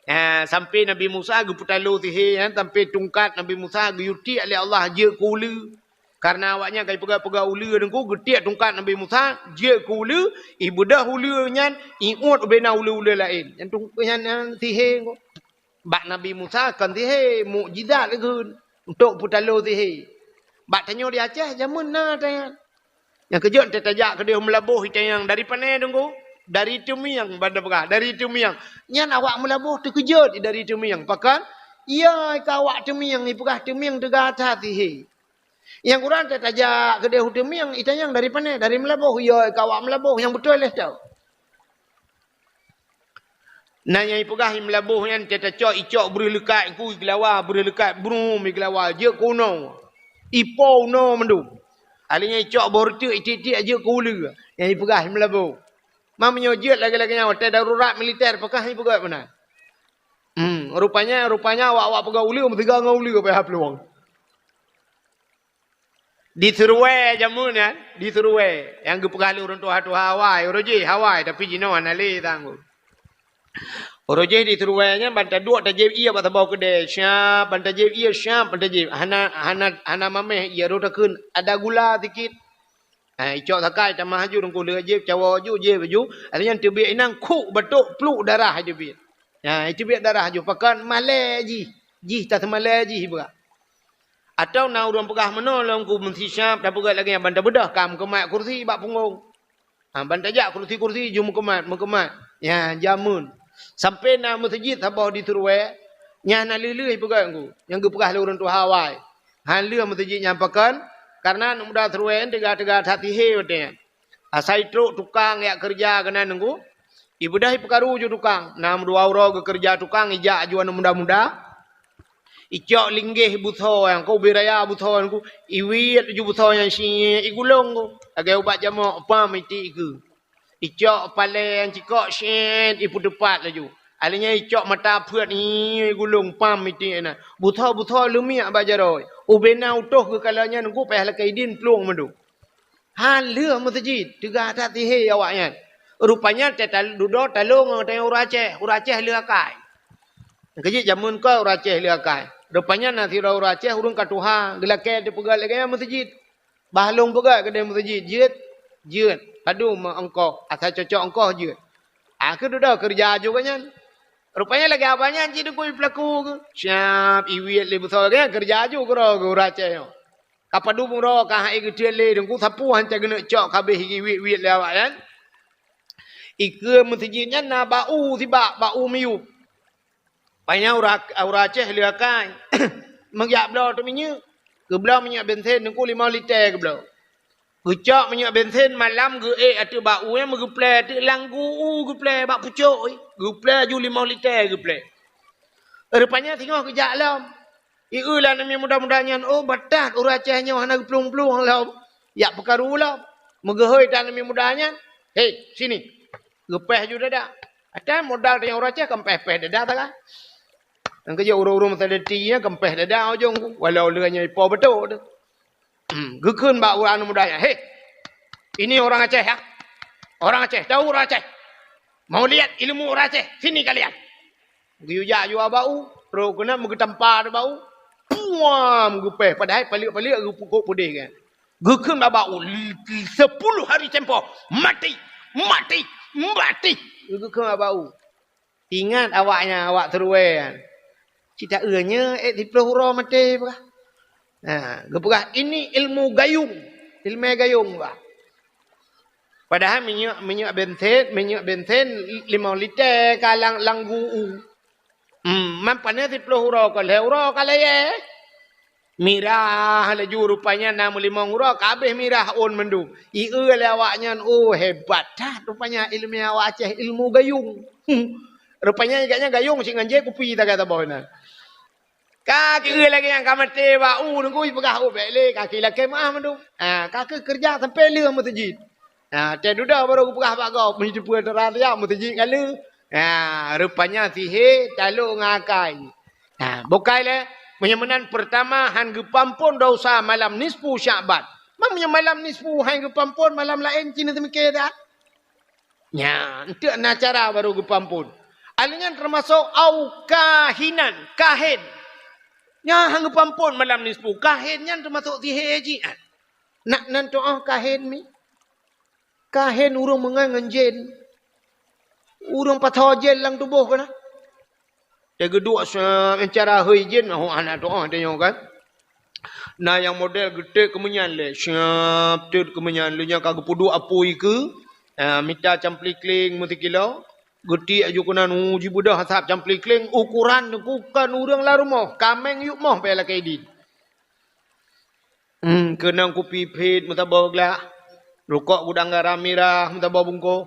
Ah, sampai Nabi Musa geupeutaloe sihé, kan? Sampai tungkat Nabi Musa geuyue tiek lé Allah jeuet keu uleue. Karena awaknyan ka jipeugah-peugah uleue teungku, geutiek tungkat Nabi Musa, jeuet keu uleue, ibeudoh uleue nyan, iuet ubena uleue-uleue laén. Nyan tung-, nyan, nyan sihé teungku. Bak Nabi Musa kon sihé, mukjizat lagée untuk peutaloe sihé. Bak tanyoe di Aceh, jameun na tanyan. Nyang keujeuet teutajak keudeh meulaboh itanyong dari pane teungku, dari Teumieng banda peugah, dari Teumieng. Nyan awak meulaboh teukeujot dari Teumieng. Pakon? Iya ka awak Teumieng, ipeugah Teumieng teuga that sihé. Nyang kurang teutajak keudeh u Teumieng, itanyong dari pane? Dari Meulaboh. Yo, ka awak Meulaboh nyang beutôi leh tau. Na nyang ipeugah i Meulaboh nyan teuta cok, icok breuh leukat ku i geulawa, breuh leukat brum i geulawa, jeuet keu unoe. Ipo unoe mandum. Alèh nyan icok boh reuteuek itiek-tiek jeuet keu uleue. Nyang ipeugah i Meulaboh. Ma meunyoe jeuet lagèe-lagèe nyan watèe darurat militer, pakon ipeugah meunan. Hmm, rupanya, rupanya awak-awak peugah uleue meusigoe ngon uleue payah plueng. Di Seruwe jameun nyan, di Seruwe nyang geupeugah lé ureueng tuha-tuha awai, uroe jih awai, tapi jinoe hana lé tanggong. Uroe jih di Seruwe nyan ban taduek tajieb ié bak saboh keudè, siap ban tajieb ié, siap ban tajieb. Hana, hana, hana mamèh ié, rot takheun ada gula sikit. Ha, icok sakai tamah laju, teungku lheueh jieb, cawoe laju, jieb laju. Alèh nyan teubiet inan, khuk batok, pluk darah teubiet. Ha, teubiet darah laju, pakon malèe jih. Jih taseumalèe jih beurak. Atawa na ureueng peugah meunoe lom ku meusisyap, tapeugah lagèe nyan ban tabeudôh, ka meukeumat kursi bak punggong. Ha, ban tajak kursi-kursi ju meukeumat, meukeumat. Ya, jameun. Sampoe na meuseujid saboh di Seruwe, nyan hana lheueh-lheueh ipeugah ku, nyang geupeugah lé ureueng tuha awai. Hana lheueh meuseujid nyan pakon, kareuna aneuk muda Seruwe nyan teuga-teuga that sihé watèe nyan. Asai trok tukang jak keureuja keunan nunggu, ibeudôh ipeukaru ju tukang. Na meudua uroe geukeureuja tukang, ijak aju aneuk muda-muda. Icok linggeh butho nyang ka ubé raya butho nyan ku, iwiet laju butho nyan siet igulong ku. Lagèe ubat jamok, pam itiek ikeue. Icok palèe nyang cikok siet ipeuteupat laju. Alèh nyan icok mata peuet, ih, igulong, pam itiek inan. Butho-butho leumiek bak jaroe. Ubé na utôh geukalon nyan ku payah lakèe idin plueng mandum. Hana lheueh meuseujid, teuga that sihé awaknyan. Rupanya teutal-, dudoe talông ngon tanyong ureueng Aceh, ureueng Aceh lheueh akai. Keujeuet jameun kon ureueng Aceh lheueh akai. Rupanya na sidroe ureueng Aceh ureueng ka tuha, geulakèe teupeugah lagèe nyan meuseujid. Bah lôn peugah keudeh meuseujid, jeuet, jeuet. Padum ongkoh, asai cocok ongkoh jeuet. Akhé dudoe keureuja aju gobnyan. Rupanya lagèe awaknyan cit dukui peulaku geuh. Siap iwiet lé beusoe gobnyan keureuja aju keudroe geuh ureueng Aceh nyoe. Ka padum uroe ka han ék geutiek lé, teungku sapeue han cit geuneuk cok ka abéh iwiet-wiet lé awaknyan. Ikeue meuseujid nyan na bak u sibak, bak u miyueb. Pajan ureueng, ureueng Aceh lheueh akai. Meujak bloe teuk minyeuk. Geubloe minyeuk bensin teungku limong liter geubloe. Geucok minyeuk bensin malam geuék ateueh bak u nyan meugeuplè ateueh lam gu u geuplè bak pucok, geuplè aju limong liter geuplè. Rupanya singoh geujak lom. Ieu lé aneuk miet muda-muda nyan, oh, batat ureueng Aceh nyoe hana geuplueng-plueng lom. Jak peukaru lom. Meugeuhôi that aneuk miet muda nyan. "Hei, sini." Geupéh ju dada. Atai modal tanyong ureueng Aceh kan péh-péh dada sagai. Nyang keujeuet ureueng-ureueng masa deti nyan kan péh dada ujong ku. Walau leuh nyan ipo beutôi tu. Hmm, geukheun bak ureueng aneuk muda nyan, "Hei, ini orang Aceh ya. Orang Aceh, tahu orang Aceh? Mau lihat ilmu orang Aceh? Sini kalian." Geuyue-jak aju bak u, trok keunan meugeutampa bak u. Puam geupéh, padahai paliek-paliek geupukok peudeh kan. Geukheun bak u, "Sepuluh hari tempoh, mati, mati, mati." Geukheun bak u. Ingat awaknyan, awak Seruwe nyan. Cit taeu nyoe ék siplôh uroe maté peugah. Ha, geupeugah, "Ini ilmu gayung." Ileumèe gayung peugah. Padahai minyeuk, minyeuk bensin, minyeuk bensin limong liter ka lam, lam gu u. Hmm, man pané siplôh uroe ka lhèe uroe ka layèe. Mirah laju rupanya na meulimong uroe ka abéh mirah ôn mandum. Ieu lé awaknyan, "Oh, hebat that rupanya ileumèe awak Aceh, ilmu gayung." Hmm. Rupanya gobnyan gayung cit ngon jép kupi sagai saboh nyan. Ka kira lagèe nyang ka maté bak u, teungku jipeugah, "Oh, bèk lé, ka kira lakèe meu'ah mandum." Ha, ka keuh keureuja sampoe lheueh meuseujid. Ha, teuh dudoe barô geupeugah bak gob, meunyoe teupeue teuran raya meuseujid ka lheueh. Ha, rupanya sihé talông ngon akai. Ha, bukai lé, meunyoe meunan peurtama han geupeuampôn desya malam nisfu Syakban. Meunyoe malam nisfu han geupeuampôn, malam laén cit neuseumiké that. Nyan, enteuk na cara barô geupeuampôn. Alèh nyan teumasok au kahinan, kahén. Nyan han geupeuampôn malam nisfu. Kahén nyan teumasok sihé jih. Nak nan tu'oh kahén mi? Kahén ureueng meungon ngon jén. Ureueng pasoe jén lam tuboh keunan. Teuh geuduek siap, cara hôi jén, oh, hana tu'oh tanyoe kan. Na nyang model geutot keumeunyan lé, siap tot keumeunyan lé nyan ka geupeuduek apui keu, ah, mita camplikling meusikilo, geutiek aju keunan, uh, jibeudôh asap camplikling, ukoran teungku kon ureueng lam rumoh, kaméng yup moh payah lakèe idin. Hmm, keunong kupi phit meusaboh glah. Rukok gudang garam mirah meusaboh bungkôh.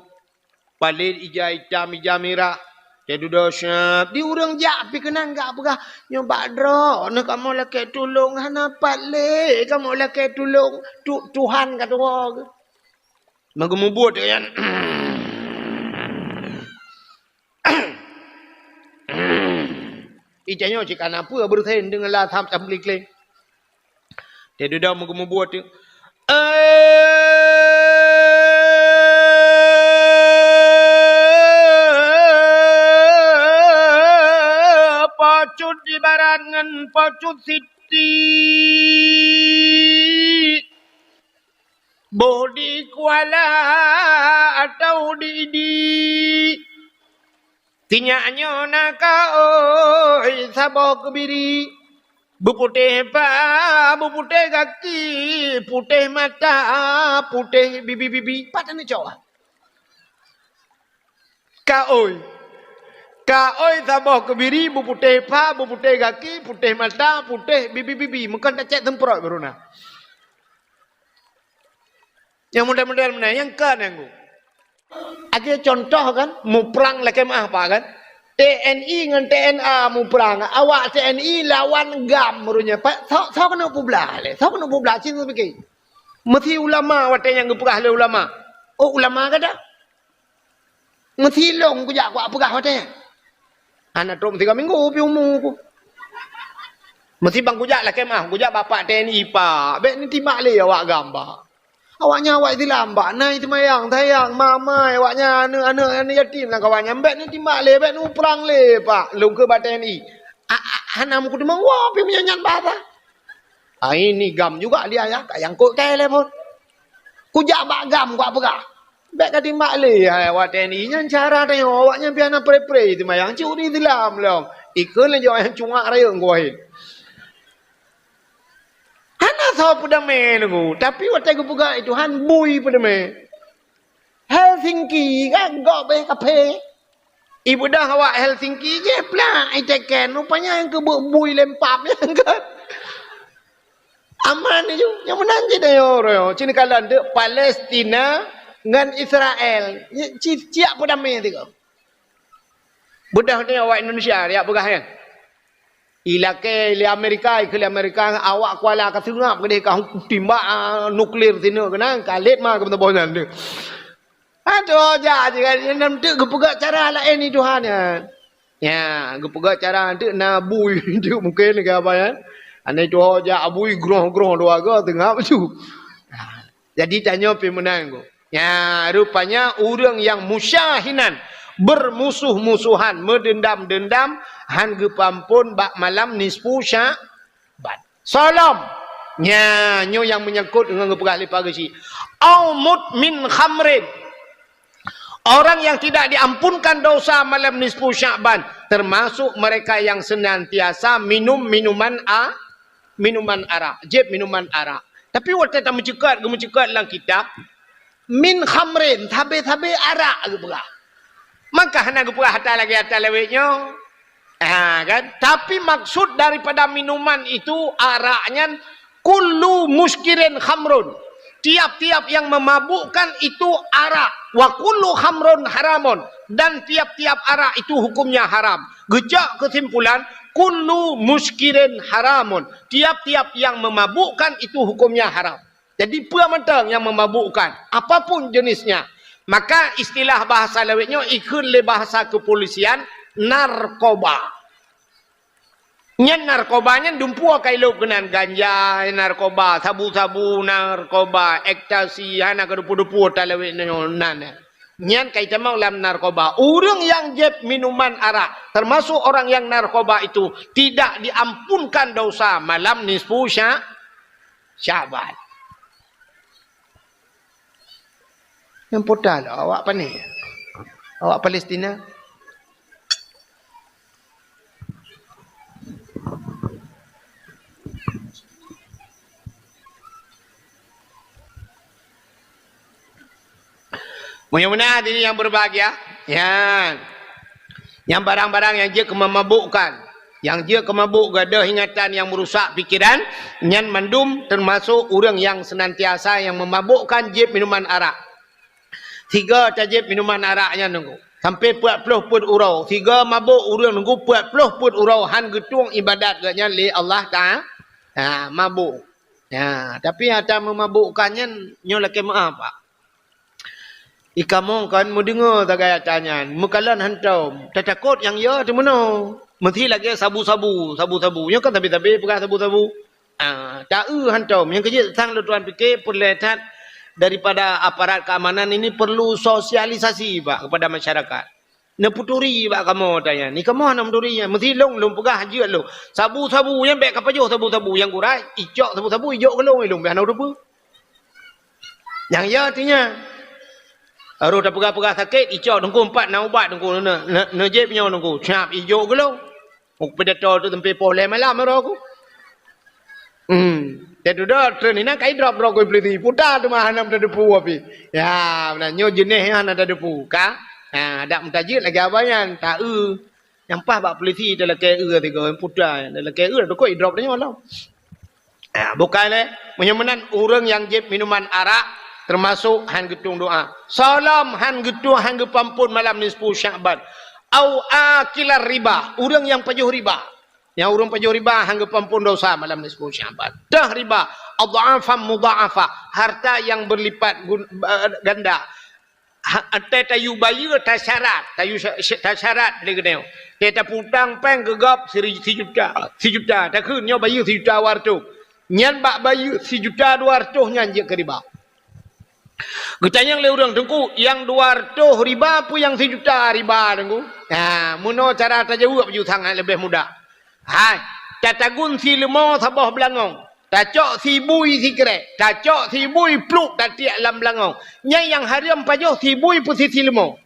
Palét ija itam, ija mirah. Teududoe syab. Di ureuëng jak pih keunan gak peugah, "Nyoe bak droeneuh kamoe lakée tulông, hana pat lé kamoe lakée tulông. Tu-, Tuhan ka tuwoe." Meugeumubuet nyan. Ih, tanyoe cit kana peue beureusen deungon lam asam-asam klikling. Teududoe meugeumubuet teuk. Eh, Po Cut ibarat ngon Po Cut Siti. Boh di Kuala atau di Idi. Sinyak nyoe na kaôi saboh keubiri. Beuputéh pa, beuputéh gaki, putéh mata, putéh bibi-bibi. Pat aneuk cok? Kaôi. Kaôi saboh keubiri, beuputéh pa, beuputéh gaki, putéh mata, putéh bibi-bibi. Meukan tacek seumprot baru na. Nyang model-model meunan, nyang ka nyang gu. Akhé contoh kan, muprang lakée meuah pa kan. T N I ngon T N A muprang. Awak T N I lawan GAM meureunya. Pa, soe, soe keuneuk peublah lé? Soe keuneuk peublah? Cit pike. Meusi ulama watée nyang geupeugah lé ulama. Oh, ulama gata? Meusi lôn kujak kuak peugah watée nyan. Hana trok meusigoe minggu pih umu ku. Meusi ban kujak lakée meuah, kujak bapak T N I pak. Bék neutimak lé awak GAM pak. Awaknyan awak Islam pak, na seumayang, sayang, mamai, awaknyan aneuk-aneuk, aneuk yatim lam kawan nyan. Bék neutimak lé, bék neuprang lé pak. Lôn keu bak T N I. A, a, hana meukeudeumeung woe pih meunyan nyan bahasa. Ai ni GAM juga dia ya, ka nyangkot kai lé pun. Kujak bak GAM kuak peugah. Bék ka timbak lé hai awak T N I nyan cara tanyoe, awaknyan pih hana pre-pre seumayang, curi Islam lom. Ikheun lé jaweueb nyang cungak rayeuk geuwahé. Hana soe peudamé nunggu, tapi watée geupeugah Tuhan bui peudamé. Helsinki kan gob eh kaphé. Ibeudôh awak Helsinki jih plak iteken, rupanya nyang keubeuk bui lempam nyan kan. Aman ju, nyang meunan cit ayo royo. Cit kalon teuk Palestina ngon Israel. Ci-, ciak peudamé tiga. Beudôh ni awak Indonesia riak peugah nyan. Ilakée lé Amerika, ikheun lé Amerika, awak Kuala ka seungab keudeh ka timbak, ah, nuklir sineuk keunan, ka lét ma keu meusaboh nyan deh. Aduh, jak je kan, nyan teuk geupeugah cara laén ni Tuhan nyan. Ya, geupeugah cara teuk na bui teuk mungken keu apa nyan. Aneuk tuha jak bui groh-groh dua ga seungab ju. Jadi tanyoe pih meunan ku. Nya, rupanya ureuëng nyang musyahinan, bermusuh-musuhan, meudendam-dendam, han geupeuampon bak malam nisfu Sya'ban. Soe lom. Nya, nyoe nyang meunyangkot ngon geupeugah lé Pak Geuchik. Au mut min khamrin. Orang yang tidak diampunkan dosa malam nisfu Sya'ban, termasuk mereka yang senantiasa minum minuman a-, minuman arak, jieb minuman arak. Tapi watée tameuceukat, geumeuceukat lam kitab, min khamrin, sabe-sabe arak geupeugah. Maka hana geupeugah ata lagée ata lawét nyoe. Ha, kan? Tapi maksud daripada minuman itu, arak nyan, kullu muskirin khamrun. Tiap-tiap yang memabukkan itu arak. Wa kullu khamrun haramun. Dan tiap-tiap arak itu hukumnya haram. Geucok kesimpulan, kullu muskirin haramun. Tiap-tiap yang memabukkan itu hukumnya haram. Jadi, peue mantong nyang memabukkan, apapun jenisnya. Maka, istilah bahasa lawét nyoe ikheun lé bahasa kepolisian, narkoba. Nyan narkoba nyan dumpeue ka ilop keunan, ganja narkoba, sabu-sabu narkoba, ekstasi, hana keudeupu-deupu talawét nyoe nan. Nyan ka itamong lam narkoba. Ureuëng nyang jieb minuman arak, termasuk orang yang narkoba itu, tidak diampunkan dosa malam nisfu Sya-, Sya'ban. Nyang pota lom awak pané? Awak Palestina? Meunyoe meunan hadirin yang berbahagia, nyan, nyang barang-barang nyang jeuet keu memabukkan, Nyang jeuet keu mabök gadôh ingatan nyang meurusak pikeran, nyan mandum teumasok ureuëng nyang seunantiasa nyang meumabökkan jieb minuman arak. Sigoe tajieb minuman arak nyan Teungku, sampoe peuet ploh peuet uroe. Sigoe mabök ureuëng Teungku peuet ploh peuet uroe, han geutueng iébadat geuh nyan lé Allah Taala. Ha, mabök. Ha, tapi ata meumabökkan nyan nyoe lakée meu'ah, Pak. Ikamoe kon meudeungoe sagai ata nyan, meukalon hantom. Tatakot nyang yo teumeunoe. Meusi lagée sabu-sabu, sabu-sabu. Nyoe kan sabe-sabe peugah sabu-sabu. Ah, ta-eu hantom. Nyang keujeuet sang lôn tuan pike peureulée that daripada aparat keamanan ini perlu sosialisasi, Pak, kepada masyarakat. Neuputuri bak kamoe ata nyan. Ni kamoe hana meuturi nyan. Meusi lôn, lôn peugah jeuet lôn. Sabu-sabu nyan bék kapajoh sabu-sabu nyang gura, icok sabu-sabu ijok keu lôn, lôn bék hana teupeue. Nyang ya artinya, roh tapeugah-peugah sakét, icok Teungku empat na ubat Teungku, ne, ne, neujép nyoe Teungku, cap ijok keu lôn. Muk pidato tu sampai poh lhée malam roh ku. Hmm. Dia tu dah, treun inan kai drop droe ku polisi. Puta tu mah hana teudepu api. Ya, beuna nyoe jeuneh nyan hana teudepu ka. Ha, dak meutajeuet lagée abah nyan, ta-eu. Nyang paih bak polisi talakée eu tiga puta, talakée eu tu kok idrop tanyoe lom. Ah, bukai lé. Meunyoe meunan ureuëng nyang jieb minuman arak, teumasok han geutueng doa. Soe lom han geutueng, han geupeuampon malam nisfu Sya'ban. Au akilar riba, ureuëng nyang pajoh riba. Nyang ureuëng pajoh riba han geupeuampon dosa malam nisfu Sya'ban. Teuh riba, adh'afan mudha'afah, harta yang berlipat gun-, eh, ganda. Ha, watée tayue bayeue tasyarat, tayue sya-, sya-, tasyarat lé geutanyoe. Watée tapeutang péng keu gob siri-, sijuta, sijuta, takheun nyoe bayeue sijuta dua reutôh. Nyan bak bayeue sijuta dua reutôh nyan jeuet keu riba. Geutanyong lé ureuëng, "Teungku, nyang dua reutôh riba peue nyang sijuta riba, Teungku?" Ha, meunoe cara tajaweueb ju sangat leubeh mudah. Hai, tatagun sileumô saboh beulangong, tacok sibui sikrék, tacok sibui pluek tatiek lam beulangong. Nyan nyang hareuem pajoh sibui peusisileumô.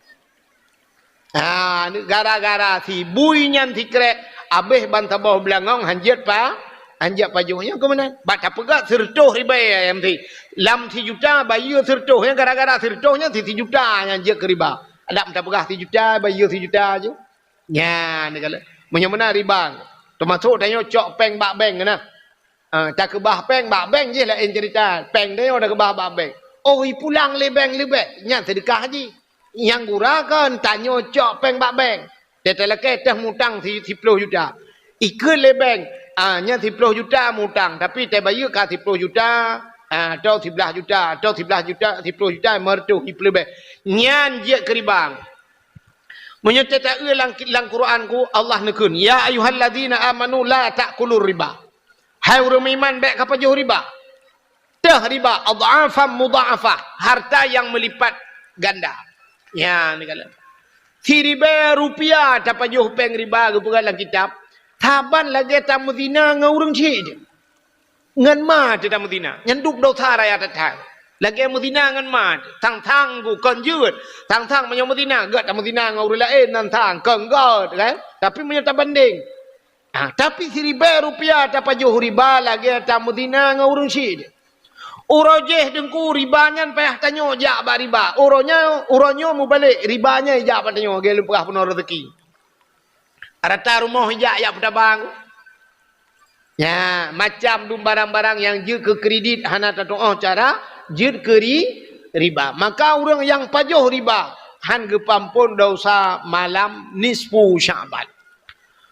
Ha, gara-gara sibui nyan sikrék, abéh ban saboh beulangong han jeuet pa, han jeuet pajoh nyan keu meunan. Bak tapeugah sireutôh ribée M C. Lam sijuta bayeue sireutôh, nyan gara-gara sireutôh nyan si sijuta nyan jeuet keu riba. Adak tapeugah sijuta bayeue sijuta ju. Nyan, meunyoe meunan riba. Teumasok tanyoe cok péng bak bank na. Ah, takeubah péng bak bank jih laén cerita. Péng tanyoe takeubah bak bank. Oh, ipulang lé bank leubeh, nyan seudeukah jih. Nyang gura kon tanyoe cok péng bak bank. Teutalakée teuh mutang si-, siploh juta. Ikheun lé bank, ah, nyan siploh juta mutang, tapi tabayeue ka siploh juta, ah, atau siblaih juta, atau siblaih juta, siploh juta, lima reutôh, ipleubeh. Nyan jeuet keu riba. Meunyoe tata-eu lam, lam Quran ku, Allah neukheun, "Ya ayyuhalladzina amanu la ta'kulur riba." Hai ureuëng meuiman, bék kapajoh riba. Teuh riba, adh'afan mudha'afah, harta yang meulipat ganda. Ya, ni kala. Siribée rupiah tapajoh péng riba geupeugah lam kitab, saban lagée tameuzina ngon ureuëng chik. Ngon ma teuh tameuzina, nyan dub dosa raya that-that. Lagée meuzina ngon ma teuh, sang-sang ku kon jeuet, sang-sang meunyoe meuzina, gét tameuzina ngon ureuëng laén nan sang, kon gét, kan? Tapi meunyoe tabandeng, ah, tapi siribée rupiah tapajoh riba lagée tameuzina ngon ureuëng chik. Uroe jih Teungku riba nyan payah tanyoe jak bak riba. Uroe nyoe, uroe nyoe mubalek, riba nyan ijak bak tanyoe, lagée lôn peugah peunoh rezeki. Rata rumoh ijak, ijak peutabang. Ya, macam dum barang-barang nyang jeuet keu kredit hana tatuoh cara, jeuet keu ri-, riba. Maka ureuëng nyang pajoh riba, han geupeuampon dosa malam nisfu Sya'ban.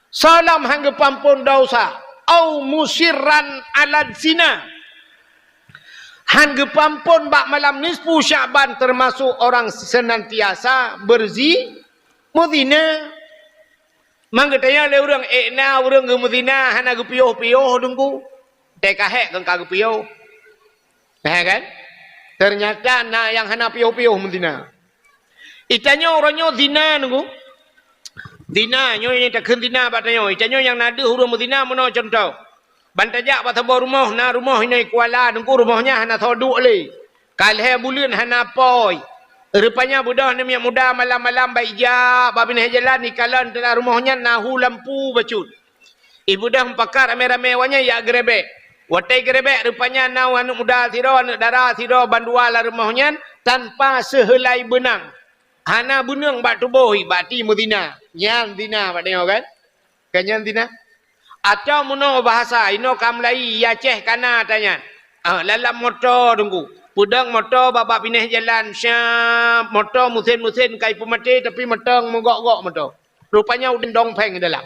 Soe lom han geupeuampon dosa, au musirran ala zina. Han geupeuampon bak malam nisfu Sya'ban teumasok orang seunantiasa berzi-, meuzina. Mang geutanyong lé ureuëng, "Ék na ureuëng geumeuzina hana geupiôh-piôh Teungku?" Teuka hék kon ka geupiôh. Nah, kan? Teunyata na nyang hana piôh-piôh meuzina. Itanyoe uroe nyoe zina Teungku. Zina, nyoe nyang takheun zina bak tanyoe. Itanyoe nyang na deuh ureuëng meuzina meunoe cuntoh. Ban tajak bak saboh rumoh, na rumoh inong Kuala Teungku, rumoh nyan hana soe duek lé. Ka lhée buleuen hana apui. Rupanya beudôh aneuk muda malam-malam bak ija, bak binéh jalan ikalon teulah rumoh nyan na hu lampu bacut. Ibeudôh meupakat ramé-ramé awak nyan ijak geurebek. Watée geurebek rupanya na aneuk muda sidroe, aneuk dara sidroe bandua lam rumoh nyan tanpa seuheulai beunang. Hana beuneueng bak tuboh, bak ti meuzina. Nyan zina bak tanyoe kan? Kan nyan zina? Atau meunoe bahasa, inoe ka mulai, i Aceh ka na ata nyan. Ah, lam moto Teungku. Peudong moto bak-bak binéh jalan, syap, moto meusén-meusén ka ipeumaté, tapi mantong meugok-gok moto. Rupanya udeb dong pheng dalam.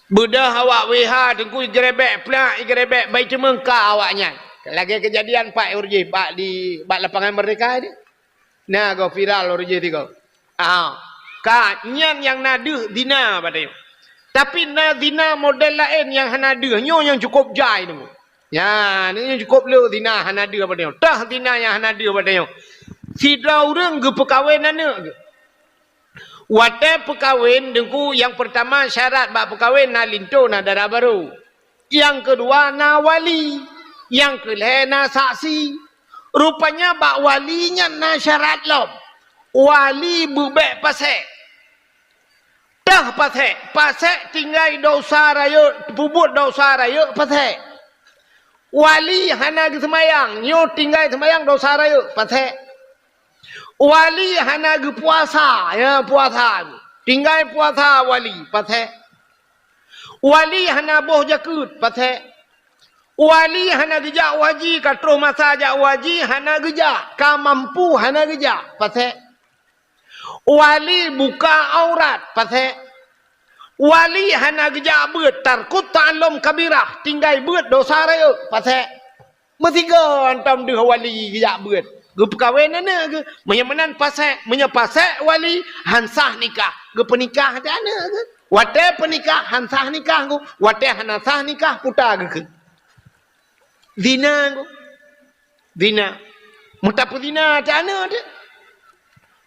Beudôh awak W H Teungku, igerebek plak, igerebek bai teumeung ka awak nyan. Lagée keujadian pat uroe jih bak di, bak Lapangan Merdeka di. Na goe viral uroe jih tigoe. Ah, ka nyan nyang na deuh zina bak tanyoe. Tapi na zina model laén nyang hana deuh, nyoe nyang cukôp jai Teungku. Nyan, nyoe nyang cukôp le zina hana deuh bak tanyoe. Teuh zina nyang hana deuh bak tanyoe. Sidroe ureuëng geupeukawen aneuëk geuh. Watée peukawen Teungku, nyang peurtama syarat bak peukawen na linto, na dara barô. Nyang keudua na wali. Nyang keulhée na saksi. Rupanya bak wali nyan na syarat lom. Wali beubek pasék. Teuh pasék, pasék tinggai dosa rayeuk, peubuet dosa rayeuk pasék. Wali hana geuseumayang, nyoe tinggai seumayang dosa rayeuk pasék. Wali hana geupuasa, ya puasa. Tinggai puasa wali, pasék. Wali hana boh jakeuet, pasék. Wali hana geujak u haji, ka troh masa jak u haji, hana geujak, ka mampu hana geujak, pasék. Wali buka aurat, pasék. Wali hana geujak beuet, tarkut ta'allum kabirah, tinggai beuet dosa rayeuk, pasék. Meusigoe hantom deuh wali geujak beuet. Geupeukawen aneuëk geuh. Meunyoe meunan pasék, meunyoe pasék wali, han sah nikah. Geupeunikah ata aneuëk geuh. Watée peunikah han sah nikah geuh. Watée hana sah nikah puta geukheun. Zina geuh. Zina. Meutapeuzina ata aneuëk teuh.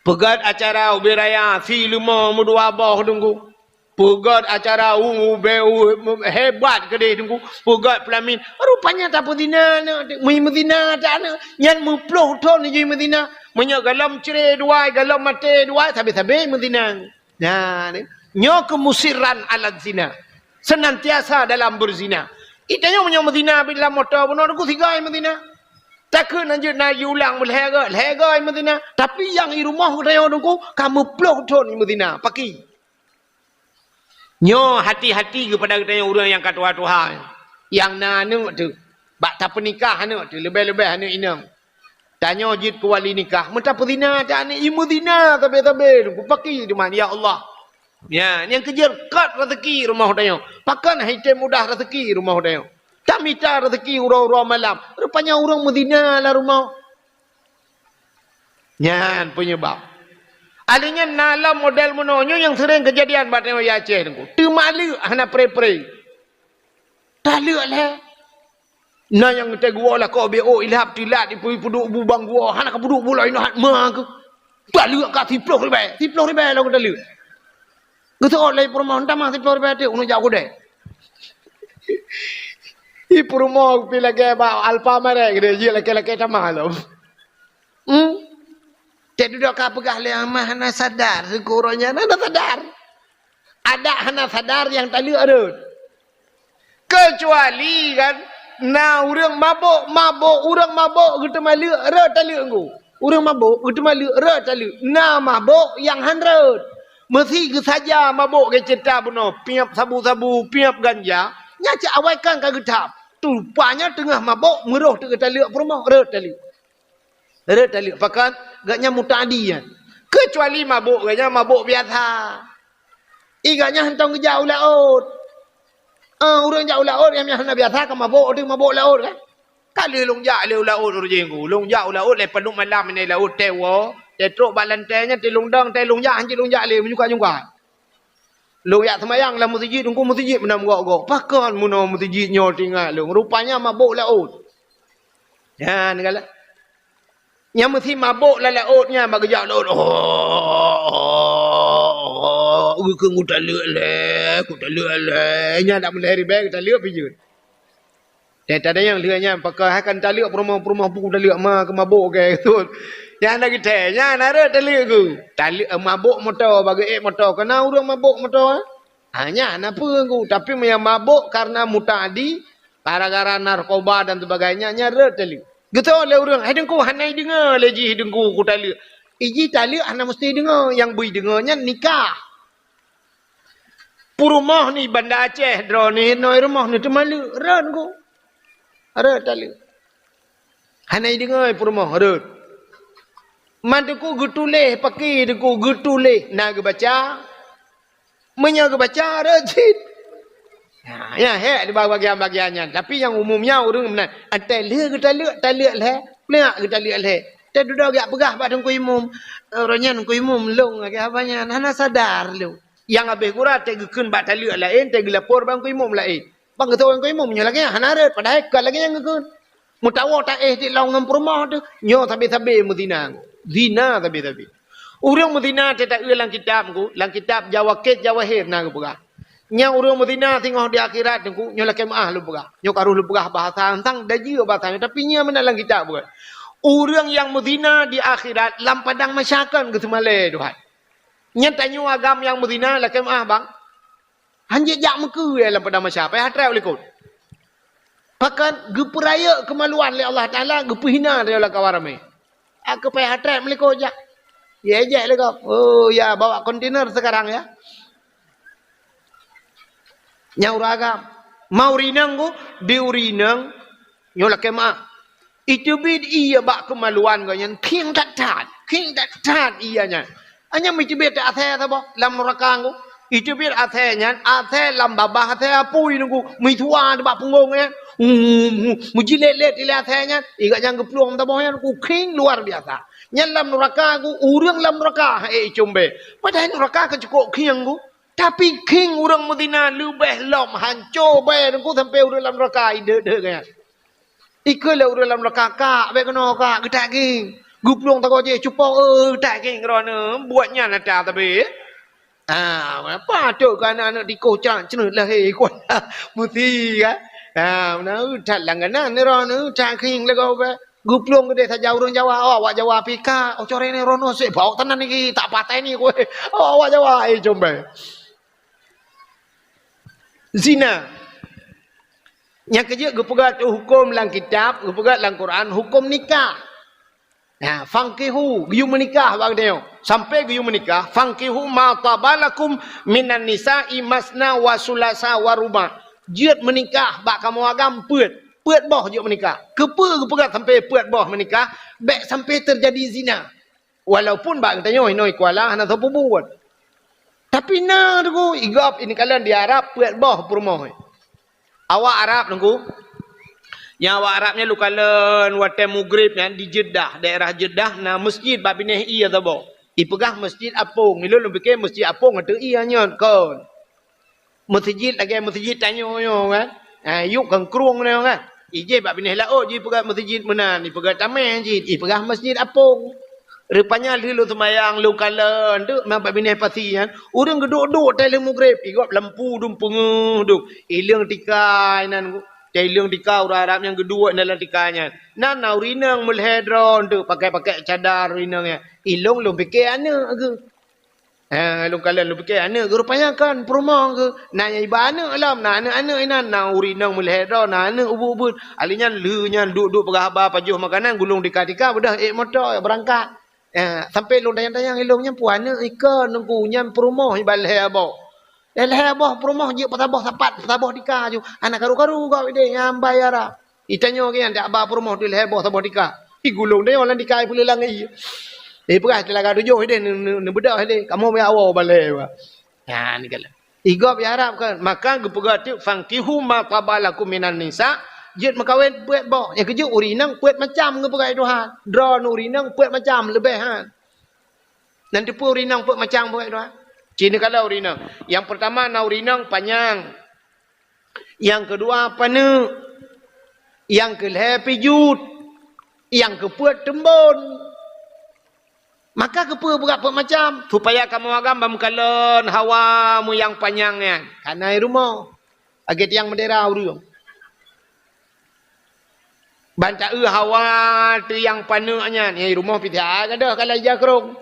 Peugét acara ubé raya, si leumo meudua boh Teungku. Peugét acara u, u, be, u, hebat keudeh Teungku. Peugét peulamin. Rupanya tapeuzina aneuëk, meu-, meuzina ata aneuëk. Nyan meuploh thon jih meuzina. Meunyoe golom cre dua, golom maté dua, sabe-sabe meuzina. Nah, ni. Nyoe keuh musirran ala zina. Senantiasa dalam berzina. Ita nyoe meunyoe meuzina bit lam moto bunoe Teungku sigoe meuzina. Takheun na jeuet na jiulang lhée goe, lhée goe meuzina. Tapi nyang i rumoh geutanyoe Teungku ka meuploh thon meuzina. Pakri. Nyoe hati-hati keupada geutanyoe ureuëng nyang ka tuha-tuha, nyang na aneuëk teuh, bak tapeunikah aneuëk teuh, leubeh-leubeh aneuëk inong. Tanyoe jeuet keu wali nikah, meutapeuzina ata aneuëk, i meuzina sabe-sabe, Teungku pakri teuma, ya Allah. Ya, nyang keujeuet kot raseuki rumoh tanyoe. Pakon han item mudah raseuki rumoh tanyoe. Tamita raseuki uroe-uroe malam. Rupanya ureuëng meuzina lam rumoh. Nyan peunyeubab. Alheuh nyan na lom model meunoe nyoe nyang seuréng keujadian bak tanyoe i Aceh Teungku. Teumaleuek hana pre-pre. Taleuek lé. Na nyang teuguoh lakoe B O ilhab tilat ipeu-, ipeuduek bu bang guoh, hana kapeuduek bu laén hat ma keuh. Taleuek ka siploh ribée, siploh ribée lom taleuek. Geuseuôt lé peurumoh, "Tamah siploh ribée teuk, ulôn jak u keudée." I peurumoh pi lagée bak Alfamart keudeh, jeuet lakée-lakée tamah lom. Hmm? Teududoe ka peugah lé amah hana sadar, syukur nyan hana sadar. Adak hana sadar nyang taleuek rhot. Keucuali kan, na ureuëng mabök, mabök, ureuëng mabök geuteumaleuek rhot taleuek Teungku. Ureuëng mabök geuteumaleuek rhot taleuek. Na mabök nyang han rhot. Meusi geusaja mabök geuceuta bunoe, piep sabu-sabu, piep ganja, nyan cit awai kan ka geutham. Rupanya teungoh mabök, meuroh teuk geutaleuek peurumoh, rhot taleuek. Rhot taleuek, pakon gobnyan muta'adi nyan. Keucuali mabök gobnyan mabök biasa. I gobnyan hantom geujak u laôt. Ah, ureuëng jak u laôt nyang hana biasa ka mabök, teuk mabök laôt kan. Ka lheueh lôn jak lé u laôt uroe jih Teungku. Lôn jak u laôt lé padub malam nyan laôt teuwoe, teutrok bak lantée nyan teulôn dong, teulôn jak, hanjeuet lôn jak lé, meunyoe ka jungkai. Lôn jak seumayang lam meuseujid, Teungku, meuseujid meunan gok-gok. Pakon meunoe meuseujid nyoe teuingat lôn. Rupanya mabök laôt. Nyan galak. Nyang meusi mabök lam laôt nyan bak geujak laôt. Oh, oh, oh, oh, geukheun kutaleuek lé, kutaleuek lé. Nyan dak meulhée ribée kutaleuek pih jeuet. Teuh tadayang lheueh nyan, pakon hai kan taleuek peurumoh-peurumoh bu taleuek ma keu mabök keu tut. Nyan na geutée, nyan na rhot taleuek geuh. Taleuek, eh, mabök moto, bagi ék moto, keu na ureuëng mabök moto, eh. Ha, nyan na peue geuh. Tapi meunyoe mabök kareuna muta'adi, gara-gara narkoba dan sebagainya, nyan rhot taleuek. Geutôi lé ureuëng, "Hai Teungku, hana ideungoe lé jih Teungku kutaleuek." I jih taleuek hana meusti ideungoe, nyang beu ideungoe nyan nikah. Peurumoh ni Banda Aceh droeneuh, noe rumoh ni teuma leuek, rhot ku. Rhot taleuek. Hana ideungoe peurumoh, rhot. Man teungku geutuléh, paki teungku geutuléh, na geubaca. Meunyoe geubaca, rhot cit. Ha, ya, hék di bagian-bagian nyan. Tapi nyang umum nyan ureueng meunan. Antai lheueh geutaleuek, taleuek lhée. Lheueh geutaleuek lhée. Teududoe geujak peugah bak teungku imum. Uroe nyan teungku imum lôn lagée haba nyan. Hana sadar lôn. Nyang habéh gura teugeukheun bak taleuek laén, teugeulapor bak teungku imum laén. Bang geutôh teungku imum nyoe lagée nyan hana rhot, padahai kon lagée nyan geukheun. Meutawoe taéh di lôn ngon peurumoh teuh, nyoe sabe-sabe meuzina. Zina sabe-sabe. Ureueng meuzina teuta-eu lam kitab ku, lam kitab Jawakit Jawahir na geupeugah. Nyang ureueng meuzina singoh di akhirat teungku, nyoe lakée meuáh lôn peugah. Nyoe ka rôh lôn peugah bahasa hansang, dajeue bahasa nyoe, tapi nyoe meunan lam kitab buet. Ureueng nyang meuzina di akhirat lam padang mahsyar kon geuseumalée Tuhan. Nyan tanyoe agam nyang meuzina lakée meuáh bang. Hanjeuet jak meukeue lam padang mahsyar, payah trép likot. Pakon geupeurayeuk keumaluan lé Allah Taala, geupeuhina lé lam kawan ramé. Aku payah trép likot jak. Ya ejek lé gob. Oh ya, bawa kontainer sekarang ya. Nyang ureueng agam. Ma ureueng inong ku, di ureueng inong, nyoe lakée meuáh. Iteubiet ie bak keumaluan geuh nyan, khieng that-that, khieng that-that ie nyan. Hanya meuteubiet asée saboh lam nuraka ku. Iteubiet asée nyan, asée lam babah asée apui nunggu, meusua bak punggong nyan. Meujilet-let ilée asée nyan, igat nyang geuplueng saboh nyan ku khieng luar biasa. Nyan lam nuraka ku, ureueng lam nuraka, eh, icumbée. Padahai nuraka ka cukôp khieng ku. Tapi khieng ureueng meuzina leubeh lom hanco bèe teungku sampoe ureueng lam nuraka ideuek-deuek geuh nyan. Ikheun lé ureueng lam nuraka, "Kak, bèk keunoe kak, geutak khieng. Geuplueng sagoe jih cupong, eh, geutak khieng droeneuh, buet nyan ata sabe." Ah, patôt keu aneuk-aneuk tikoh cak ceuneut lahé kuat. Meusi kan? Ah, meunan that langganan droeneuh, that khieng lagoe bèe. Geuplueng keudeh saja ureueng Jawa, oh, awak Jawa pih ka, oh, corée ni rono sép bawok tanan niki, tak patéh ni kueh. Oh, awak Jawa, eh, combée. Zina. Nyang keujeuet geupeugah huköm lam kitab, geupeugah lam Quran, huköm nikah. Nah, fankihu, geuyue meunikah bak geutanyoe. Sampoe geuyue meunikah, fankihu ma taba lakum minan nisa'i masna wa sulasa wa ruba'. Jeuet meunikah bak kamoe agam peuet. Peuet boh jeuet meunikah. Keupeue geupeugah sampoe peuet boh meunikah? Bèk sampoe teujadi zina. Walaupun bak geutanyoe inoe i Kuala hana soe peubuet. Tapi na teungku, i gob ineuk kalon di Arab peuet boh peurumoh. Awak Arab teungku. Nyang awak Arab nyan lôn kalon watèe mugreb nyan di Jeddah, daerah Jeddah na masjid bak binéh ie saboh. Ipeugah Masjid Apong. Ilôn lôn pike Masjid Apong ateueh ie nyan kon. Meuseujid lagèe meuseujid tanyoe nyoe kan. Ha, yup kangkrueng nyoe kan. Ijih bak binéh laôt jipeugah meuseujid meunan, ipeugah tamèh cit, ipeugah Masjid Apong. Rupanya lheueh lôn seumayang, lôn kalon, deuek ma bak binéh pasi nyan, ureueng geuduek-duek tai lheueh mugreb, i gob lampu dum peungeuh dum. Ileueng tika inan, tai ileueng tika ureueng Arab nyang geuduek dalam tika nyan. Nan na ureueng inong meulhèe droe, deuek pakai-pakai cadar ureueng inong nyan. Ilôn lôn pike aneuk geuh. Eh, lôn kalon lôn pike aneuk geuh rupanya kan peurumoh geuh. Na nyang iba aneuk lom, na aneuk-aneuk inan, na ureueng inong meulhèe droe, na aneuk ubeut-ubeut. Ali nyan lheueh nyan duek-duek peugah haba pajoh makanan, gulong tika-tika, beudôh ék moto beurangkat. Eh, sampoe lôn tanyong-tanyong ilôn nyan peue aneuk ika nungku nyan peurumoh iba lhèe boh. Lhèe boh peurumoh jeuet peusaboh sapat, peusaboh tika ju. Hana karu-karu gob ideh nyan bai Arab. Itanyoe geuh nyan dak ba peurumoh teuh lhèe boh saboh tika. Igulong deh lam tika ipeuleulang ie. Ipeugah teulaga tujoh deh, neu-, neu-, neubeudôh deh. Kamoe meuawoe balèe ba. Nyan kala. I gob i Arab kan, maka geupeugah teuk, "Fankihu ma taba lakum minan nisa," jeuet meukawen peuet boh. Nyang keujeuet ureueng inong peuet macam geupeugah Tuhan. Droeneuh ureueng inong peuet macam leubeh han. Nan teupeue ureueng inong peuet macam geupeugah Tuhan. Ci neukalon ureueng inong. Nyang peurtama na ureueng inong panyang. Nyang keudua paneuk, nyang keulhèe pijuet, nyang keupeuet teumbon. Maka keupeue beugat peuet macam? Supaya kamoe agam ban meukalon hawa meuyang panyang nyan. Kana i rumoh. Lagèe tiang meudera ureueng. Ban ta-eu hawa teuh nyang paneuk nyan, nyang i rumoh pih that gadôh ka lhèe ija krông.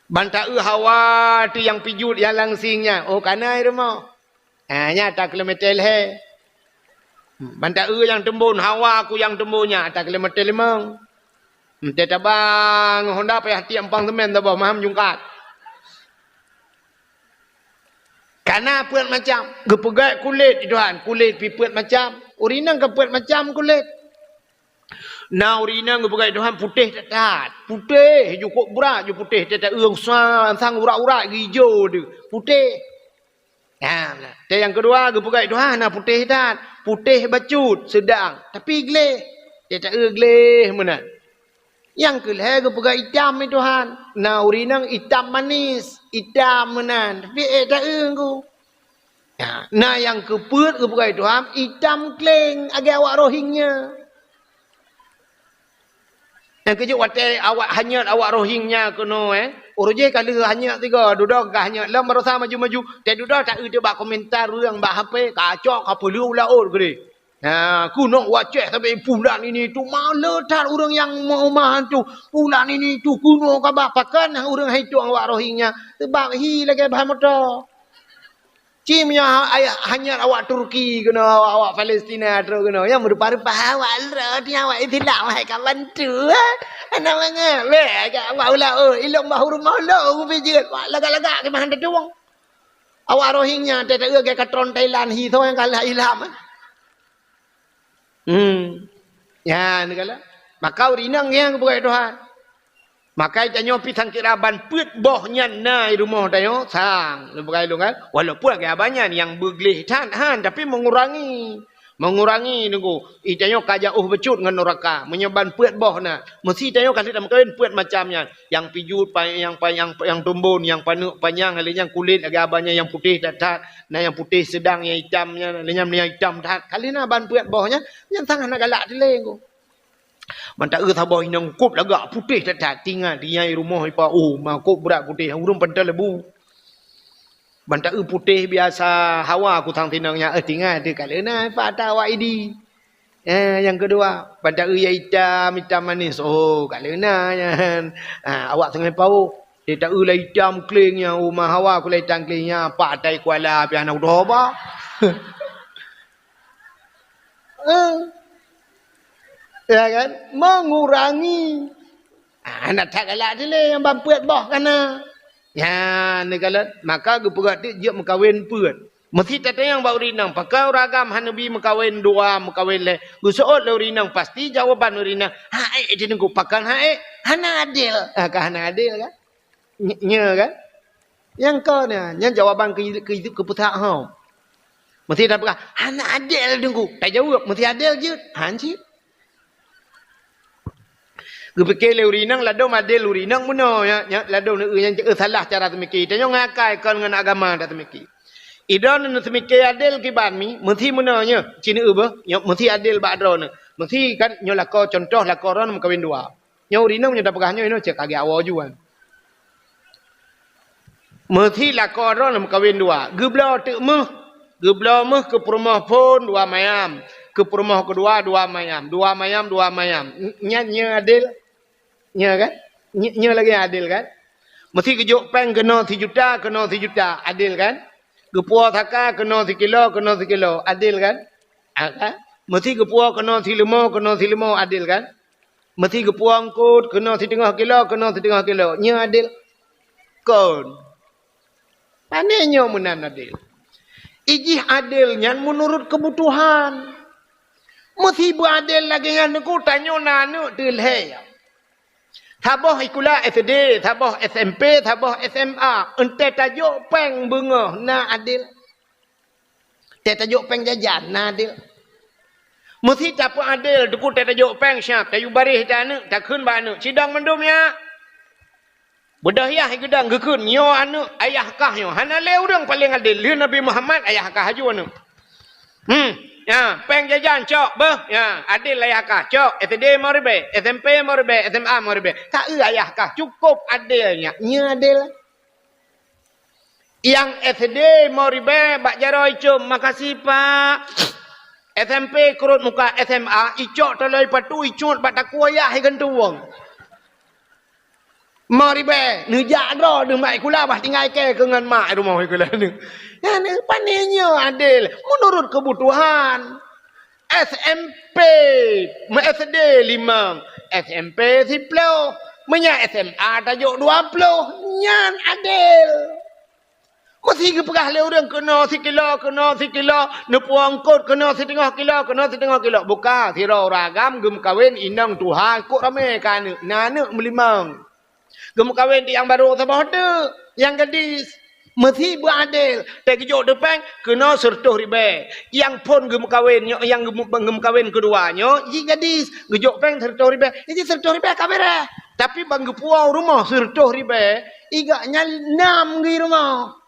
Ban ta-eu hawa teuh nyang pijuet nyang langsing nyan, oh kana i rumoh. Ha, nyan ata kilometer lhèe. Ban ta-eu nyang teumbon, hawa ku nyang teumbon nyan ata kilometer limong. Meutai tabang Honda payah tiek empang semen saboh maham jungkat. Hana peuet macam. Geupeugét kulét, Tuhan, kulét pih peuet macam. Ureueng inong ka peuet macam kulét. Na ureueng inong geupeugét Tuhan putéh that-that. Putéh, jukôb brat, ju putéh. Teuta ureueng sang, sang urat-urat geuijo deuh. Putéh. Nah, nah. Teuh nyang keudua geupeugét Tuhan na putéh that. Putéh bacut, seudang. Tapi gleh. Teuta gleh meunan. Nyang keu lhèe geupeugah itam, eh Tuhan. Na ureueng inong itam manis, itam meunan, tapi ék taeu ku. Na, na nyang keu peuet geupeugah, eh Tuhan, itam kleng agak awak Rohingya. Nyang keujeuet watèe awak hanyot awak Rohingya keunoe, eh. Uroe jéh ka lheueh hanyot sigoe, dudoe ka hanyot. Lom barosa maju-maju, teuh dudoe taeu teuh bak komentar ureueng bak H P, kacok ka peuleueh u laôt keudéh. Ha, keunoe wacéh sabe pulan ini tu, maleuh that ureueng nyang meuumah tu. Pulan ini tu keunoe kaba pakon ureueng hai tueng awak Rohingya. Sebab hi lagèe bahan moto. Ci meunyoe ha-, ayah hanyot awak Turki keunoe, awak, awak Palestina trok keunoe. Nyang meurupa-rupa awak lôn, awak Islam hai ka bantu, ha? Hana mangat. Weh, awak ula, oh, ilong bahu rumoh lôn, ubé jeuet. Wah, lagak-lagak keumahan tatueng. Awak Rohingya, teuh taeu lagèe katron Thailand, hi soe nyang kalah Islam, ha? Hmm. Nyan kala. Maka ureueng inong nyang geupeugah Tuhan. Maka tanyoe pih sangkira ban peuet boh nyan na i rumoh tanyoe sang. Geupeugah lôn kan. Walaupun lagèe abang nyan nyang beugleh that han, tapi mengurangi. Mengurangi nunggu. I tanyoe ka jauh bacut ngon nuraka. Meunyoe ban peuet boh na. Meusi tanyoe ka lheueh tameukawen peuet macam nyan. Nyang pijut, pa-, nyang pa-, nyang, nyang tumbon, nyang paneuk panyang, lheueh nyan kulét lagèe abang nyan nyang putéh that-that. Na nyang putéh seudang, nyang itam nyan, lheueh nyan nyang itam that. Ka lheueh na ban peuet boh nyan, nyan sang hana galak dilèe ku. Ban taeu saboh inong kôb lagak putéh that-that, tinggai di nyang i rumoh ipa, oh, ma kôb brat putéh, ureueng pantai lebu. Ban taeu putéh biasa hawa ku sang tinong nyan, eh, tinggai teuh ka lheueh na ipa ata awak Idi. Eh, nyang keudua, ban taeu nyang itam, itam manis. Oh, ka lheueh na nyan. Ah, awak teungoh paôh. Teuh taeu lam itam kleng nyan, oh, ma hawa ku lam itam kleng nyan, pat tai kuala pih hana kutoh ba. Eh. Ya kan? Mengurangi. Ah, hana that galak dilèe nyang ban peuet boh ka na. Nyan, neukalon, maka geupeugah teuk jeuet meukawen peuet. Meusi tatanyong bak ureueng inong, pakon ureueng agam hana bi meukawen dua, meukawen lhèe? Geuseuôt lé ureueng inong, pasti jawaban ureueng inong, "Hak ék, Teungku, pakon hak ék? Hana adil." Ah, ka hana adil kan? Nye-, nyoe kan? Nyang kon nyan, nyan jawaban keu, keu, keu peutah hom. Meusi tapeugah, "Hana adil, Teungku." Tajaweueb, "Meusi adil jeuet." Han cit. Geupike lé ureueng inong, ladôm adil ureueng inong bunoe, ya, ya, ladôm, eh, nyang, eh, salah cara teumike. Tanyoe ngon akai kon ngon agama dak teumike. Idroeneuh teumike adil kiban mi, meusi bunoe nyoe, ci neueu beuh, nyoe meusi adil bak droeneuh. Meusi kan nyoe lakoe, contoh lakoe droeneuh meukawen dua. Nyoe ureueng inong nyoe tapeugah nyoe, nyoe cit kagèe awoe juan. Meusi lakoe droeneuh meukawen dua. Geubloe teuk méuh. Geubloe méuh keu peurumoh phôn dua mayam. Keu peurumoh keudua dua mayam. Dua mayam, dua mayam. N-, nyan nyoe adil? Nyoe kan? Nyoe, nyoe lagèe adil kan? Meusi geujok péng keunoe sijuta, keunoe sijuta. Adil kan? Geupuwoe saka keunoe sikilo, keunoe sikilo. Adil kan? Ah, kan? Meusi geupuwoe keunoe sileumo, keunoe sileumo. Adil kan? Meusi geupuwoe eungkôt keunoe siteungoh kilo, keunoe siteungoh kilo. Nyoe adil? Kon. Pane nyoe meunan adil? Ijih adil nyan meunurot keubutuhan. Meusi beuadil lagèe nyan, Teungku, tanyoe na aneuk teuh lhèe. Saboh sikula S D, saboh S M P, saboh S M A. Eunteuk tajok péng beungoh, na adil? Teuh tajok péng jajan, na adil? Meusi tapeuadil, Teungku, teuh tajok péng siap, tayue baréh ata aneuk, takheun bak aneuk, "Sidong mandum nyak." Beudôh yah geudong geukheun, "Nyoe aneuk ayah kah nyoe." Hana lé ureueng paleng adil, lheueh Nabi Muhammad ayah kah aju aneuk. Hmm, ya, péng jajan cok beuh, ya, adil ayah kah, cok, S D lhèe ribèe, S M P lhèe ribèe, S M A lhèe ribèe. Taeu ayah kah, cukôp adil nyan, nyoe adil. Nyang S D lhèe ribèe bak jaroe icôm, "Makasih, Pak." S M P keurot muka S M A, icok taloe patu, icut bak takue yah igantung. Lhèe ribèe, neujak droe deuh mak sikula bah tinggai kèe keu ngon mak rumoh sikula deuh. Nyan pane nyoe adil, meunurot keubutuhan. S M P, meu S D limong, S M P siploh, meunyo S M A tajok dua ploh, nyan adil. Kok si geupeugah lé ureuëng keunoe sikilo, keunoe sikilo, neupuwoe eungkot keunoe siteungoh kilo, keunoe siteungoh kilo. Buka, sidroe ureuëng agam geumeukawen inong tuha, kok ramé ka aneuëk, na aneuëk meulimong. Geumeukawen di nyang barô saboh teuk, nyang gadis. Meusi beuadil, teugeujok teupeng keunoe sireutôh ribée. Nyang phon geumeukawen nyoe, nyang geumeu-, geumeukawen keudua nyoe, jih gadis, geujok péng sireutôh ribée. Jih sireutôh ribée ka beureh. Tapi ban geupuwoe rumoh sireutôh ribée, igak nyan nam geuh rumoh.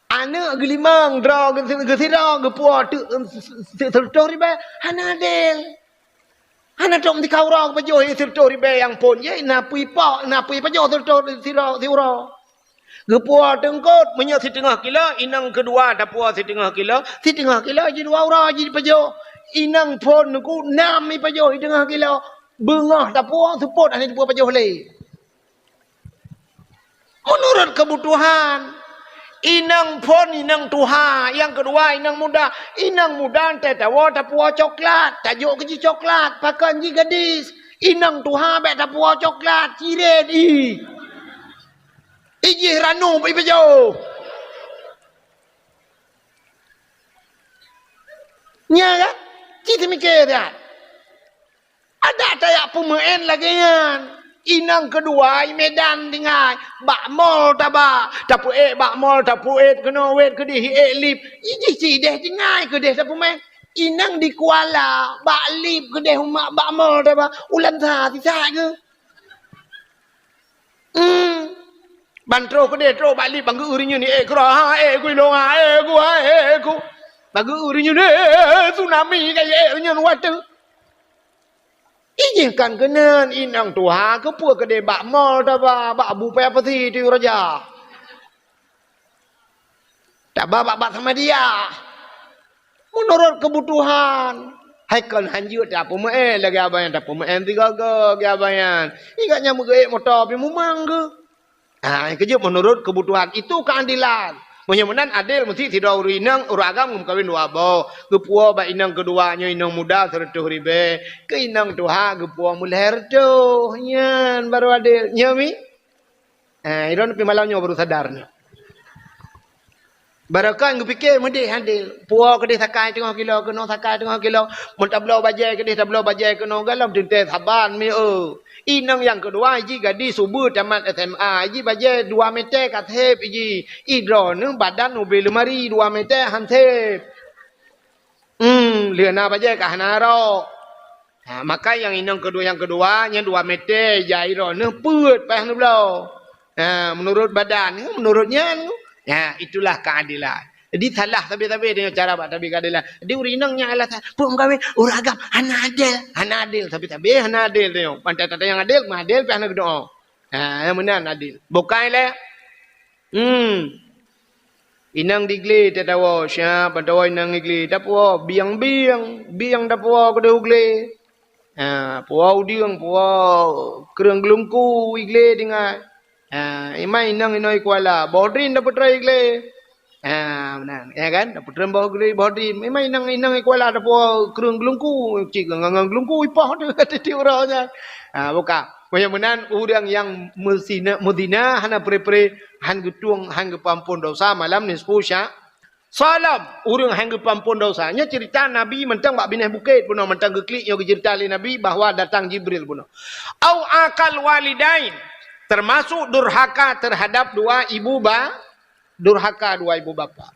Aneuëk geulimong droe geusi-, geusidroe geupuwoe teuk, eh, si-, si-, sireutôh ribée, hana adil. Hana tom sikau uroe geupajoh sireutôh ribée nyang phon jih, na peue ipok, na peue ipajoh sireutôh sidroe siuroe. Geupuwoe teungkot, meunyoe siteungoh kilo, inong keudua tapuwoe siteungoh kilo, siteungoh kilo jih dua uroe jih ipajoh. Inong phon Teungku nam ipajoh siteungoh kilo, beungoh tapuwoe seupôt hana jipajoh lé. Meunurot keubutuhan, inong phon inong tuha, nyang keudua inong muda. Inong muda teuh tawoe tapuwoe coklat, tajok keu jih coklat, pakon jih gadis. Inong tuha bék tapuwoe coklat, cirét ih. Ijih ranub ipajoh. Nya kan? Ci teumike that. Adak tajak peumeuén lagée nyan. Inong keudua i Medan tinggai, bak mall taba, tapeuék bak mall, tapeuék keunoe wét keudeh ék lip. Ijih ci ideh tinggai keudeh tapeumeuén. Inong di Kuala, bak lip keudeh umak bak mall taba, ulan sa sisak geuh. Hmm. Ban troh keudeh troh bak lip ban geu-eu rinyun, "Eh, keudroe, ha, eh, ku ilong, ha, eh, ku, ha, eh, ku." Ban geu-eu rinyun, eh, tsunami ka, eh, rinyun watée. Ijih kan keunan inong tuha keupeue keudeh bak mall taba, bak bu paya pasi tu raja. Taba bak, bak sama dia. Meunurot keubutuhan. Hai kon hanjeuet tapeumeuén lagée abang nyan, tapeumeuén sigoe-goe lagée abang nyan. Ingat nyan meugeuék moto pih mumang geuh. Ah, keujeuet meunurot keubutuhan. Itu keuadilan. Meunyoe meunan adil meusti sidroe ureuëng inong, ureuëng agam geumeukawen dua boh. Geupuwoe bak inong keudua nyoe inong muda sireutôh ribée. Keu inong tuha geupuwoe meulhée reutôh. Nyan baru adil. Nyoe mi? Eh, droeneuh pih malam nyoe baru sadar nyoe. Barokon geupike meudeh adil. Puwoe keudeh sakai teungoh kilo, keunoe sakai teungoh kilo. Meuntabloe bajée keudeh tabloe bajée keunoe, galom teuntée saban mi eu. Inong nyang keudua jih gadis ubeut tamat S M A, jih bajée dua meter ka sép jih. Droeneuh badan ubé leumari dua meter han sép. Hmm, lheueh na bajée ka hana rok. Ha, maka nyang inong keudua, nyang keudua nyan dua meter jai droeneuh peuet payah neubloe. Ha, meunurot badan, meunurot nyan. Ha, itulah keadilan. Jadi salah sabe-sabe tanyoe cara bak tabi keadilan. Jadi ureuëng inong nyan alasan, "Peue meukawen ureuëng agam hana adil, hana adil, sabe-sabe hana adil tanyoe." Pantai tata nyang adil, meuadil pih hana geudoe. Ha, nyang meunan adil. Bukai lé. Hmm. Inong di glé tatawoe, siap tatawoe inong di glé, tapuwoe bieng-bieng, bieng tapuwoe keudeh u glé. Ha, puwoe udeueng, puwoe kreueng geulungku i glé tinggai. Ha, imai inong inoe i Kuala, boh drin tapeutroi i glé. Ha, meunan, ya kan? Tapeutroi boh glé, boh drin. Imai inong, inong i Kuala tapuwoe kreueng geulungku, cit ngon, ngon geulungku ipoh tu, tiep uroe nyan. Ha, buka. Meunyoe meunan, ureuëng nyang meuzina, meuzina hana pre-pre, han geutueng, han geupeuampon dosa malam nisfu sya-, Salam, ureuëng han geupeuampon dosa. Nyoe cerita Nabi mantong bak binéh bukét bunoe, mantong geuklik nyoe geucerita lé Nabi bahwa datang Jibril bunoe. Au akal walidain, termasuk durhaka terhadap dua ibu ba-, durhaka dua ibu bapa.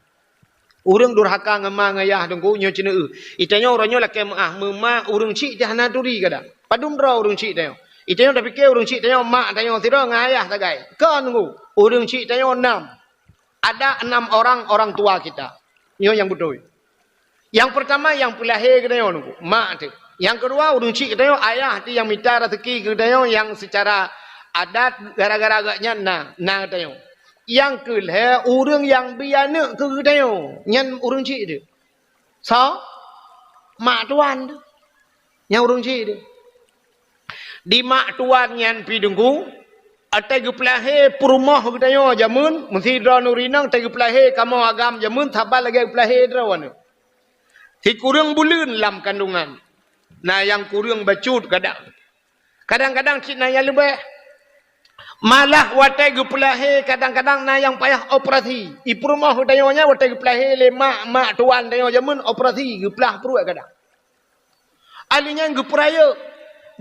Ureuëng durhaka ngon ma ngon yah Teungku nyoe ceuneuh. Itanyoe uroe nyoe lakée meuah, meuma ureuëng chik teuh hana turi kadang. Padum droe ureuëng chik tanyoe. Itanyoe tapike ureuëng chik tanyoe mak tanyoe sidroe ngon ayah sagai. Kon Teungku, ureuëng chik tanyoe nam. Ada enam orang orang tua kita. Nyoe nyang beutôi. Nyang peurtama nyang peulahé geutanyoe Teungku, mak teuh. Nyang keudua ureuëng chik geutanyoe, ayah teuh nyang mita raseuki geutanyoe nyang seucara adat gara-gara gobnyan na, na geutanyoe. Nyang keulhée ureuëng nyang bri aneuëk keu geutanyoe, nyan ureuëng chik teuh. Soe? Mak tuan teuh. Nyang ureuëng chik teuh. Di mak tuan nyan pih Teungku, watée geupeulahé peurumoh geutanyoe jameun, meusidroe ureuëng inong watée geupeulahé kamoe agam jameun saban lagée geupeulahé droeneuh. Sikureueng buleuen lam kandongan, na nyang kureueng bacut kadang. Kadang-kadang cit na nyang leubeh. Malah watée geupeulahé kadang-kadang na nyang payah operasi. I peurumoh tanyoe nyan watée geupeulahé lé mak, mak tuan tanyoe jameun operasi, geuplah pruet kadang. Ahli nyan geupeurayeuk,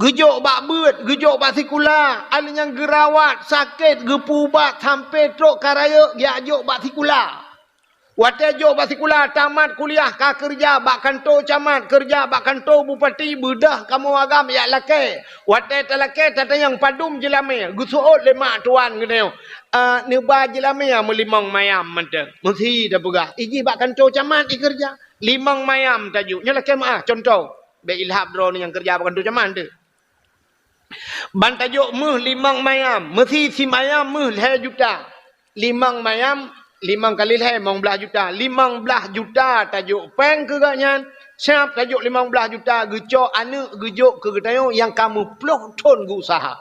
geujok bak beuet, geujok bak sikula, ahli nyan geurawat, sakét, geupeuubat sampoe trok ka rayeuk geujok bak sikula. Watée jok bak sikula, tamat kuliah, ka keureuja bak kantô camat, keureuja bak kantô bupati, beudôh kamoe agam jak lakée. Watée talakée, tatanyong padum jeulamé, geuseuôt lé mak tuan geutanyoe, "Ah, neuba jeulamé meulimong mayam mantong." Meusi tapeugah, "Ih jih bak kantô camat ih keureuja." Limong mayam tajok. Nyoe lakée meu'ah, cuntoh. Bék ilhab droeneuh nyang keureuja bak kantô camat teuh. Ban tajok méuh limong mayam, meusi simayam méuh lhée juta. Limong mayam, limong kali lhée, limong blaih juta. Limong blaih juta tajok péng keu gobnyan, siab tajok limong blaih juta geucok aneuëk geujok keu geutanyoe nyang ka meuploh thon geuuseuha.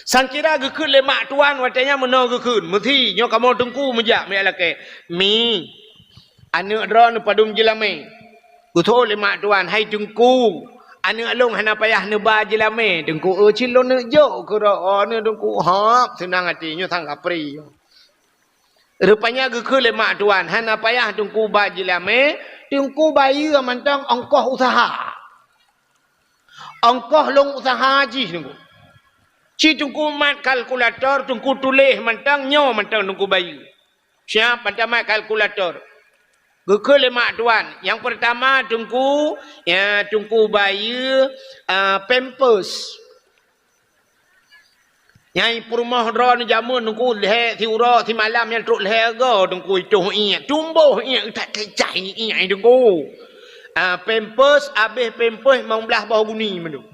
Sangkira geukheun lé mak tuan watée nyan meunoe geukheun, "Meusi, nyoe kamoe teungku meujak miet lakée." "Mi, aneuëk droeneuh padum jeulamé?" Geutôh lé mak tuan, "Hai teungku, aneuëk lôn hana payah neuba jeulamé." "Teungku, eu cit lôn neuk jok keu droeneuh teungku." "Hop, seunang até, nyoe sang kapri." Rupanya geukheun lé mak tuan, "Hana payah teungku ba jeulamé, teungku bayeue mantong ongkoh useuha." Ongkoh lôn useuha jih teungku. Ci teungku mat kalkulator, teungku tuléh mantong, nyoe mantong teungku bayeue. Siab mantong mat kalkulator. Geukheun lé mak tuan, nyang peurtama teungku, ya, teungku bayeue, a, pampers. Nyang peurumoh droeneuh jameun teungku lhée siuroe simalam nyang trok lhée go teungku itoh iék, tumboh iék, that kecai iék teungku. Ah, pampers, abéh pampers limong blaih boh guni mandum.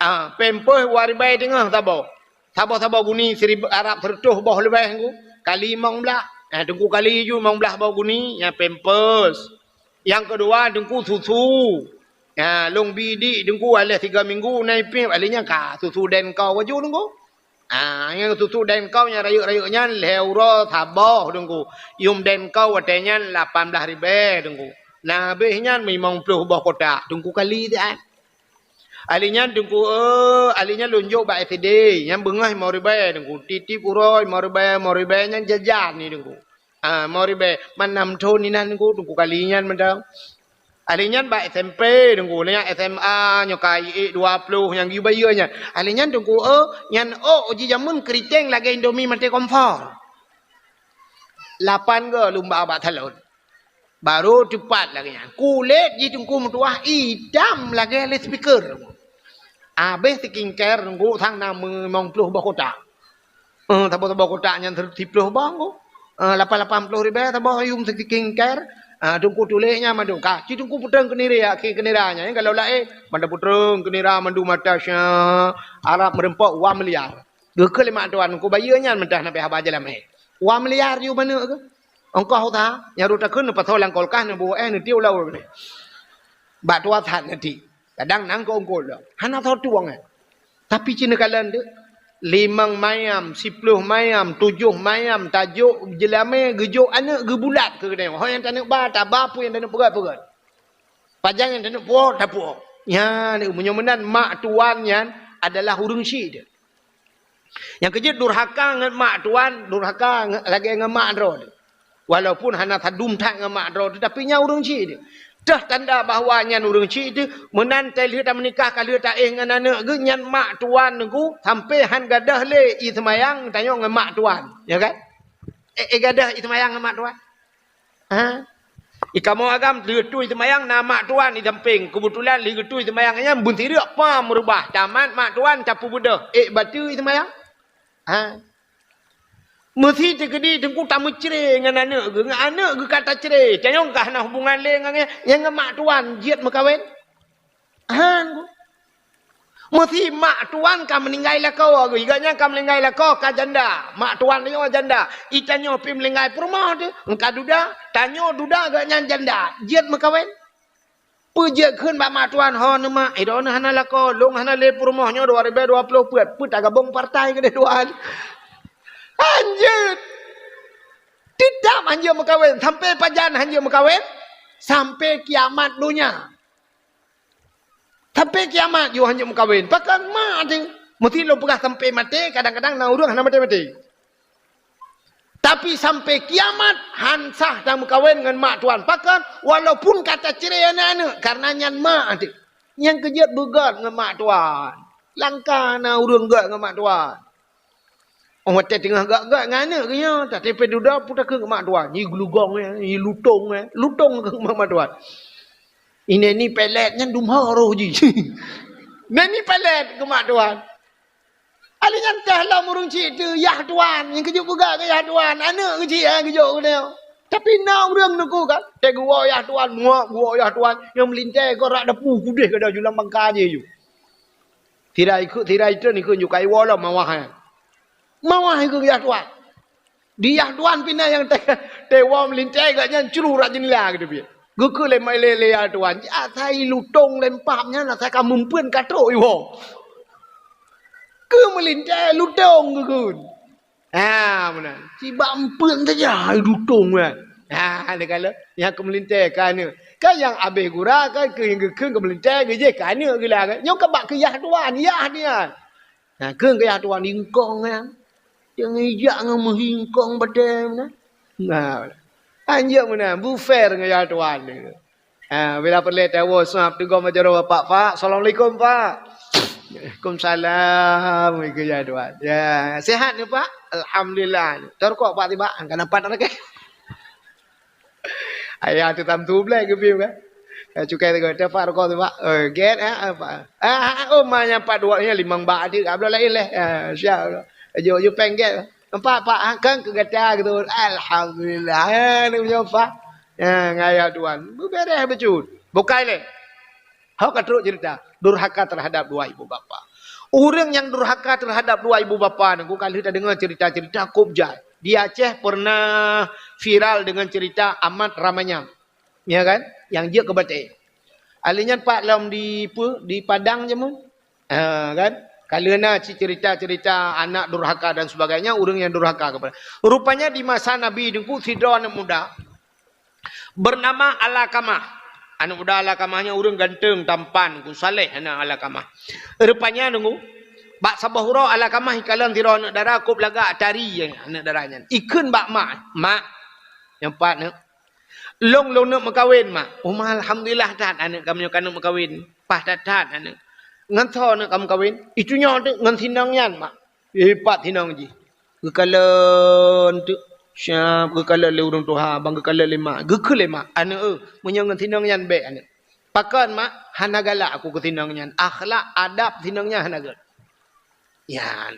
Ah, pampers dua ribée teungoh saboh. Saboh-saboh guni siribée Arab sireutoh boh leubeh teungku. Kali limong blaih. Ah, teungku kali ju limong blaih boh guni, nyang pampers. Nyang keudua teungku susu. Ha, lôn bi dik teungku, aléh tiga minggu na ipéb, aléh nyan ka susu Denko waju teungku. Ha, nyang susu Denko nyang rayeuk-rayeuk nyan lhée uroe saboh teungku. Yum Denko watée nyan lapan blaih ribée teungku. Na abéh nyan limong ploh boh kotak teungku kali siat. Aléh nyan teungku, eh, aléh nyan lôn jok bak S D, nyan beungoh limong ribée teungku. Tieb-tieb uroe limong ribée, limong ribée nyan jajan ni teungku. Ah, limong ribée, man nam thon inan teungku, teungku kali nyan mantong. Aléh nyan bak S M P teungku, nyan S M A, nyoe ka ék dua ploh nyang geubayeue nyan. Aléh nyan teungku, eh, nyan ôk jijameun keuriteng lagée Indomie maté kompor. Lapan go lôn ba bak salon. Barô teupat lagée nyan. Kulét jih teungku meutuwah itam lagée loudspeaker. Abéh skincare teungku sang na limong ploh boh kotak. Eh, saboh-saboh kotak nyan siploh boh teungku. Eh, lapan-lapan ploh ribée saboh yum skincare. Ah, teungku tuléh nyan mandum ka. Ci teungku peutrön keu nira, keu nira nyan. Kalau laén, mandum peutrön keu nira mandum mata sya, Arab meureumpok dua miliar. Geukheun lé mak tuan, teungku bayeue nyan mantong na pih haba jeulamé. Dua miliar yum aneuk keuh. Ongkoh usaha, nyang rot takheun neupasoe lam kulkas, neubuet éh, neutiek u laôt. Bak tuha that neutiek. Kadang nang keu ongkoh lom. Hana soe tueng, eh. Tapi ci neukalon deuek. Limong mayam, siploh mayam, tujoh mayam, tajok jeulamé, geujok aneuk, geubulat keu geutanyoe. Ho nyang taneuk ba, taba, peue nyang taneuk peugét, peugét. Pajan nyang taneuk puwoe, tapuwoe. Nyan, meunyoe meunan mak tuan nyan adalah ureuëng syik deuek. Nyang keujeuet durhaka ngon mak tuan, durhaka nge-, lagée ngon mak droe. Walaupun hana sadum that ngon mak droe, tetapi nyan ureuëng syik teuh. Teuh tanda bahwa nyan ureuëng syik teuh, meunan teuh lheueh tameunikah ka lheueh taéh ngon aneuk geuh, nyan mak tuan teungku sampoe han gadôh lé ie seumayang tanyoe ngon mak tuan. Ya kan? Eh, eh, gadôh ie seumayang ngon mak tuan. Ha? I kamoe agam, lheueh tui seumayang na mak tuan i sampéng. Keubeutulan lheueh geutui seumayang nyan, beunsireuk pam reubah. Tamat mak tuan tapeubeudôh. Ék bateue ie seumayang? Ha? Meusi teukeudi teungku tameucré ngon aneuk geuh. Ngon aneuk geuh ka tacré. Tanyoe ka hana hubungan lé ngon nyan, nyan ngon mak tuan jeuet meukawen. Han. Meusi mak tuan ka meuninggai lakoe geuh, gobnyan ka meuninggai lakoe ka janda. Mak tuan nyoe janda. I tanyoe pih meuninggai peurumoh teuh, ka duda. Tanyoe duda gobnyan janda. Jeuet meukawen. Peue jeuet kheun bak mak tuan, "Ho neuh mak, droeneuh hana lakoe, lôn hana lé peurumoh nyoe dua ribée dua ploh peuet, peue tagabong partai keudeh tuan?" Hanjeuet. Teutap hanjeuet meukawen. Sampoe pajan hanjeuet meukawen? Sampoe kiamat donya. Sampoe kiamat jih hanjeuet meukawen. Pakon mak teuh? Meusti lôn peugah sampai maté, kadang-kadang na ureuëng hana maté-maté. Tapi sampai kiamat, han sah tameukawen ngon mak tuan. Pakon? Walaupun ka tacré aneuëk-aneuëk, karena nyan mak teuh. Nyang keujeuet beugét ngon mak tuan. Langka na ureuëng gét ngon mak tuan. Oh, watée teungoh gét-gét ngon aneuëk geuh nyoe, tapi peududa peutakeueng keu mak tuan. Nyi geulugong, eh, nyi lutong, eh. Lutong keu mak, mak tuan. Ineh ni pelet nyan dumha roh jih. Neh ni pelet keu mak tuan. Ali nyan teuh lom ureuëng chik teuh, yah tuan. Nyang keujeuet peugah keu yah tuan. Aneuëk keuchik, eh, geujok keu nyoe. Tapi na ureuëng nuku kan. Teuh geuwoe yah tuan, muak geuwoe yah tuan. Nyang meulintée keu rak dapu kudeh kada julang bangka je ju. Tirai ikut, tirai itu ni kunjuk kai wala mawah, eh. Mawah ikut yah tuan. Di yah tuan pina nyang te-, tewa meulintée gak nyan celu rak jendela gitu piye. Geukeu lé mai lé, lé yah tuan. Asai lutong lempap nyan asai ka meumpun ka trok iwoe. Keu meulintée lutong geukeu. Ha, meunan. Sibak meupeuen saja hai dutong kan. Ha, lé kala nyang keu meulintée ka aneuëk. Kan nyang abéh gura kan keu nyang geukheun keu meulintée geujeh ka aneuëk geula kan. Nyoe ka bak keu yah tuan, yah nian. Ha, kheun keu yah tuan ingkong nyan. Nyang ijak ngon meuhingkong batée meunan. Nah, anjeuet meunan, beufair ngon yah tuan. Ah, bila peureulée tawoe sab teugom jaroe bapak, "Pak, assalamualaikum, Pak." "Waalaikumsalam," ikeu yah tuan. "Ya, sehat ni, Pak?" "Alhamdulillah." "Tarukok, Pak, tiba." Angka nampak tak lagi. Ayah tu tam tu blek geubi kan. Ya, cukai tu, "Tiba, Pak, rukok tiba." "Oh, get, eh, apa?" "Ah, oh, ma nyang Pak dua ni limong bak adik, abloh lain leh." Ah, siap. Jok, jok pengget. Nampak, Pak, ha, kan keu gata gitu. Alhamdulillah. Ha, ni punya, Pak. Ha, ngaya tuan. Beberes becut. Bukai leh. Hok ka trok cerita. Durhaka terhadap dua ibu bapa. Ureuëng nyang durhaka terhadap dua ibu bapa ni, ku ka lheueh tadeungoe cerita-cerita kop jai. Di Aceh pernah viral dengan cerita Amat Ramanyang. Ya kan? Yang jeuet keu batée. Ahli nyan pat lom di, pe, di Padang jameun. Ha, kan? Ka lheueh na cit cerita-cerita anak durhaka dan sebagainya, ureuëng yang durhaka kepada. Rupanya di masa Nabi Teungku sidroe aneuk muda bernama Alakamah. Aneuk muda Alakamah nyan ureuëng ganteng, tampan, ku saleh aneuk Alakamah. Rupanya Teungku, bak saboh uroe Alakamah ikalon sidroe aneuk dara kop lagak tari aneuk dara nyan. Ikheun bak mak, "Mak, nyang pat neuk, lôn lôn neuk meukawen, Mak." "Oh, Ma, alhamdulillah that aneuk kamoe ka neuk meukawen. Paih that-that aneuk." "Ngon soe neuk ka meukawen?" "Itu nyoe teuk ngon sinong nyan, Mak." Eh, pat sinong jih. Geukalon teuk. Siap geukalon lé ureuëng tuha, bang geukalon lé mak. Geukheun lé mak, "Aneuk, eh, meunyoe ngon sinong nyan bék aneuk." "Pakon, Mak?" "Hana galak aku keu sinong nyan. Akhlak, adab sinong nyan hana gét." Ya,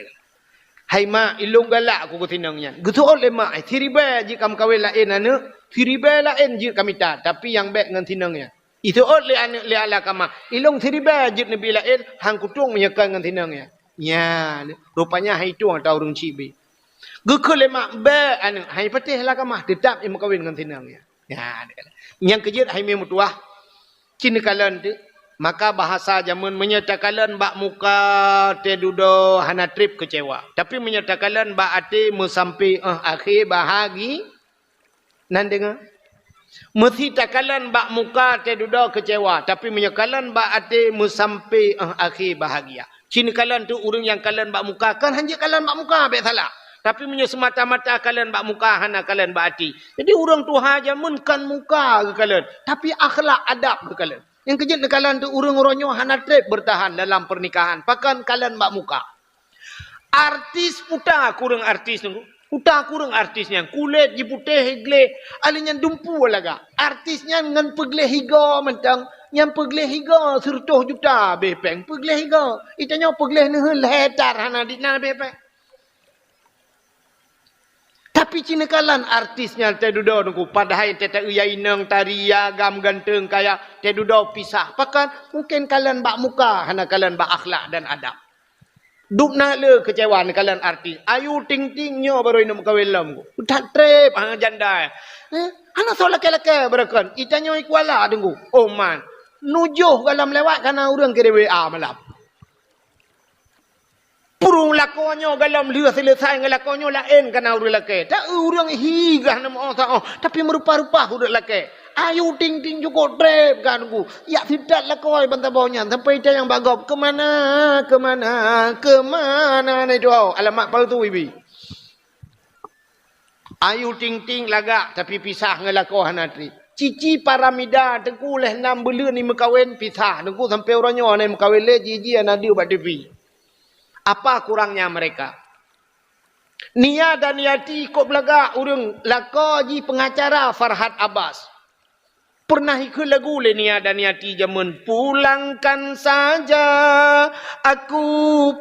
hai mak, ilôn galak aku keu sinong nyan. Geuseuôt lé mak, siribée jeuet ka meukawen laén aneuk, siribée laén jeuet ka mita, tapi nyang bék ngon sinong nyan. Iseuôt lé aneuk lé Alakamah, ilôn siribée jeuet neubi laén, han kutueng meunyoe kon ngon sinong nyan. Nyan, rupanya hai tueng ata ureuëng cik bi. Geukheun lé mak, bék aneuk, hai patéh Alakamah, teutab imeukawen ngon sinong nyan. Nyan, nyang keujeuet hai meutuah. Cit neukalon teuk, maka bahasa jameun meunyoe takalon bak muka teududoe hana treb keucewa. Tapi meunyoe takalon bak até meusampé 'oh akhé bahagi-, nan deungoe. Meusti takalon bak muka teududoe keucewa, tapi meunyoe kalon bak até meusampé 'oh akhé bahagia. Cit neukalon teuk ureuëng nyang kalon bak muka, kon hanjeuet kalon bak muka bék salah. Tapi meunyoe seumata-mata kalon bak muka hana kalon bak até. Jadi ureuëng tuha jameun kon muka geukalon, tapi akhlak adab geukalon. Nyang keujeuet neukalon teuk ureuëng uroe nyoe hana treb beurtahan dalam peurnikahan, pakon kalon bak muka. Artis puta kureueng artis nyoe. Puta kureueng artis nyan, kulét jiputéh gleh, ahli nyan dumpu lagak. Artis nyan ngon peugleh higa mantong, nyan peugleh higa sireutôh juta beh péng peugleh higa. Itanyoe peugleh neuheun lhèe tar hana dit na beh péng. Tapi cit neukalon artis nyan teududoe Teungku, padahai teuta-eu ya inong, tari, ya agam, ganteng, kaya, teududoe pisah. Pakon? Mungken kalon bak muka, hana kalon bak akhlak dan adab. Dub na le keucewa neukalon artis. Ayu Ting Ting nyoe barô inong meukawen lom Teungku. That treb, ha, janda. Eh, hana soe lakée-lakée barô kon. Itanyoe i Kuala Teungku. Oh man. Nujoh galom lewat kana ureuëng kirém W A malam. Purung lakoe nyoe galom lheueh seuleusai ngon lakoe nyoe laén kana ureuëng lakée. Ta ureuëng hi gah na meuoh saoh, tapi meurupa-rupa ureuëng lakée. Ayu Ting Ting cukôp treb ka Teungku. Jak sitat lakoe ban saboh nyan sampai itanyong bak gob, "Keumana, keumana, keumana na itu?" Alamat palsu ibi. Ayu Ting Ting lagak, tapi pisah ngon lakoe hana treb. Cici Paramida Teungku lheuh nam buleuen jimeukawen pisah. Teungku sampai uroe nyoe hana jimeukawen lé, jih-jih hana deuh bak T V. Apa kurangnya mereka? Nia Daniati kôp lagak ureuëng lakoe jih pengacara Farhad Abbas. Pernah ikheun lagu lé Nia Daniati jameun, "Pulangkan saja aku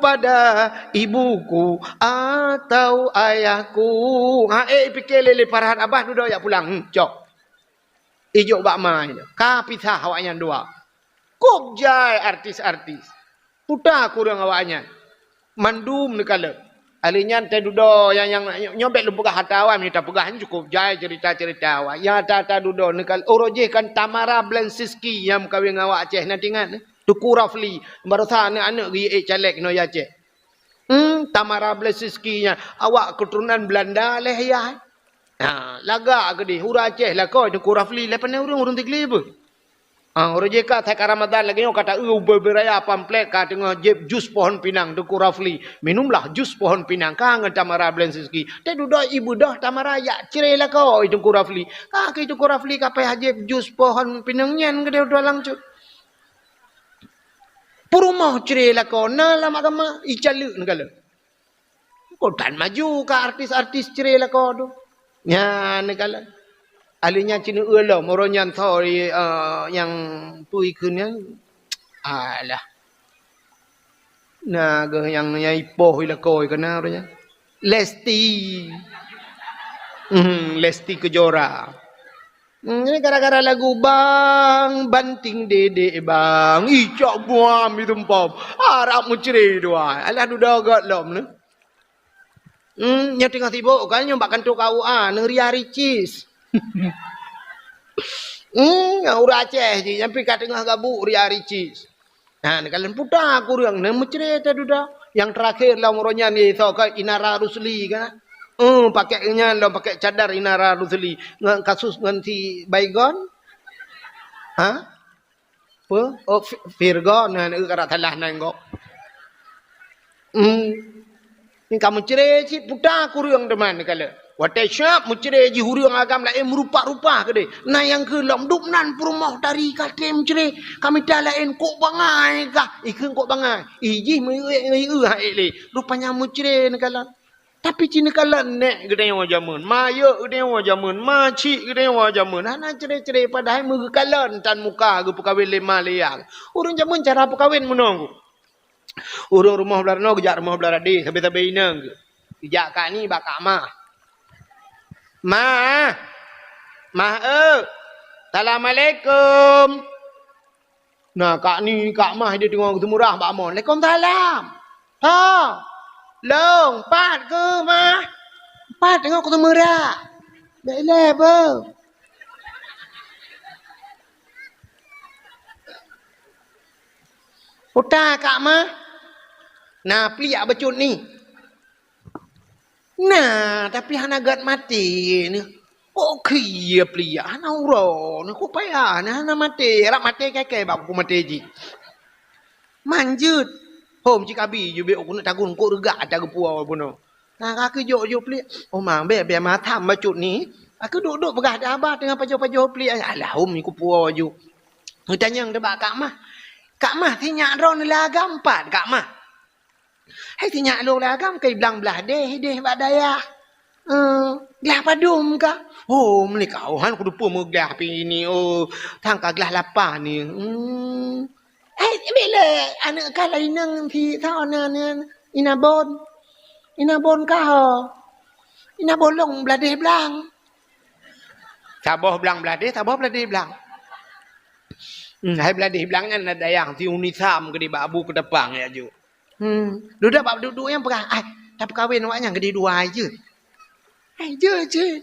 pada ibuku atau ayahku." Ha, eh, pike lé, lé Farhad Abbas dudoe jak pulang. Hmm, cok. Ijok bak ma nyoe. Ka pisah awaknyan dua. Kôb jai artis-artis. Puta kureueng awaknyan. Mandum neukalon. Ahli nyan teududoe nyang, nyang nyoe bèk lôn peugah ata awai, meunyoe tapeugah nyan cukôp jai cerita-cerita awai. Nyang ata-ata dudoe neukalon. Uroe jih kan Tamara Blensinski nyang meukawen ngon awak Aceh, na teuingat? Teungku Rafli, baroesa aneuk-aneuk geuék caleg nyoe Aceh. Hmm, Tamara Blensinski nyan, awak keuturonan Belanda lé yah. Ha, lagak keudeh, ureueng Aceh lakoe Teungku Rafli, lé pane ureueng, ureueng Sigli beuh. Ha, ureueng J K, that ka Ramadan lagèe nyoe ka ta-eu ubé-ubé raya pamflet ka teungoh jieb jus pohon pinang Teungku Rafli. Minumlah jus pohon pinang ka ngon Tamara Blensinski. Teududoe ibeudôh Tamara jak cre lakoe Teungku Rafli. Ka keu Teungku Rafli ka payah jieb jus pohon pinang nyan keudeh dua langsung. Peurumoh cre lakoe na lam agama, icaleuek neukalon. Kok tan maju ka artis-artis cre lakoe tu. Nyan neukalon. Ahli nyan cina eu lom, uroe nyan sorry, eh, nyang peue ikheun nyan. Alah. Na geuh nyang, nyang ipoh i lakoe keunan uroe nyan. Lesti. Hmm, Lesti Kejora. Hmm, ini gara-gara lagu Bang Banting Dedek Bang. Ih, cok buam itu empom. Harap meucre dua. Alah dudoe göt lom ni. Hmm, nyoe teungoh sibuk kan nyoe bak kantor K U A, neu Ria Ricis. Hmm, ureueng Aceh jih, nyang pih ka teungoh gabuk Ria Ricis. Ha, neukalon puta kureueng, na meucre teududoe. Nyang teurakhir lom uroe nyan isoe keu Inara Rusli kan. Eh, pakai nyan lom, pakai cadar Inara Rusli. Ngon kasus ngon si Baygon. Ha? Apa? Oh, Fi-, Virgon, na, na, ka rasa salah nan gob. Hmm. Ni ka meucre cit puta kureueng teuma neukalon. Watèe siap meucre jih ureueng agam laén meurupa-rupa keudeh. Na nyang keu lom dum nan peurumoh tari ka treb meucre. Ka mita laén kok bangai kah? Ikheun kok bangai. Ih jih meuiek-iek ha ék lé. Rupanya meucre neukalon. Tapi ci neukalon nèk geutanyoe jameun, mayeuek geutanyoe jameun, macik geutanyoe jameun. Hana cre-cre padahai meugeukalon tan muka geupeukawen lé ma lé yah. Ureueng jameun cara peukawen meunoe. Ureueng rumoh blah ranoe geujak rumoh blah radeh, sabe-sabe inong geuh. Geujak kak ni bak kak mah. "Mah! Mah eu! Assalamualaikum!" Na kak ni, kak mah dia teungoh geuseumurah bak mon. "Waalaikumsalam!" "Ho! Long, pat keuh, mah?" "Pat teungoh kuseumurah. Bèk ilèe beuh." "Peue ta kak mah?" "Na pliek bacut ni." "Na, tapi hana gèt maté ni." "Kok khie pliek hana uroe ni, kok payah ni hana maté, rab maté kèe-kèe bak kupeue maté jih." "Man jeuet." "Hom cit kabi jubek keuneuk tagun kok reugak ata geupuwoe bunoe." Na ka keuh jok-jok pliek. "Oh ma, bèk, bèk ma tham bacut ni." Ka keuh duek-duek peugah di haba teungoh pajoh-pajoh pliek. "Alah hom kupuwoe ju." Geutanyong teuh bak kak mah. "Kak mah, sinyak droeneuh lé agam pat kak mah?" "Hai sinyak lôn lé agam keu blang blah deh, deh bak dayah." "Eh, glah padum kah?" "Oh, meunyoe kah, oh, han kuteupeu meuglah pih ni, oh, thang ka glah lapan ni." Hmm. "Hai, bèk lé aneuk kah laén nang si, sa na, na, Inabon. Inabon kah, oh?" "Inabon lôn blah deh blang." Saboh blang blah deh, saboh blah deh blang. Hmm, hai blah deh blang nyan na dayah si Uni Sam keudeh bak Abu Keutapang ya ju. Hmm. Dudoe bak duek-duek nyan peugah, "Ai, tapeukawen awak nyan keudeh dua ai jeuet." "Ai jeuet, jeuet."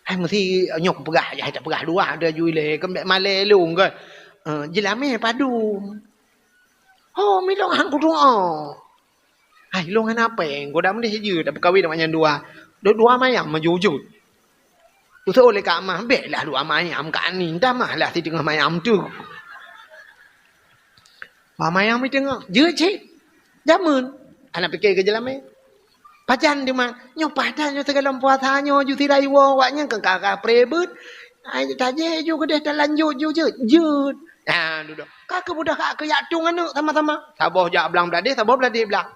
"Ai meusi nyoe kupeugah, ai tapeugah dua dah ju ilèe, kan bèk malèe lôn kan." Eh, jeulamèe padum. "Oh, milông han kudoa." "Ai, lôn hana péng, goda meudeh jeuet tapeukawen awak nyan dua. Dua, dua mayam maju jeuet." Usoe lé Kak Amah, "Bèk lah dua mayam Kak Ani, tamah lah siteungoh mayam tu." Dua mayam siteungoh, jeuet cit. Jameun. Hana pike keu jeulamé. Pajan teuma, nyoe pajan nyoe sigohlom puasa nyoe ju sira iwoe awaknyan keu ka-ka pré beuet. Ai tajé ju keudeh talanjut ju jeuet. Jeuet. Ha, dudoe. Ka keuh beudôh ka keuyak tueng aneuk sama-sama. Saboh jak blang bladeh, saboh bladeh blang.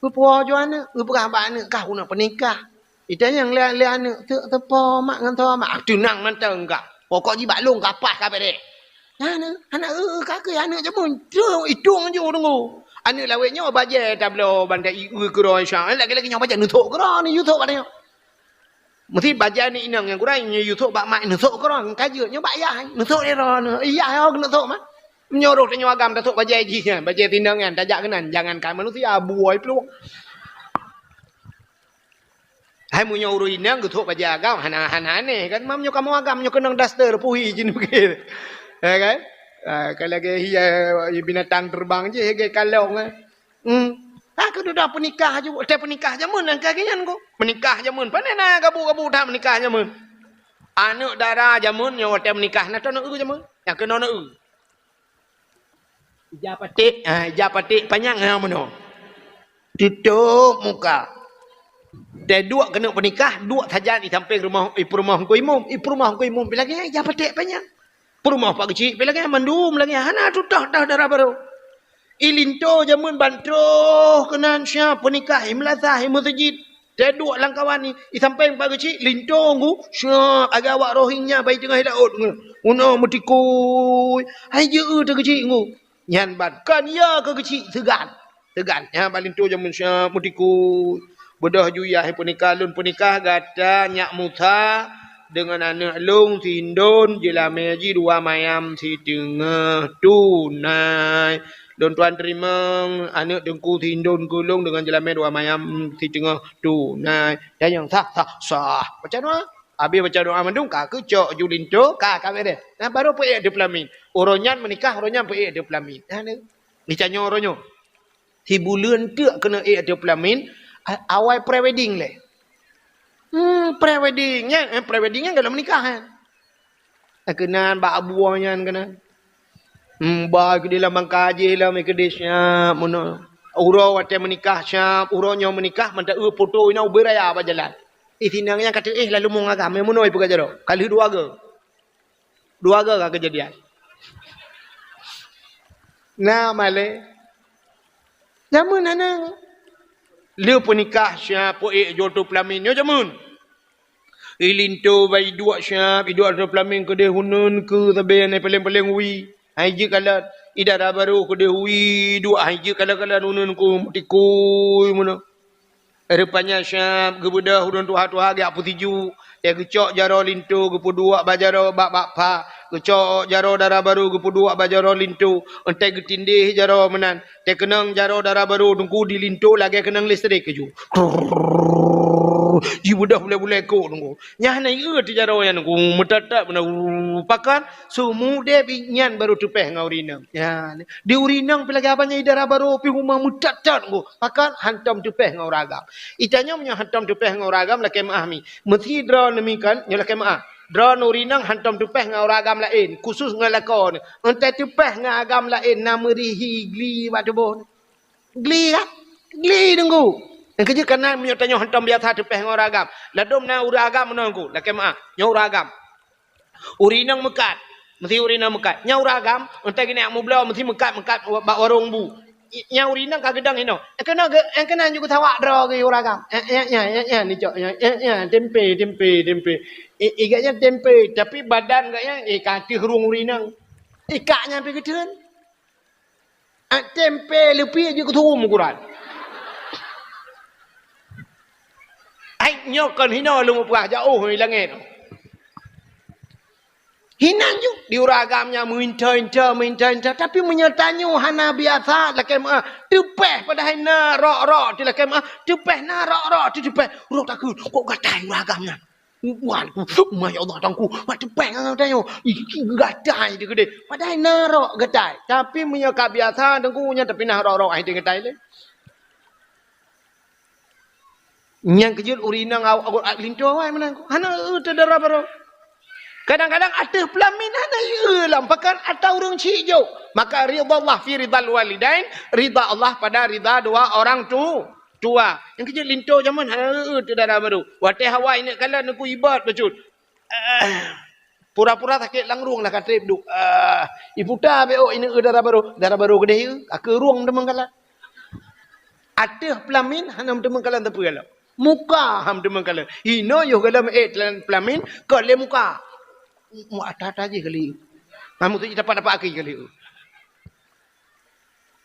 Geupuwoe ju aneuk, geupeugah bak aneuk, "Kah keuneuk peunikah." Itanyong lé, lé aneuk, "Teuk teupo mak ngon teupo mak?" "Ah, teunang mantong kah. Pokok jih bak lôn ka paih ka bèrèh." Nyan, hana eu-eu ka keuh aneuk jameun. Trok itueng ju deungoe. Aneuk lawét nyoe bajèe tabloe ban ta-i eu keudroe Isya. Lagèe-lagèe nyoe bajèe neusok keudroe ni, yusok bak nyoe. Meusti bajèe ni inong nyang gurèe nyoe yusok bak mak neusok keudroe. Ka jeuet nyoe bak yah, neusok lé droe nyoe. Yah nyoe neusok mah. Meunyoe roh tanyoe agam tasok bajèe jih nyan, bajèe tinong nyan, tajak keunan. Jangankan manusia, buôi plueng. Hai meunyoe ureueng inong geusok bajèe agam, hana, hana aneh kan? Meunyoe kamoe agam, nyoe keunong daster, puhi jih nibukét. Ya kan? Ah, ka lagèe hiya binatang terbang jih, lagèe kalong, eh. Hmm. Ka keuh dudoe peunikah ju, watèe peunikah jameun nyang ka lagèe nyan keuh. Peunikah jameun, pane na gabu-gabu that peunikah jameun. Aneuk dara jameun nyoe watèe meunikah na tanoh eu jameun. Nyang keunoe na eu. Ija paték, ha, ija paték panyang, ha, meunoe. Tutôp muka. Watèe duek keuneuk peunikah, duek sajan di sampéng rumoh, i peurumoh Teungku Imum, i peurumoh Teungku Imum pi lagèe nyan, ija paték panyang. Peurumoh Pak Geuchik pi lagèe nyan, mandum lagèe nyan, hana tutôh-tôh dara barô. I linto jameun ban troh keunan siap peunikah, i meulasah, i meuseujid. Watèe duek lam kawan ni, i sampéng Pak Geuchik, linto ngu, siap, agak awak roh nyan, bai teungoh laôt ngu. Meunoe meutikui, hai jeuet teuh Geuchik ngu. Nyan ban, kon ya keu Geuchik seugan. Seugan, nyan ban linto jameun siap meutikui. Beudôh ju yah peunikah, lôn peunikah gata nyak Musa deungon aneuk lôn si Indon, jeulamé jih dua mayam siteungoh tunai. Lôn tuan teurimong aneuk Teungku si Indon keu lôn deungon jeulamé dua mayam siteungoh tunai. Dan nyang sah, sah, sah. Baca doa. Abéh baca doa mandum, ka keuh cok ju linto, ka, ka bèrèh. Nah, baru peuék teupeulamin. Uroe nyan meunikah, uroe nyan peuék teupeulamin. Nah, ni. Ni tanyoe uroe nyoe. Sibuleuen teuk keuneuk ék ateueh peulamin, a-, awai pre-wedding lé. Hmm, pre-wedding nyan, eh, pre-wedding nyan gohlom meunikah nyan. Eh, keunan bak abueng nyan keunan. Hmm, ba keudeh lam bangka jih lom, eh, keudeh siap meunoe. Uroe watèe meunikah siap, uroe nyoe meunikah, mantong eu foto inoe ubé raya bak jalan. Eh, sinong nyan ka teuéh lalu meuagam, eh, meunoe peugah jaroe. Ka lheueh dua goe. Dua goe ka keujadian. Na malèe. Jameun hana. Lheueh peunikah siap peuék jeuet ateueh peulamin nyoe jameun. I linto bai duek siap, i duek ateueh peulamin keudeh uneun keu sabe nyan paleng-paleng wie. Hai jeuet kalon, i dara barô keudeh wie duek, hai jeuet kalon-kalon uneun keu meutikui meunoe. Rupanya siap geubeudôh ureueng tuha-tuha geujak peusiju, watèe geucok jaroe linto geupeuduek bak jaroe bak, bak pha, geucok jaroe dara barô geupeuduek bak jaroe linto, watèe geutindéh jaroe meunan, watèe keunong jaroe dara barô Teungku di linto lagèe keunong listrik keujeuet. Krrrr, jibeudôh bulèe-bulèe kok Teungku. Nyan hana ié teuh jaroe nyan Teungku, meutot-tot meunan, pakon? Seumudép nyan barô teupèh ngon ureueng inong. Ya, di ureueng inong pih lagèe abang nyan i dara barô pih uma meutot-tot Teungku. Pakon hantom teupèh ngon ureueng agam. Itanyoe meunyoe hantom teupèh ngon ureueng agam lakèe meu'ah mi. Meusi droeneuh mi kan, nyoe lakèe meu'ah. Droeneuh ureueng inong hantom teupèh ngon ureueng agam laén, khusus ngon lakoe nyoe. Entah teupèh ngon agam laén na meurihi gli bak tuboh. Gli kan? Gli Teungku. Nyang keujeuet kana meunyoe tanyoe hantom biasa teupèh ngon ureueng agam. Ladôm na ureueng agam meunoe Teungku, lakèe meu'ah. Nyoe ureueng agam. Ureueng inong meukat. Meusi ureueng inong meukat. Nyan ureueng agam, entah geuneuk mubloe, meusi meukat-meukat bak warong bu. I-, nyan ureueng inong ka geudong inoe. Eh, keunoe ge-, eh, keunoe ju geutawak droe geuh ureueng agam. Eh, eh, eh, eh, eh, ni cok, eh, eh, eh, tempe, tempe, tempe. Eh, eh, gobnyan tempe, tapi badan gobnyan, eh, ka ateueh rhueng ureueng inong. Eh, kak nyan pih geutheun. Ah, tempe leupie jeuet keu turom ukuran. Ai, nyoe kon hinoe lôn mupeugah jaoh i langèt. Hinan ju di ureueng agam nyan meuinta-inta, meuinta-inta, tapi meunyoe tanyoe hana biasa lakèe meu'ah, teupèh padahai na rok-rok teuh lakèe meu'ah, teupèh na rok-rok teuh teupèh. Ureueng takheun, kok gatai ureueng agam nyan. Wan, masya Allah, Teungku, mak teupèh ngon tanyoe. Ih, gatai teuh keudeh. Padahai na rok gatai. Tapi meunyoe ka biasa, Teungku, nyan tapi na rok-rok ai teuh gatai lé. Nyang keujeuet ureueng inong aw-, aw-, linto awai meunan. Hana eu teu dara barô. Kadang-kadang ateueh peulamin hana eu lam pakan atau ureueng chik jok. Maka ridha Allah fi ridhal walidain, ridha Allah pada ridha dua orang tu, tua. Nyang keujeuet linto jameun hana eu teu dara barô. Watèe hawa ineuk kalon neuk ibat bacut. Pura-pura sakét lam rueng lah ka trép duek. Ah, iputa bèk ôk ineuk eu dara barô. Dara barô keudéh eu, ka keu rueng meuteumèe kalon. Ateueh peulamin hana meuteumèe kalon sapeue lom. Muka hana meuteumèe kalon. Inoe yoh galom ék peulamin, ka lé muka. Mu ata-ata jih kali. Kamu tu dapat-dapat aki kali.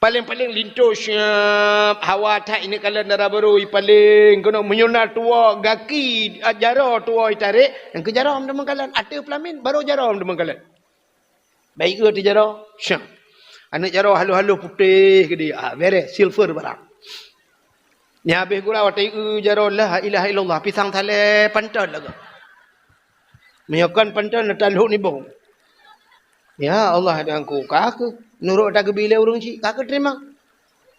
Paléng-paléng linto siap, hawa that ineuk kalon dara barô, i paléng keunoe meunyoe na tuwoe gaki, a, jaroe tuwoe itarek, nyang keu jaroe meuteumèe kalon, ateueh peulamin barô jaroe meuteumèe kalon. Baik eu teu jaroe, siap. Aneuk jaroe haloh-haloh putéh keudéh, ah, bèrèh, silver barang. Nyan habéh gura watèe eu jaroe la ilaha illallah, pisang salè panton lagoe. Meunyoe kon panton, na talhok nibong. Ya Allah, dan ku ka keuh nurot ata geubi lé ureueng chik, ka keuh teurimong.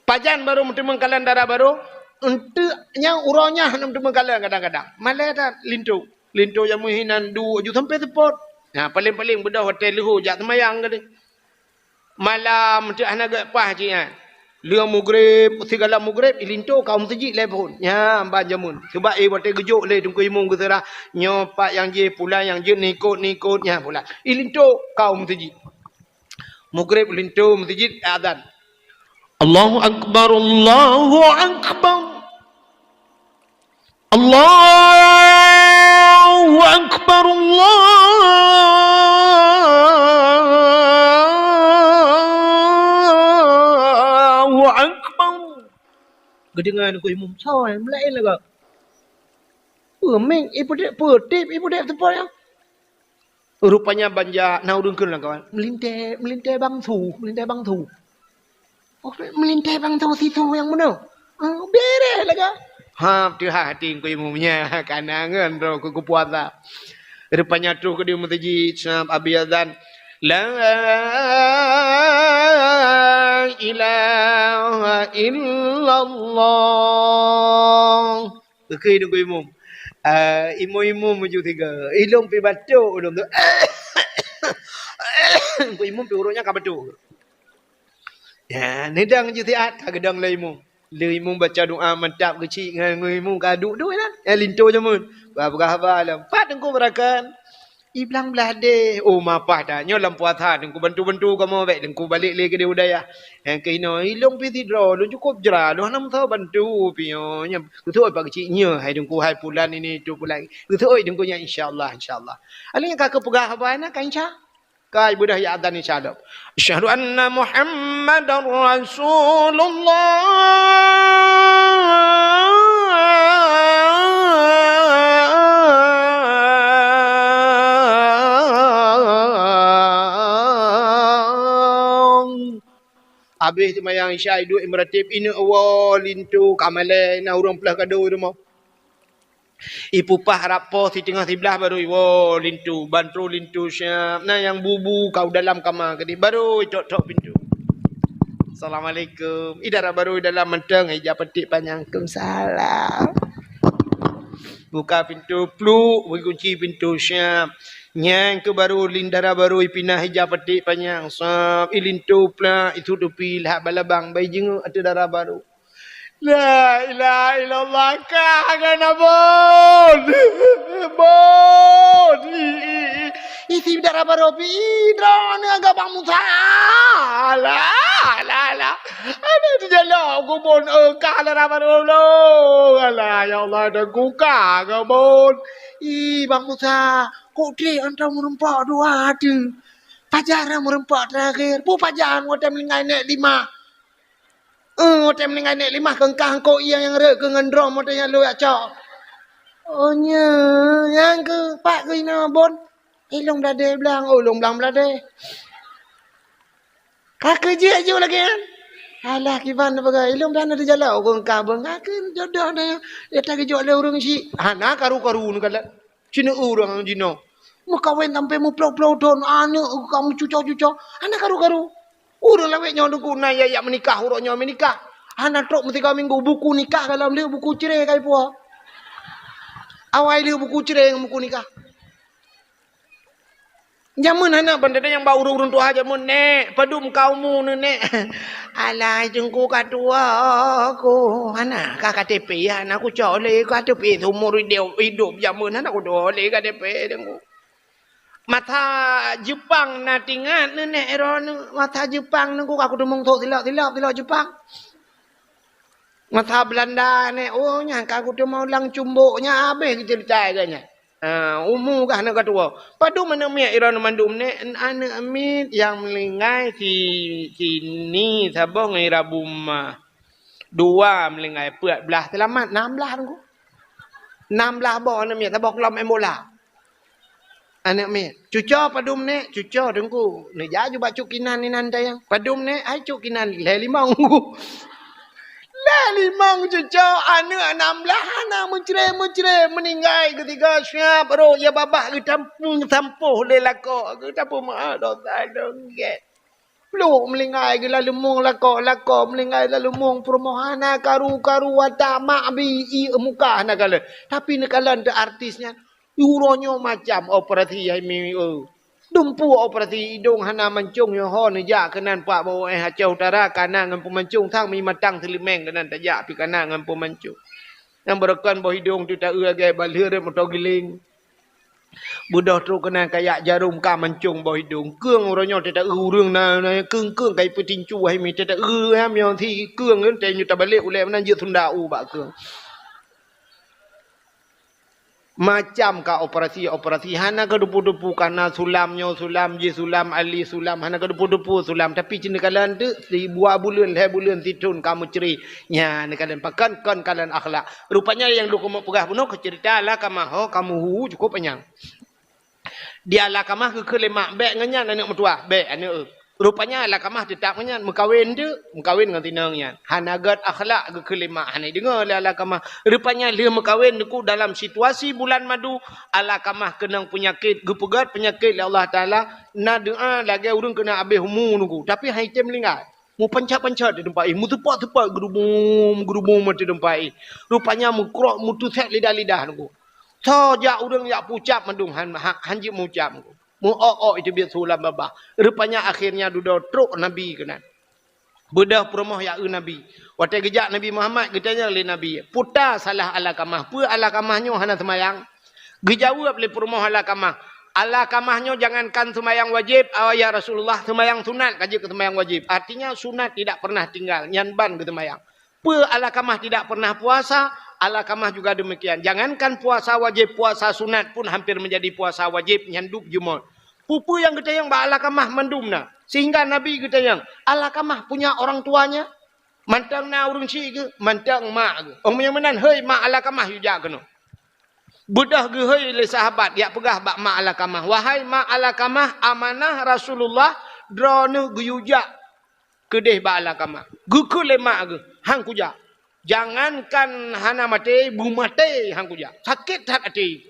Pajan barô meuteumèe kalon dara barô, eunteuk nyang uroe nyan hana meuteumèe kalon kadang-kadang. Malèe that linto. Linto nyang meuhinan duek ju sampai seupôt. Nah, paléng-paléng beudôh watèe leuhô jak seumayang keudéh. Malam, teuh hana gèt paih cit nyan. Lheueh mugreb, sigohlom mugreb, ilinto ka u meuseujid lé phôn. Nyan ban jameun. Sabab, eh, watèe geujok lé Teungku Imum geuseurah, nyoe pat nyang jih, pulan nyang jeuet, nikot-nikot, nyan pulan. Ilinto ka u meuseujid. Mugreb linto meuseujid, azan. Allahu Akbar, Allahu Akbar. Allahu Akbar, Allahu Akbar. Geudeungoe Teungku Imum, soe meulaén lagoe. Peumeng, ipeudép, peutép, ipeudép teupôt nyan. Rupanya ban jak na ureueng kheun lam kawan. Meulintèe, meulintèe bang su, meulintèe bang su. Oh, meulintèe bang su sisu nyang meunoe. Ah, bèrèh lagoe. Ha, teuhah até Teungku Imum nyan, kana ngon droe keu geupuasa. Rupanya troh keudéh meuseujid, sab abéh azan. La ilaha illallah. Geukheun Teungku Imum. Ah, imum-imum meunyoe sigoe. Ilôn pih batuk ulôn tu. Teungku Imum pih uroe nyan ka batuk. Ya, neudong ju siat ka geudong lé imum. Lé imum baca doa mantap geuchik ngon imum ka duek-duek lah. Ya, linto jameun. Ba peugah haba lom. Pat Teungku beurakan. I blang blah deh. Oh, mapah that. Nyoe lam puasa Teungku bantu-bantu kamoe bèk Teungku balek lé keudéh u dayah. Nyang keunoe, ilôn pih sidroe, lôn cukôp jra, lôn hana meusaboh bantu pih nyoe. Nyan, keu soe Pak Geuchik nyoe, hai Teungku, hai pulan ini, tu pulan. Keu soe Teungku nyan, insya Allah, insya Allah. Alèh nyan ka keupeugah haba na, ka insya. Ka ibeudah ya adzan insya Allah. Asyhadu anna Muhammadar Rasulullah. Abéh seumayang Isya, iduek imeuratéb, ineuk woe linto ka malèe, na ureueng plah kado i rumoh. Ipupah rab po siteungoh siblaih baru iwoe linto, ban troh linto siap. Na nyang bu-bu ka u dalam kama keudéh, baru itok-tok pintoe. "Assalamualaikum." I dara baru i dalam mantong, ija paték panyang, "Waalaikumsalam." Buka pintoe, pluk, bri kunci pintoe siap. Nyan keuh baru lin dara baru ipinah ija paték panyang, sab, ilinto plak, itutupi lhak balabang, bai jinguk ateueh dara baru. La ilaha illallah, kah gana bon. Bon. I, i, i. Isi dara baru pi, i, droeneuh agak Bang Musa. Alah, alah, alah. Ada di jalan aku bon, eh, kah dara baru lo. Alah, ya Allah, dan ku kah ke bon. I, Bang Musa, kok trek antara meureumpok dua tu. Pajar meureumpok terakhir. Pu pajar watèe meuninggai nèk lima. Eh, watèe meuninggai nèk lima keungkah eungkôt ié nyang rhot keu ngon drom watèe nyang lôn jak cok. Oh, nyo, nyang keu pat keu inoe bon. Ilôn bladé blang, oh, ilôn blang bladé. Ka keu jeuet ju lagèe nyan. Alah, kiban na peugah, ilôn blang na di jalan, oh, keungkah bon. Ka keu jodoh na, ya, ta geujok lé ureueng chik. Hana karu-karu neukalon. Cina ureueng jinoe. Meukawen sampai meuploh-ploh thon, aneuk ka meucuco-cuco, hana karu-karu. Ureueng lawét nyoe Teungku na jak meunikah, uroe nyoe meunikah. Hana trok meusigoe minggu, buku nikah ka lom lé, buku cerai ka ipuwoe. Awai lheueh buku cerai ngon buku nikah. Jameun hana ban teudeungoe bak ureueng-ureueng tuha jameun, "Nèk, padum ka umu neuh, Nèk?" "Alah, Teungku, ka tuwo ku." "Hana ka K T P, hana kucok lé K T P, seumur idop, idop jameun hana kucok lé K T P, Teungku." Masa Jepang na teuingat neuh, Nèk, droeneuh. Masa Jepang neuh, Teungku, ka kuteumeung sôk silop-silop, silop Jepang. Masa Beulanda, Nèk, oh, nyan ka kuteumeung lam cumbok, nyan habéh geuceurita lagèe nyan. Ha, umu gah na ka tuwo. Padum aneuk miet droeneuh mandum, Nèk? Aneuk miet nyang meuninggai si, si Ni saboh ngon Ira Buma. Dua meuninggai, peuet blah seulamat, nam blah, Teungku. Nam blah boh aneuk miet, saboh klub main bola. Aneuk miet, "Cuco padum, Nèk?" "Cuco, Teungku." Neujak ju bak Cuk Kinan inan tayang. "Padum, Nèk?" "Hai Cuk Kinan, lhèe limong." "Lhèe limong cuco, aneuk nam blah hana meucré-meucré, meuninggai geusigoe siab rhot, ya babah geutampu-, tampoh lé lakoe, geutampu meu'ah dosa dong gèt." Plôk meuninggai geulaleumeung lakoe, lakoe meuninggai laleumeung peurumoh, hana karu-karu, ata mak bi ié muka hana kalon. Tapi neukalon teuh artis nyan, uroe nyoe macam operasi hai mi, eu. Dumpeue operasi idong hana mancong, nyoe ho neujak keunan pak bak U S Aceh Utara, kana ngon peumancong, sang mi matang seuleumeng keunan tajak pi kana ngon peumancong. Nyang beureukan boh idong teuh taeu lagèe balheueh rot moto giléng. Beudôh trok keunan kayak jarôm ka mancong boh idong. Keueng uroe nyoe teuh taeu ureueng na, na keueng-keueng ka ipeutincu hai mi teuh taeu, ha, miyueb si keueng nyan teuh nyoe tabalek ulèe meunan jeuet sunda u bak keueng. Macam ka operasi-operasi, hana ka dupu-dupu, kana sulam nyoe sulam, jih sulam, ali sulam, hana ka dupu-dupu sulam. Tapi cit neukalon teuh, sibuah buleuen, lhèe buleuen, sithon ka meucré. Nyan neukalon pakon, kon kalon akhlak. Rupanya nyang lôn keumeung peugah bunoe keu ceurita Alkamah ho ka meuhu cukôp panyang. Di Alkamah geukheun lé mak, "Bèk ngon nyan aneuk meutuwah, bèk aneuk eu." Rupanya Alkamah teutap ngon nyan, meukawen teuk, meukawen ngon si inong nyan. Hana gèt akhlak geukheun lé mak, hana jideungoe lé Alkamah. Rupanya lheueh meukawen, Teungku, dalam situasi bulan madu, Alkamah keunong peunyakét, geupeugèt peunyakét lé Allah Taala, na doa lagèe ureueng keunong abéh umu, Teungku, tapi han jitem meuninggai. Meupancet-pancet di teumpat jih, meuseupôt-seupôt, geurubum-geurubum di teumpat jih. Rupanya meukrok, meuteusèk lidah-lidah, Teungku. Soe jak ureueng jak peucab mandum han, han, han jeuet meucab, Teungku. Meu-ok-ok iteubiet su lam babah. Rupanya akhirnya dudoe trok Nabi keunan. Beudôh peurumoh jak eu Nabi. Watèe geujak Nabi Muhammad, geutanyong lé Nabi, "Peue salah Alkamah? Peue Alkamah nyoe hana seumayang?" Geujaweueb lé peurumoh Alkamah, "Alkamah nyoe jangankan seumayang wajéb, ya Rasulullah, seumayang sunat ka jeuet keu seumayang wajéb." Artinya sunat tidak pernah tinggal, nyan ban geuseumayang. Peue Alkamah tidak pernah puasa, Alkamah juga demikian. Jangankan puasa wajéb, puasa sunat pun hampir menjadi puasa wajéb, nyan dub jeumot. Peue-peue nyang geutanyong bak Alkamah mandum na, sehingga Nabi geutanyong, "Alkamah punya orang tuanya?" Mantong na ureueng chik geuh, mantong mak geuh. Oh, meunyoe meunan, hei mak Alkamah, yue jak keunoe. Beudôh geuhôi lé sahabat, jak peugah bak mak Alkamah, "Wahai mak Alkamah, amanah Rasulullah, droeneuh geuyue jak keudeh bak Alkamah." Geukheun lé mak geuh, "Han kujak. Jangankan hana maté, beumaté han kujak. Sakét that até."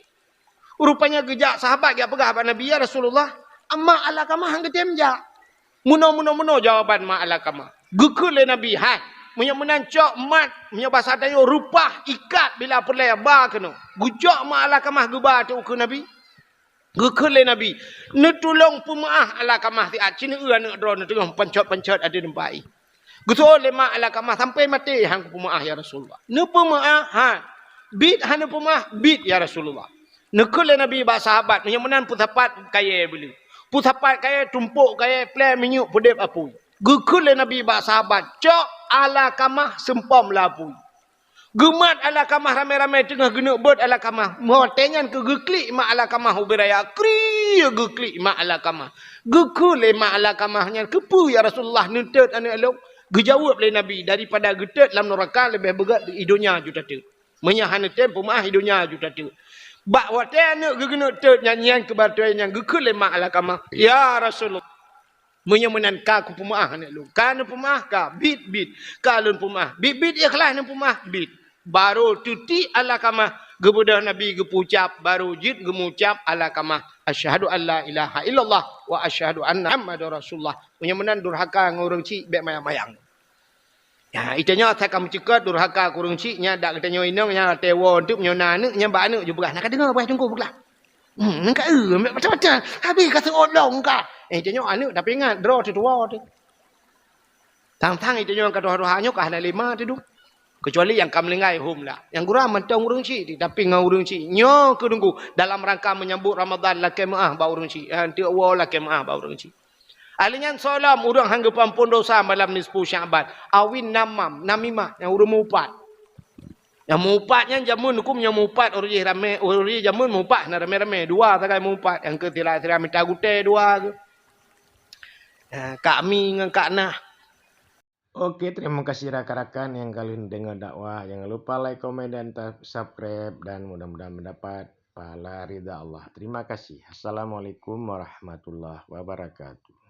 Rupanya geujak sahabat jak peugah bak Nabi, "Ya Rasulullah, mak Alkamah han geutem jak." Meunoe, meunoe, meunoe jawaban mak Alkamah. Geukheun lé Nabi, "Hai, meunyoe meunan cok mat, meunyoe basa tanyoe reupah, ikat bila peureulèe ba keunoe." Geucok mak Alkamah geuba ateueh ukeue Nabi. Geukheun lé Nabi, "Neutulông peumeu'ah Alkamah siat, ci neueu aneuk droeneuh teungoh pancot-pancot ateueh teumpat jih." Geuseuôt lé mak Alkamah, "Sampoe maté han kupeumeu'ah, ya Rasulullah." "Neupeumeu'ah?" "Han." "Biet han neupeumeu'ah?" "Biet, ya Rasulullah." Neukheun lé Nabi bak sahabat, "Meunyoe meunan peusapat kayèe beuleu. Peusapat kayèe, tumpôk kayèe, plè minyeuk, peudép apui." Geukheun lé Nabi bak sahabat, "Cok Alkamah seumpom lam apui." Geumat Alkamah ramé-ramé teungoh geuneuk beuet Alkamah. Watèe nyan keuh geuklik mak Alkamah ubé raya. Kriek geuklik mak Alkamah. Geukheun lé mak Alkamah nyan, "Keupeue ya Rasulullah neuteut aneuk lôn?" Geujaweueb lé Nabi, "Daripada geuteut lam nuraka leubeh beugèt di donya ju tateut. Meunyoe hana tem peumeu'ah, di donya ju tateut." Bak watèe aneuk geuh geuneuk teut nyan, nyan keuh batèe nyan geukheun lé mak Alkamah, "Ya Rasulullah, meunyoe meunan ka kupeumeu'ah aneuk lôn." "Ka neupeumeu'ah?" "Ka." "Biet, biet." "Ka lôn peumeu'ah." "Biet, biet ikhlas neupeumeu'ah?" "Biet." Barô teutiek Alkamah geubeudôh Nabi geupeucab, barô jeuet geumeucab Alkamah, "Asyhadu an la ilaha illallah wa asyhadu anna Muhammadar Rasulullah." Meunyoe meunan durhaka ngon ureueng chik, bèk mayang-mayang. Ya, itanyoe asai ka meucukot durhaka keu ureuëng chik, nyan dak geutanyoe inong, nyan watée woe teuk meunyoe na aneuëk, nyan bak aneuëk ju peugah, "Na ka deungoe bah teungku peugah? Hmm, nang ka eu, macam-macam. Habis ka seuôt lom ka." Eh, itanyoe aneuëk tapi ingat, droe teuh tuwoe teuh. Tang-tang itanyoe ka tuha-tuha nyoe ka hana lima teudum. Kecuali nyang ka meuninggai hom lah. Nyang gura mantong ureuëng chik, tapi ngon ureuëng chik. Nyoe keuh teungku, dalam rangka menyambut Ramadan lakée meuáh bak ureuëng chik. Eh, teuk woe lakée meuáh bak ureuëng chik. Ahli nyan soe lom ureuëng han geupeuampon dosa malam nisfu Sya'ban. Awin namam, namimah, nyang ureuëng meuupat. Nyang meuupat nyan jameun huköm nyang meuupat ureuëng jih ramé, ureuëng jih jameun meuupat hana ramé-ramé, dua sagai meuupat, nyang keu sira-sira mita gutée dua keu. Nah, Kak Mi ngon Kak Nah. Oke, terima kasih rakan-rakan yang kalian dengar dakwah. Jangan lupa like, komen, dan ta-, subscribe. Dan mudah-mudahan mendapat pahala ridha Allah. Terima kasih. Assalamualaikum warahmatullahi wabarakatuh.